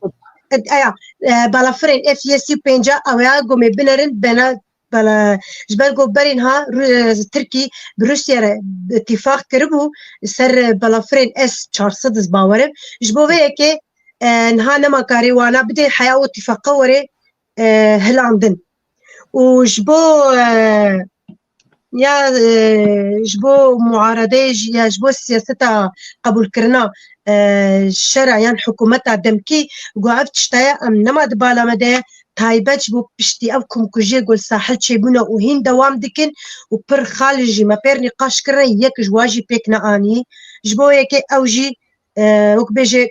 Eya, e, balafirên F yê sî û pênc a ewa gomê binerin bena bala, ji ber ku berî niha Ru-, Tirkî bi Rûsya re îtîfaq kiribû ser balafirên S çar sed, ez bawer im. Ji bo vê yekê, e, niha nema karê wana bidê heya û îtîfaqa were, e, hilandin. Û ji bo, e, ya, e, ji bo muaredeyê jî ya ji bo siyaseta qebûlkirina, e, şera yan hikûmeta demkî, got ev tiştaya em nema di bala me de ye, taybet ji bo piştî ev komkujiyê ku li sahil çêbûne û hîn dewam dikin û pir xal jî me pêr nîqaş kirine, yek ji wan jî pêk neanî. Ji bo yekê ew jî, e, wek bêje,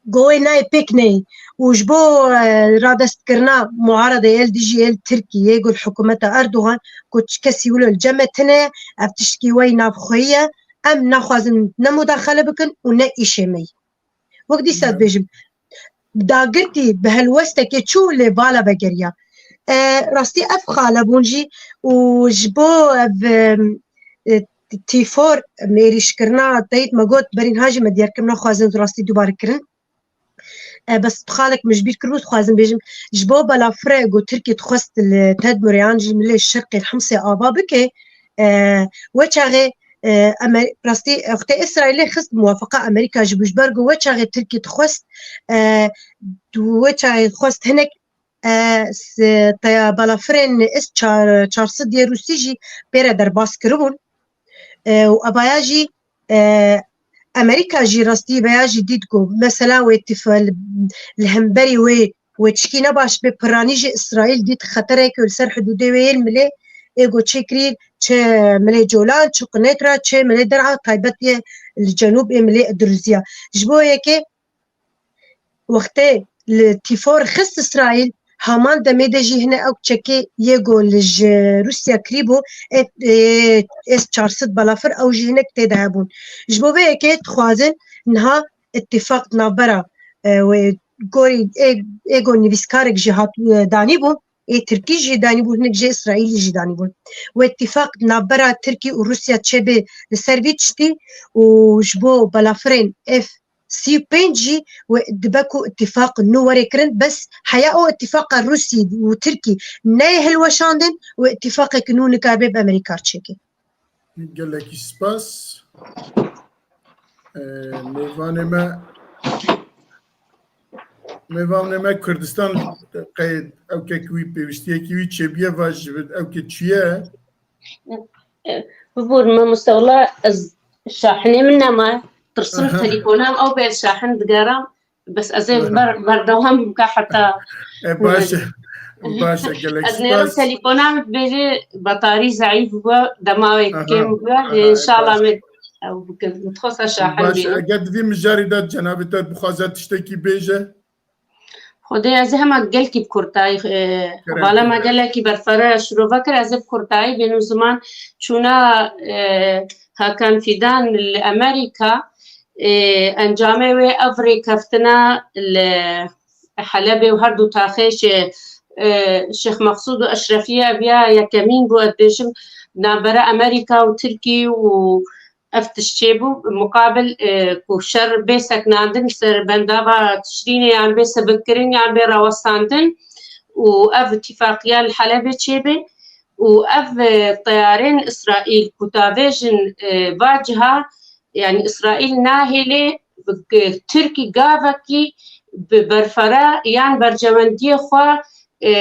go wê nayê pêk neyê. Û ji bo, e, radestkirina muaredê el dijî el Tirkiyê, gul hikûmeta Erdogan, ku çi kesî wilo li cem me tine, ev tiştkî wey navxweyî ye, em naxwazin ne mudaxele bikin û ne îşê me yî. Wek dîsa dibêjim, dagirtî bi helwestekê çû lê bala vegeriya. E, rastî ev xale bûn jî û ji bo ev, e, tîfor, êrîşkirina teyît me got, berî niha jî me diyar kirin, naxwazin rastî dubare kirin. E, bes xalek min ji bîr kiribû, dixwazim bêjim, ji bo balafire ku Tirkî dixwest li Tedmurê yan jî milê şerqê li Himsê ava bike, e, we çaxê, e, Amer-, rastî, wextê Îsraîlê xist muwafaqa Amerîka jî bû, ji ber ku we çaxê Tirkî dixwest, e, we çaxê dixwest hinek, e, s-, teya balafirên S çar, çar sed yê Rûsî jî pê re derbas kiribûn. E, û evaya jî, e, Amerîka jî rastî veya jî dît ku mesela wê tîf-, li, li hemberî wê, wê tişkî ne baş bê, piranî jî Îsraîl dît xeterek li ser hidûdê wê yên milê ê ku çêkirî, çi milê Colan, çi Qunetra, çi milê Der'a, taybet yê li cenûb ê milê Edruziya. Ji bo yekê wextê li tîfor xist Îsraîl, haman demê de jî hine ew çekê yê ku li ji Rûsya kirîbû, ê, ê, S çar sed balafir ew jî hinek tê de hebûn. Ji bo vê yekê dixwazin niha îtîfaq di navbera, e, wê gorî ê, ê ku nivîskarek jî hat, e, danîbû, ê Tirkî jî danîbû, hinek jê Îsraîlî jî danîbûn. Wê îtîfaq di navbera Tirkî û Rûsya çêbê li ser vî tiştî û ji bo balafirên F sî û pênc jî wê dibe ku îtîfaq nû were kirin, bes heya o îtîfaqa Rûsî û Tirkî neyê hilweşandin û îtîfaqek nû nikaribe bi Amerîka çêke. Gelekî spas. Ee, mêvanê me, mêvanê me Kurdistan qey ewkek wî pêwîstiyekî wî çêbiye, va ji ewkê çûye. Bibûr mamoste, wela ez şahinê min nema, tirsim Aha. telefonan ew bê şahin digeram, bes ez ê Aha. ber-, berdewam bika heta E, baş e. Baş e, gelek Ez nêrim spas. telefonan bêjê batarî zeîf bû, dema wê Aha. kêm bû, Aha, e, inşallah baş. me ew bikin. Dixwasa şahin Baş e, bînim. eger divî mijarî de cenabê te bixwaze tiştekî bêje? Xwedê ez ê hema gelkî bi kurtayî, e, Kerem hevala me kir. gelekî berfere şirove kir, ez ê bi kurtayî bênim ziman. Çûna, e, Hakan Fidan li Amerîka, e, encamê wê ev rêkeftina li Helebê û her du taxê Şê-, e, Şêx Mexsûd û Eşrefiyê ev ya yekemîn bû, ez dibêjim, navbera Amerîka û Tirkî û ev tişt çêbû, muqabil, e, ku şer bê sekinandin ser bendava Tişrînê yan bê sivikkirin yan bê rawestandin û ev îtifaqiya li Helebê çêbe û ev, e, teyarên Îsraîl ku davêjin, e, va ciha, yani Îsraîl nahêlê, e, Tirkî gavekî bi berfere yan berjewendiyê xwe, e,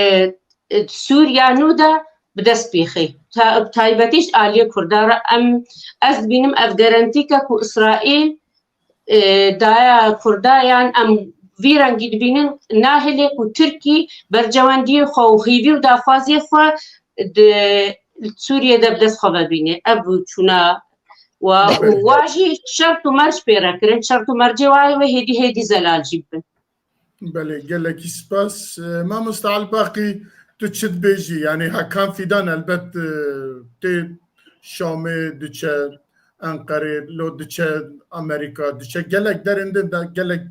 e, Sûriya nû de bi dest bîxî. Ta-, bi taybetî ji aliyê Kurdan re em, ez dibînim ev garantîke ku Îsraîl, e, daye Kurda, yan em vî rengî dibînin, nahêlê ku Tirkî berjewendiyê xwe û hîvî û daxwaziyê xwe di Sûriyê de bi dest xwe ve bîne. Ev bû çûna wa û Belê. wa jî şert û merc pê re kirin. Şert û mercê wa wê hêdî hêdî zelal jî bibin. Belê, gelekî spas. E, Mamoste Elbaqî, tu çi dibêjî? Yani Hakan Fidan elbet, e, tê Şamê, diçe Enqerê, lo diçe Amerîka, diçe gelek derên din de, gelek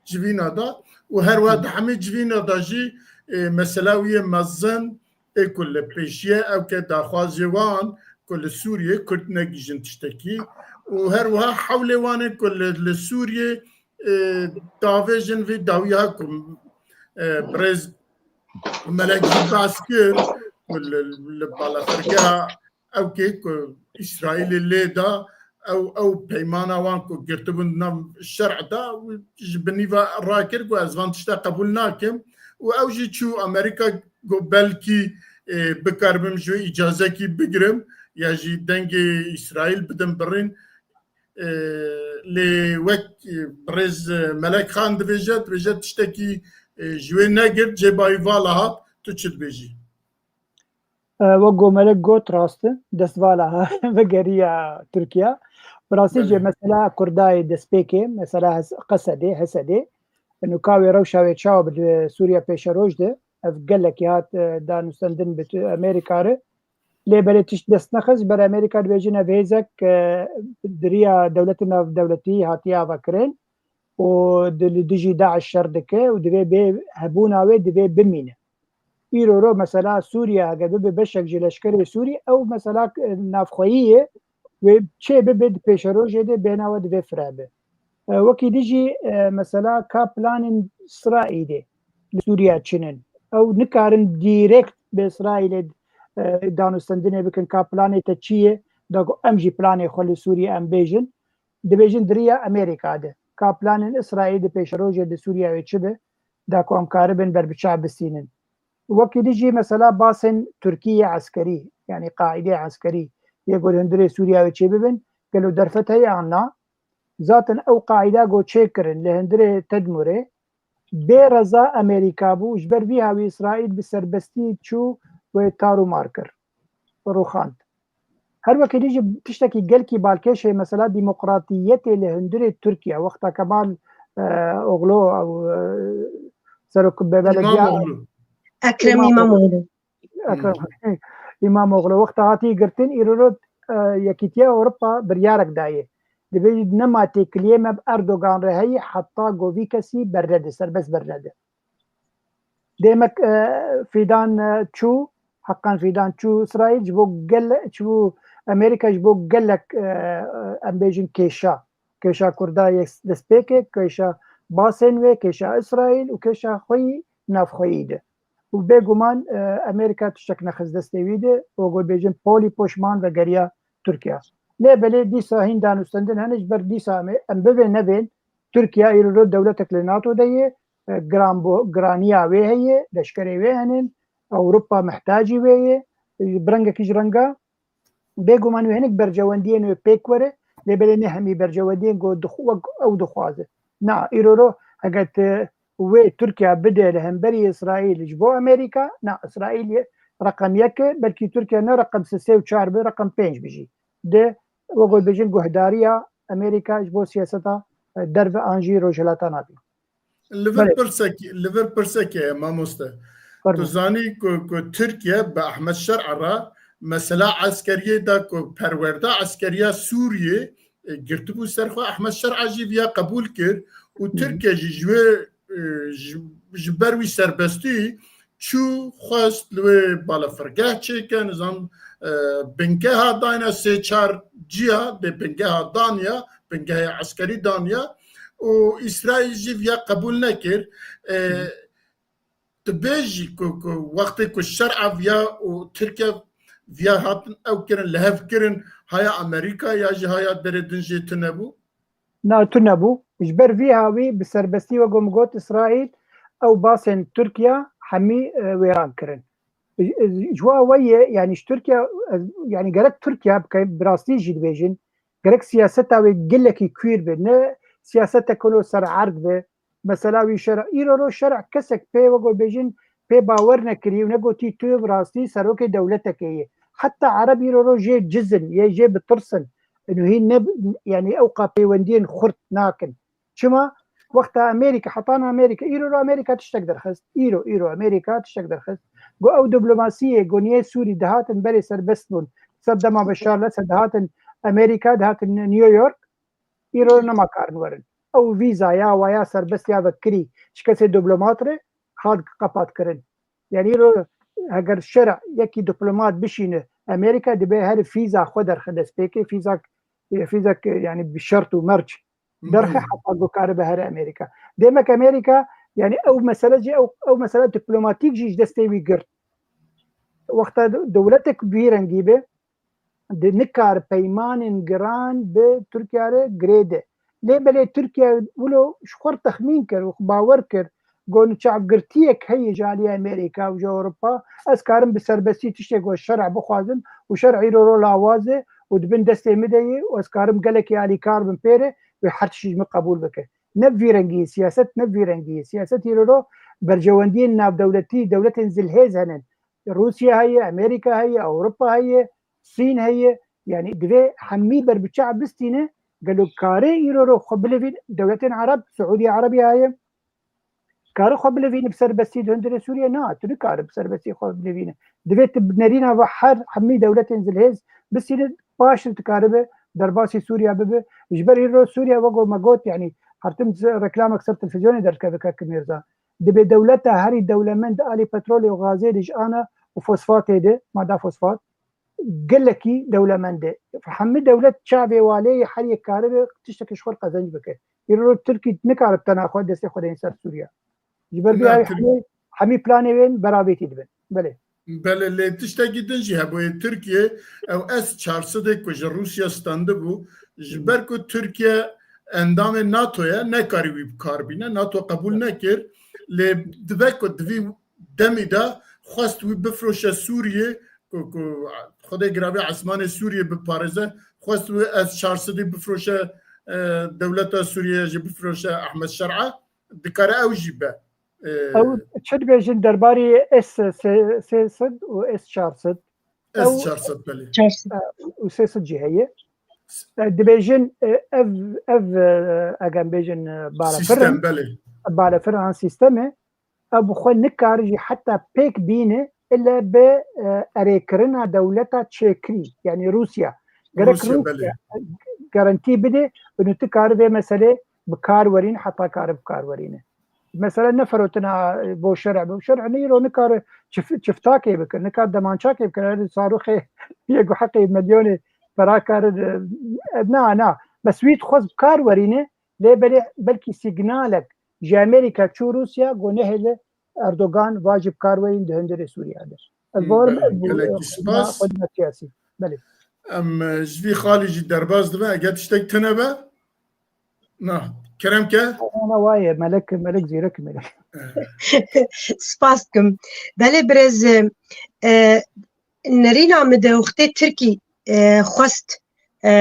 civîna da û her wiha di hemî civîna da jî, e, mesela wî yê mezin ê ku li pêşiye ew ke daxwazê wan ku li Sûriyê Kurd negihîjin tiştekî û her wiha hewlê wan ê ku li, li Sûriyê, e, davêjin vî dawiya ku, e, birêz Melek jî behs kir ku li, li balafirgeha ew kê ku Îsraîlê lê da, ew, ew peymana wan ku girtibûn di nav şer'ê de, ji binî ve rakir ku ez van tişta qebûl nakim û ew jî çû Amerîka ku belkî, e, bikaribim ji wê îcazekî bigirim ya jî dengê Îsraîl bidim birîn. E, lê wek, e, birêz, e, Melek Xan dibêje, dibêje tiştekî, e, ji wê negirt, cêba wî vala hat, tu çi dibêjî? E, wek ku Melek got rast e, dest vala ha-, vegeriya Tirkiye. Bi rastî jî Belê. mesela Kurdayê destpêkê, mesela Hes-, Qesedê, Hesedê, nûka wê rewşa wê çawa bi Sûriye pêşeroj de, ev gelekî hat, e, danûstendin bi tu-, Amerîka re. Lê belê tişt dest nexist, ber Amerîka dibêjin ev hêzek, e, di riya dewletê navdewletî hatiye avakirin û di, li dijî DAIŞ şer dike û divê bê hebûna wê divê bimîne. Îro ro mesela Sûriye eger bibe beşek ji leşkerê Sûrî, ew mesela, e, navxweyî ye, wê çê bibe di pêşerojê de bêhna we divê fire be. E, wekî dijî, e, mesela ka planên Îsraîlê li Sûriye çin in. Ew nikarin dîrekt bi Îsraîlê, e, danûstendinê bikin ka planê te çi ye, da ku em jî planê xwe li Sûriye em bêjin. Dibêjin di riya Amerîka de. Ka planên Îsraîlê di pêşerojê di Sûriye wê çi be, da ku em karibin berbiçav bistînin. Wekî dijî mesela basên Tirkiyê eskerî, yanî qaîdê eskerî, yê ku li hundirê Sûriye wê çê bibin, gelo derfet heye an na? Zaten ew qaîda ku çêkirin li hundirê Tedmurê, bê reza Amerîka bû, ji ber vî hawî Îsraîl bi serbestî çû wê tar û mar kir, rûxand. Her wekî dî jî tiştekî gelkî balkêş heye, mesela demokratiyetê li hundirê Tirkiye, wexta Kemal, e, Oglu, ew, e, serok belediya İmamoğlu. Ekrem İmamoğlu. Ekrem Îmamoğlu wexta hatiye girtin, îro, e, Yekîtiya Ewropa biryarek daye. Dibêjî nema têkiliyê me bi Erdogan re heye heta ku vî kesî bernede, serbest bernede. Demek, e, Fidan, e, çû, Hakan Fidan çû Îsraîl, ji bo gel-, çû Amerîka ji bo gelek, e, em bêjin kêşa. Kêşa Kurda yê destpêkê, kêşa basên wê, kêşa Îsraîl û kêşa xweyî navxweyî de. Û bêguman, e, Amerîka tiştek nexist destê wî de, û ku bêjin polî poşman vegeriya Tirkiye. Lê belê dîsa hîn danûstendin hene, ji ber dîsa em ê, em bivên nevên, Tirkiye îro dewletek li NATO de ye, e, giranbo-, giraniya wê heye, leşkerê wê hene, Ewropa mihtacî wê ye, e, bi rengekî ji renga Bêguman wê hinek bercewendiyên wê pêk were, lê belê ne hemî bercewendiyên ku dixu-, wek ew dixwaze. Na, îro ro, eger tu wê Tirkiye bide li hemberî Îsraîl ji bo Amerîka, na, Îsraîl ye reqem yek e, belkî Tirkiye ne reqem sê, sê û çar be, reqem pênc be jî. De, wek bêjin, guhdariya Amerîka ji bo siyaseta, e, derve an jî Rojhilata Navîn. Li vir Belê. Pirsekî, li vir pirsekê ye, mamoste. Fermo. Tu zanî ku, ku Tirkiye bi Ahmet Şer'a re mesela eskeriyê da ku perwerda eskeriya Sûriyê, e, girtibû ser xwe, Ahmet Şer'a jî viya qebûl kir û Hı hı. Tirkiye jî ji wê, e, ji, ji ber wî serbestî çû, xwest li wê balafirgeh çêke, nizam, e, bingeha dayne sê çar ciya dê bingeha daniya, bingehê eskerî daniya û Îsraîl jî viya qebûl nekir. E, Hı. Tu bêjî ku, ku wextê ku Şer'a viya û Tirkiye viya hatin ew kirin, li hev kirin, haya Amerîka ya jî haya derê din jê tune bû? Na, tune bû. Ji ber vî hawî bi serbestî, wek min got, Îsraîl ew basên Tirkiya hemî, e, wêran kirin. E, e, ji wa we ye, yanî ji Tirkiya, e, yanî gerek Tirkiya bike, bi rastî jî dibêjin, gerek siyaseta wê gelekî kwîr be. Ne siyasetek ku ser erd be, mesela wî şer, îro ro şer kesek pê, wek bêjin, pê bawer nekirî û negotî tu bi rastî serokê dewletekê yî. Heta Ereb îro ro jê cizin, yê jê bitirsin. Û hîn ne, yanî ew qa pêwendiyên xurt nakin. Çima? Wexta Amerîka, heta Amerîka, îro ro Amerîka tiştek derxist. Îro, îro Amerîka tiştek derxist. Got ew diplomasiyê, got niyê Sûrî dihatin berê serbest bûn. Ser dema Beşar Lesed dihatin Amerîka, dihatin New York. Îro nema karin werin. Ew vîza ya waya serbest ya vekirî ji kesê diplomat re hat qepat kirin. Yanî îro heger şer yekî diplomat bişîne Amerîka, dibe her fîza xwe derxe destpêkê, fîzak, fîzak, yanî bi şert û merc derxe Hı. heta ku karibe here Amerîka. Demek Amerîka, yanî ew mesele jî, ew, ew mesele diplomatîk jî ji destê wî girt. Wexta dewletek bi vî rengî be, di nikar peymanên giran bi Tirkiye re girê de. Lê belê Tirkiye wilo ji xwe re texmîn kir û bawer kir, got çavgirtiyek heye ji alî Amerîka û ji Ewropa, ez karim bi serbestî tiştê ku şer'a bixwazim û şer îro ro lawaz e û di bin destê min de ye û ez karim gelekî alîkar bim pê re, wê her tiştî ji min qebûl bike. Ne bi vî rengî ye siyaset, ne bi vî rengî ye. Siyaset îro ro berjewendiyên navdewletî, dewletên zilhêz hene. Rûsya heye, Amerîka heye, Ewropa heye, Sîn heye. Yanî divê hemî ber bi çav bistîne, gelo kare îro ro xwe bilivîne, dewletên Ereb, Siûdiya Erebiya heye, kare xwe bilivîne bi serbestî di hundirê Sûriye? Na, tu nikare bi serbestî xwe bilivîne. Divê tu bi nerîna ve her hemî dewletên zilhêz bistîne, paş re dikaribe derbasî Sûriya bibe. Ji ber îro Sûriye, wek me got, yanî her tim reklamek ser televîzyonê derdikeve, Kak Mîrza. Dibê dewleta herî dewlemend alî petrolê û gazê de ji ana û fosfatê de, mada fosfat, gelekî dewlemend e. Hemî dewlet çavê walê ye, her yek karibe tiştekî ji xwe re qezenc bike. Îro Tirkî nikare tena xwe destê xwe deyên ser Sûriye. Ji ber vê Na, hemî, hemî planê wê beravêtî dibin. Belê. Belê, lê tiştekî din jî hebûye. Tirkiye ew S çar sedê ku ji Rûsya standibû, ji Hı. ber ku Tirkiye endamê NATO ye, nekarî wî bi kar bîne. NATO qebûl nekir. Lê dibe ku di vî demî de xwest wî bifroşe Sûriyê, ku, ku Xwedê giravê esmanê Sûriyê biparêze, xwest wî S çar sedî bifroşe, e, dewleta Sûriyê jî bifroşe Ahmed Şer'a, dikare ew jî be. E, Ew çi dibêjin derbarê S sê sed û S çar sed? S çar sed, belê. Çar sed. E, û sê sed jî heye. E, dibêjin, e, ev, ev, e, eger bêjin, e, balafir Sîstem, in, belê. Balafir an sîstem e, ew bi xwe nikare jî heta pêk bîne, ille bi, e, erêkirina dewleta çêkirî, yanî Rûsya. Gerek Rûsya, Rûsya belê. garantî bide, û tu kare vê meselê bi kar werîn, heta kare bi kar werîne. Mesela ne firotina, e, bo şerê, bo şerê ne îro nikare çif-, çiftakê bikir, nikare demançakê bikir, her saroxê yê ku heqê milyonê pera kare, e, na, na. Bes wî dixwest bi kar werîne, lê belê belkî signalek ji Amerîka çû Rûsya, got nehêle Erdogan vacib kar weyîn di hundirê Sûriya de. Ez Hı, bawerim belê, ev bû, gelekî e, spas. Xwedîna siyasî. Belê. Em, e, ji vî xalî jî derbas dibin, eger tiştek tune be. Na, kerem ke. Ana waye, melek, melek zîrek melek. Spas dikim. Belê birêz, e, nerîna min de wextê Tirkî e, xwest, e,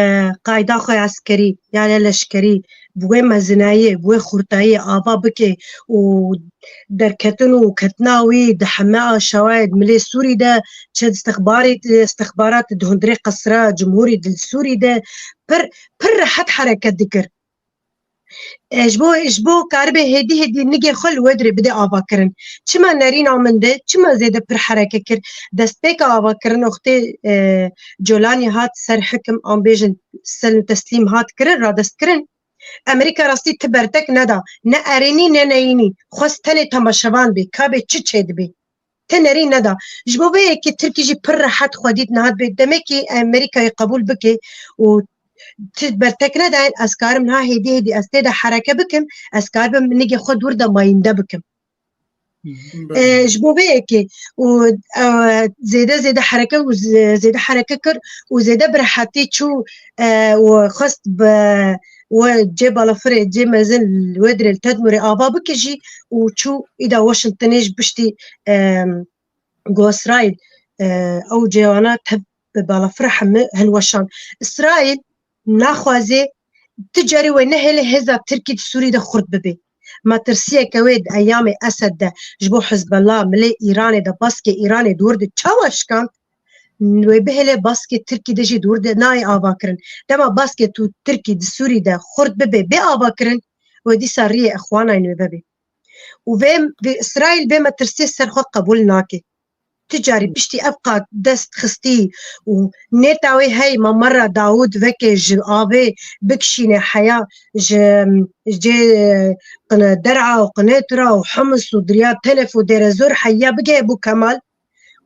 qayda xwe eskerî, ya leşkerî, bi wê mezinayê, bi wê xurtayê ava bike û derketin û ketina wî di heme aşawayê di milê Sûrî de, çi di istixbarê, istixbarat di hundirê qesra cumhûrî di Sûrî de pir, pir rehet hereket dikir. E, ji bo, ji bo karibe hêdî hêdî nigê xwe li wê dirê bide avakirin. Çima nerîna min de, çima zêde pir hereke kir? Destpêka avakirin wextê, e, Colanî hat ser hikim, an bêjin selm teslîm hat kirin, radest kirin. Amerîka rastî ti bertek neda. Ne erênî ne neyînî. Xwest tenê temaşevan bê. Ka bê çi çêdibê. Te nerî neda. Ji bo vê yekê Tirkî jî pir rehet xwe dît niha dibê demekî Amerîkayê qebûl bike û ti bertek nedayên, ez karim niha hêdî hêdî ez tê de hereke bikim, ez karibim nigê xwe dûr de mayînde bikim. E, ji bo vê yekê û, e, zêde zêde hereke û z-, zêde hereke kir û zêde bi rehetî çû, e, û xwest bi we cê balafirê, cê mezin li wê dirê li Tedmurê ava bike jî û çû îda Washingtonê ji piştî, e, ku Îsraîl, e, ew cêwana tev bi balafira heme hilweşan. Îsraîl naxwaze ti carî wê nehêle hêza Tirkî di Sûrî de xurt bibe. Metirsiyeke wê di eyamê Esed de ji bo Hizbullah, milê Îranê de baskê Îranê dûr de çawa şikand? Wê bihêle baskê Tirkî de jî dûr de nayê avakirin. Dema baskê tu Tirkî di Sûrî de xurt bibe bê avakirin, wê dîsa riyê exwanayên wê vebe. Û vê, vê Îsraîl vê metirsiyê ser xwe qebûl nake. Ti carî piştî ev qat dest xistî û nêta wê hey ma merra Dawûd veke ji avê bikişîne heya ji, ji cê, qine Der'a û Qinêtra û Himis û Dirya Telef û Dêrezor heya bigeye bo Kemal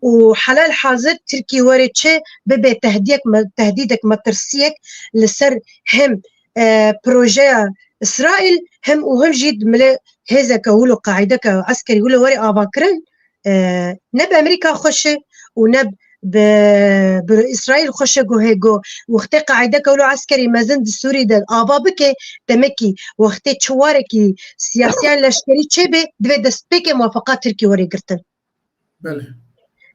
û helal hazir Tirkî were çi bibe tehdiyek me-, tehdîdek metirsiyek li ser hem, e, projeya Îsraîl hem û hem jî di milê hêzeke wilo qaîdeke eskerî wilo were avakirin, e, ne bi Amerîka xweş e û ne bi, bi Îsraîl xweş e ku hê ku wextê qaîdeke wilo eskerî mezin di Sûrî de ava bike, demekî wextê çi warekî siyasiyan leşkerî çêbe, divê destpêkê muwafaqa Tirkî were girtin. Belê.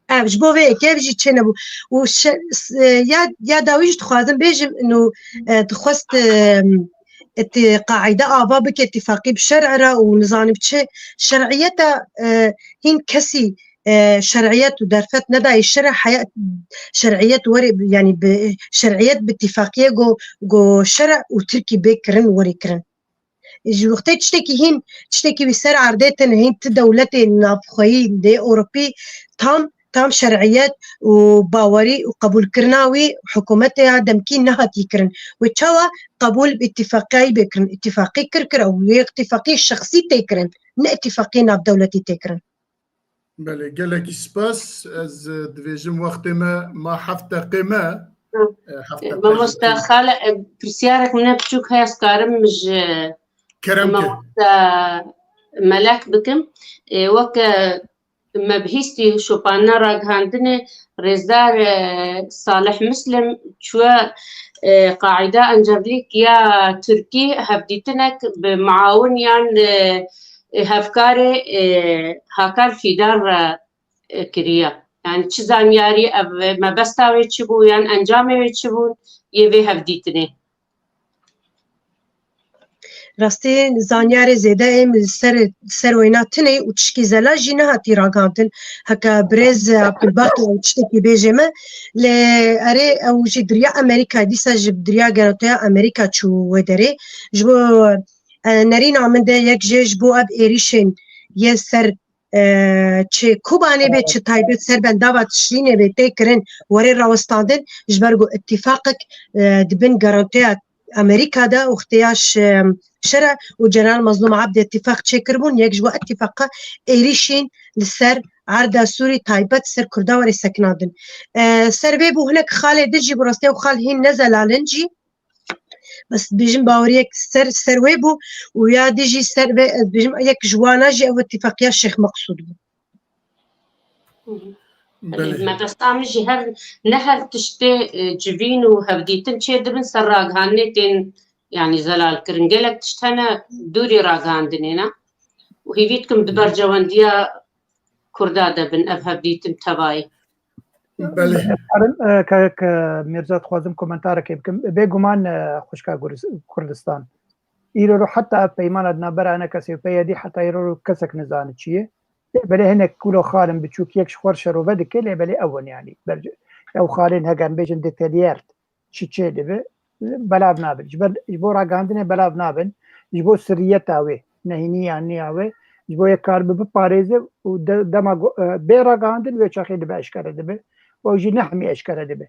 Ev ji bo vê yekê ev jî çênebû. Û şe-, s-, e, ya, ya dawî jî dixwazim bêjim, ino, e, dixwest, e, ti qaîde ava bike, îtîfaqî bi şer'e re û nizanim çi şer'iyeta, e, hîn kesî, e, şer'iyet û derfet nedayê şer'e heya şer'iyet were, yanî bi şer'iyet bi îtîfaqiyê go, go şer'e û Tirkî bê kirin, werê kirin. Ji wextê tiştekî hîn, tiştekî wî ser erdê tune hîn ti dewletê navxweyî dê Ewropî tam, tam şer'iyet û bawerî û qebûlkirina wî hikûmetê ya demkî nehatî kirin. Wê çawa qebûl bi îtîfaqiyayî bê kirin? Îtîfaqî kir kir ew wê îtîfaqî şexsî tê kirin, ne îtîfaqî navdewletî tê kirin. Belê, gelekî spas. Ez, e, divêjim wextê me ma heft deqê me. Hı. E, heft E, deqe Mamoste jî Xale, e, pirsyarek min e biçûk heye, ez karim ji Kerem ke. Mamoste Melek bikim. E, weke me bihîstî şopana ragihandinê, rêzdar, e, Salih Muslim çûye, e, qaîda Encevlîk ya Tirkî hevdîtinek bi muawin yan, e, e, hevkarê, e, Hakan Fîdar re, e, kiriye. Yani çi zanyarî ev mebesta wê çi bû, yan encamê wê çi bûn, yê vê hevdîtinê? Rastî zanyarê zêde êm li ser, ser wêna tune û tişkî zelal jî nehatî ragihandin. Heke birêz Abdulbaq ew tiştekî bêje me, lê erê ew jî diriya Amerîka, dîsa ji diriya geroteya Amerîka çû wê derê. Ji bo, e, nerîna min de yek jê ji bo ev êrîşên yên ser e, çi Kobanê bê, çi taybet ser bendava Tişrînê bê tê kirin, were rawestandin, ji ber ku îtîfaqek, e, di bin garantiya Amerîka de û xtiya şi-, şere û General Mazlûm Abdî îtîfaq çêkiribûn, yek ji bo îtîfaqa êrîşên li ser erda Sûrî taybet ser Kurda were sekinandin. E, ser vê bû hinek xalê din jî, bi rastî ew xal hîn ne zelal in jî, Bes dibêjim baweriyek ser, ser wê bû û ya dî jî ser vê, ez dibêjim yek ji wana jî ev îtîfaqiya Şêx Meqsûd bû. Hı hı. Belê. Mebesta min jî her, ne her tiştê, e, civîn û hevdîtin çê dibin ser ragihandinê tên, yanî zelal kirin. Gelek tişt hene dûrî ragihandinê ne. Û hêvî dikim di berjewendiya Kurda de bin ev hevdîtin tevayî. Belê. Karim, e, ke, ke Mirza, dixwazim komentareke bikim. Bêguman, e, xwişka Guris-, Kurdistan. Îro ro heta ev peymana di navbera ene kesê û P Y D heta îro ro kesek nizane çi ye. Lê belê hinek kulo xalin biçûk yek ji xwe şerove dike, lê belê ew in, yanî. Ber-, ew xalên hege em bêjin detaillert çi çê dibe, belav nabin. Ji ber, ji bo ragihandinê belav nabin. Ji bo sirriyeta wê, nehîniya niya wê, ji bo yek karibe biparêze û de-, dema go-, e, bê ragihandin wê çaxê dibe eşkere dibe. Û jî ne hemî eşkere dibe.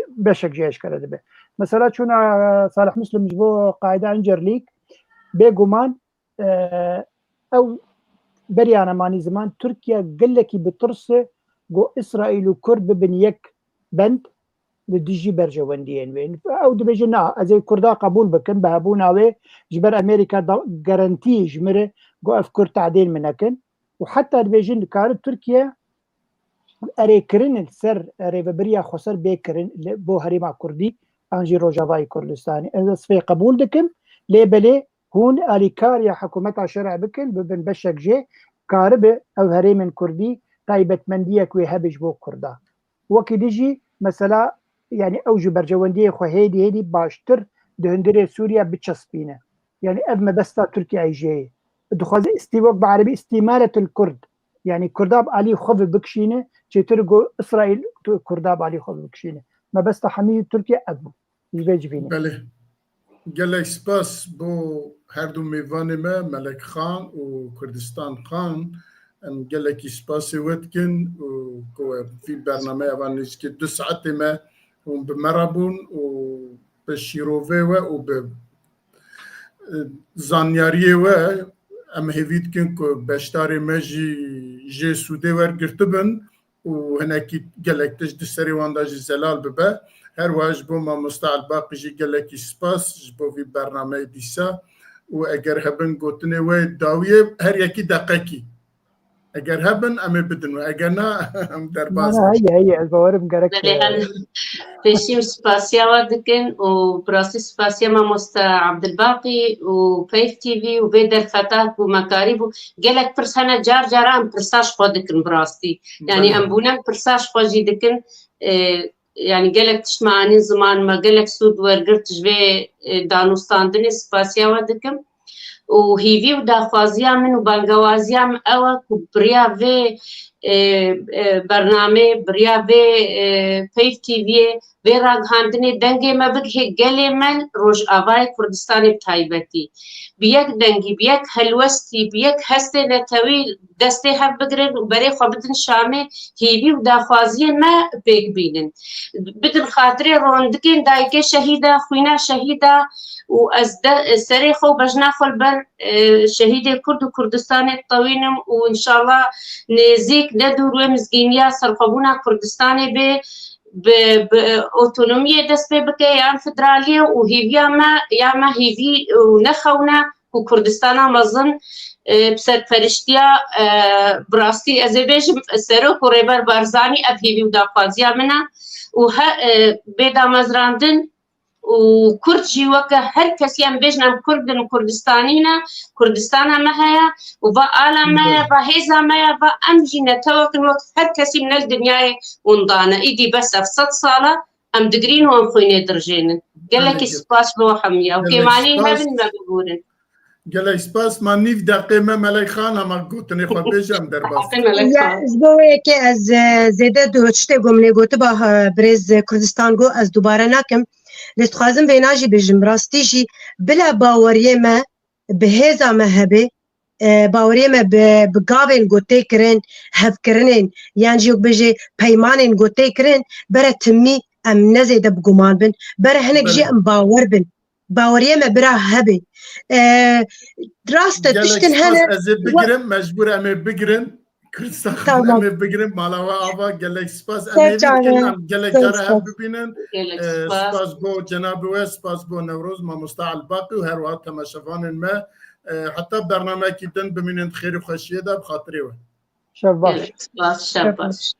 Beşek jî eşkere dibe. Mesela çûna, e, Salih Muslim ji bo Qaîda Incerlîk, bêguman, e, ew beriya nemanî ziman Tirkiye gelekî bi tirs e ku Îsraîl û Kurd bibin yek bend li dijî berjewendiyên wê. Ew dibêje, na, ez ê Kurda qebûl bikim, bi hebûna wê ji ber Amerîka da garantiyê ji min re ku ev Kurd tadîl min nekin. Û heta dibêjin dikare Tirkiye erêkirin li ser rêvebiriya xweser bê kirin li, bo herêma Kurdî an jî Rojavayê Kurdistanê. Ez, ez vê qebûl dikim, lê belê hûn alîkariya hikûmeta şerê bikin, bibin beşek jê, karibe ew herêmên Kurdî taybetmendiyek wê hebe ji bo Kurda. Wekî din jî mesela, yanî ew ji berjewendiyê xwe hêdî hêdî baştir di hundirê Sûriye biçespîne. Yanî ev mebesta Tirkiyeyê jê ye. Dixwaze îstî-, wek bi erebî îstîmaretil Kurd. Yanî Kurda bi alî xwe ve bikişîne, çêtir ku Îsraîl tu-, Kurda bi alî xwe ve bikişîne. Mebesta hemî Tirkiye ev bû. Ji vê civînê. Belê. Gelek spas bo her du mêvanê me, Melek Xan û Kurdistan Xan. Em gelekî spasê we dikin û ku we vî bernameya van nêzîkî du saetê me hûn bi me re bûn û bi şîrovê we û bi, e, zanyariyê we em hêvî dikin ku beşdarê me jî jê sûdê wergirtibin û hinekî gelek tişt di serê wan de jî zelal bibe. Her wiha ji bo mamoste Elbaqî jî gelekî spas ji bo vî bernameyê dîsa û eger hebin gotinê we dawiyê her yekî deqekî. Eger hebin em ê bidin we. Eger na em derbas Na, na, bin. Heye, heye, ez bawerim gerek, Belê, e, em pêşî em spasiya we dikin û bi rastî spasiya mamoste Abdilbaqî û Peyv T V û vê derfeta ku me karîbû. Gelek pirs hene, car cara em pirsa ji xwe dikin bi rastî. Yanî Belê. Em bûne pirsa ji xwe jî dikin. E, yanî gelek tişt me anîn ziman me, gelek sûd wergirt ji vê, e, danûstandinê, spasiya we dikim. Û hîvî û daxwaziya min û bangewaziya min ew e ku bi riya vê, e, e, bernamê, bi riya vê, e, Peyv T V'yê, vê ragihandinê dengê me bigihê gelê me li Rojavayê Kurdistanê bi taybetî. Bi yek dengî, bi yek helwestî, bi yek hestê netewî destê hev bigirin û berê xwe bidin Şamê, hîvî û daxwaziyên me pêk bînin. Bidin xatirê rondikên dayikê şehîda, xwîna şehîda û ez de, serê xwe û bejna xwe li ber, e, şehîdê Kurd û Kurdistanê ditewînim û înşallah nêzîk ne dûr wê mizgîniya serxwebûna Kurdistanê bê, bi, bi otonomiyê dest pê bike yan federaliyê û hêviya me ya me hêvî û nexewne ku Kurdistana mezin, e, bi serperiştiya, e, bi rastî ez ê bêjim serok û Rêber Barzanî ev hêvî û daxwaziya min e û he, e, bê damezrandin û Kurd jî weke her kesî em bêjin em Kurd in, Kurdistanî ne, Kurdistana me heye û va ala me ye, Belê. Va hêza me ye, va em jî netewek in wek her kesî ne li dinyayê winda ne. Îdî bes ev sed sal e em digirîn û em xwînê dirijênin. Gelekî Belê. Spas bo hemiya û Gelek kêmanî spas. Hebin me bibûrin. Gelek spas, ma nîv deqê me Melek Xan hema gotinê xwe bêje em derbas. Melek Ya, Xan. Ji bo wê yekê ez, e, zêde du tiştê ku min ê gotiba, ha, birêz Kurdistan got, ez dubare nakim. Lê dixwazim vêna jî bêjim, rastî jî bila baweriyê me bi hêza me hebe, e, baweriyê me bi, bi gavên ku tê kirin, hevkirinên, yan jî wek bêjê peymanên ku tê kirin, bere timî em ne zêde bi guman bin, bere hinek jî Belê. Em bawer bin. Baweriyê me bira hebe. E, rast e, Gelek tiştin spas, hene. Ez ê bigirim, mecbûr em ê bigirin. Kurdistan Tamam. Em ê bigirin, mala we ava, gelek spas. Em Ser hêvî dikin, çavan. Em gelek Ser cara hev spas. Bibînin. Gelek E, spas. Spas bo cenabê we, spas bo Newroz, mamosta Elbaqî û her wiha temaşevanên me. E, heta bernameyekî din bimînin di xêr û xweşiyê de, bi xatirê we. Şev baş. Gelek spas, şev Şev baş. Baş.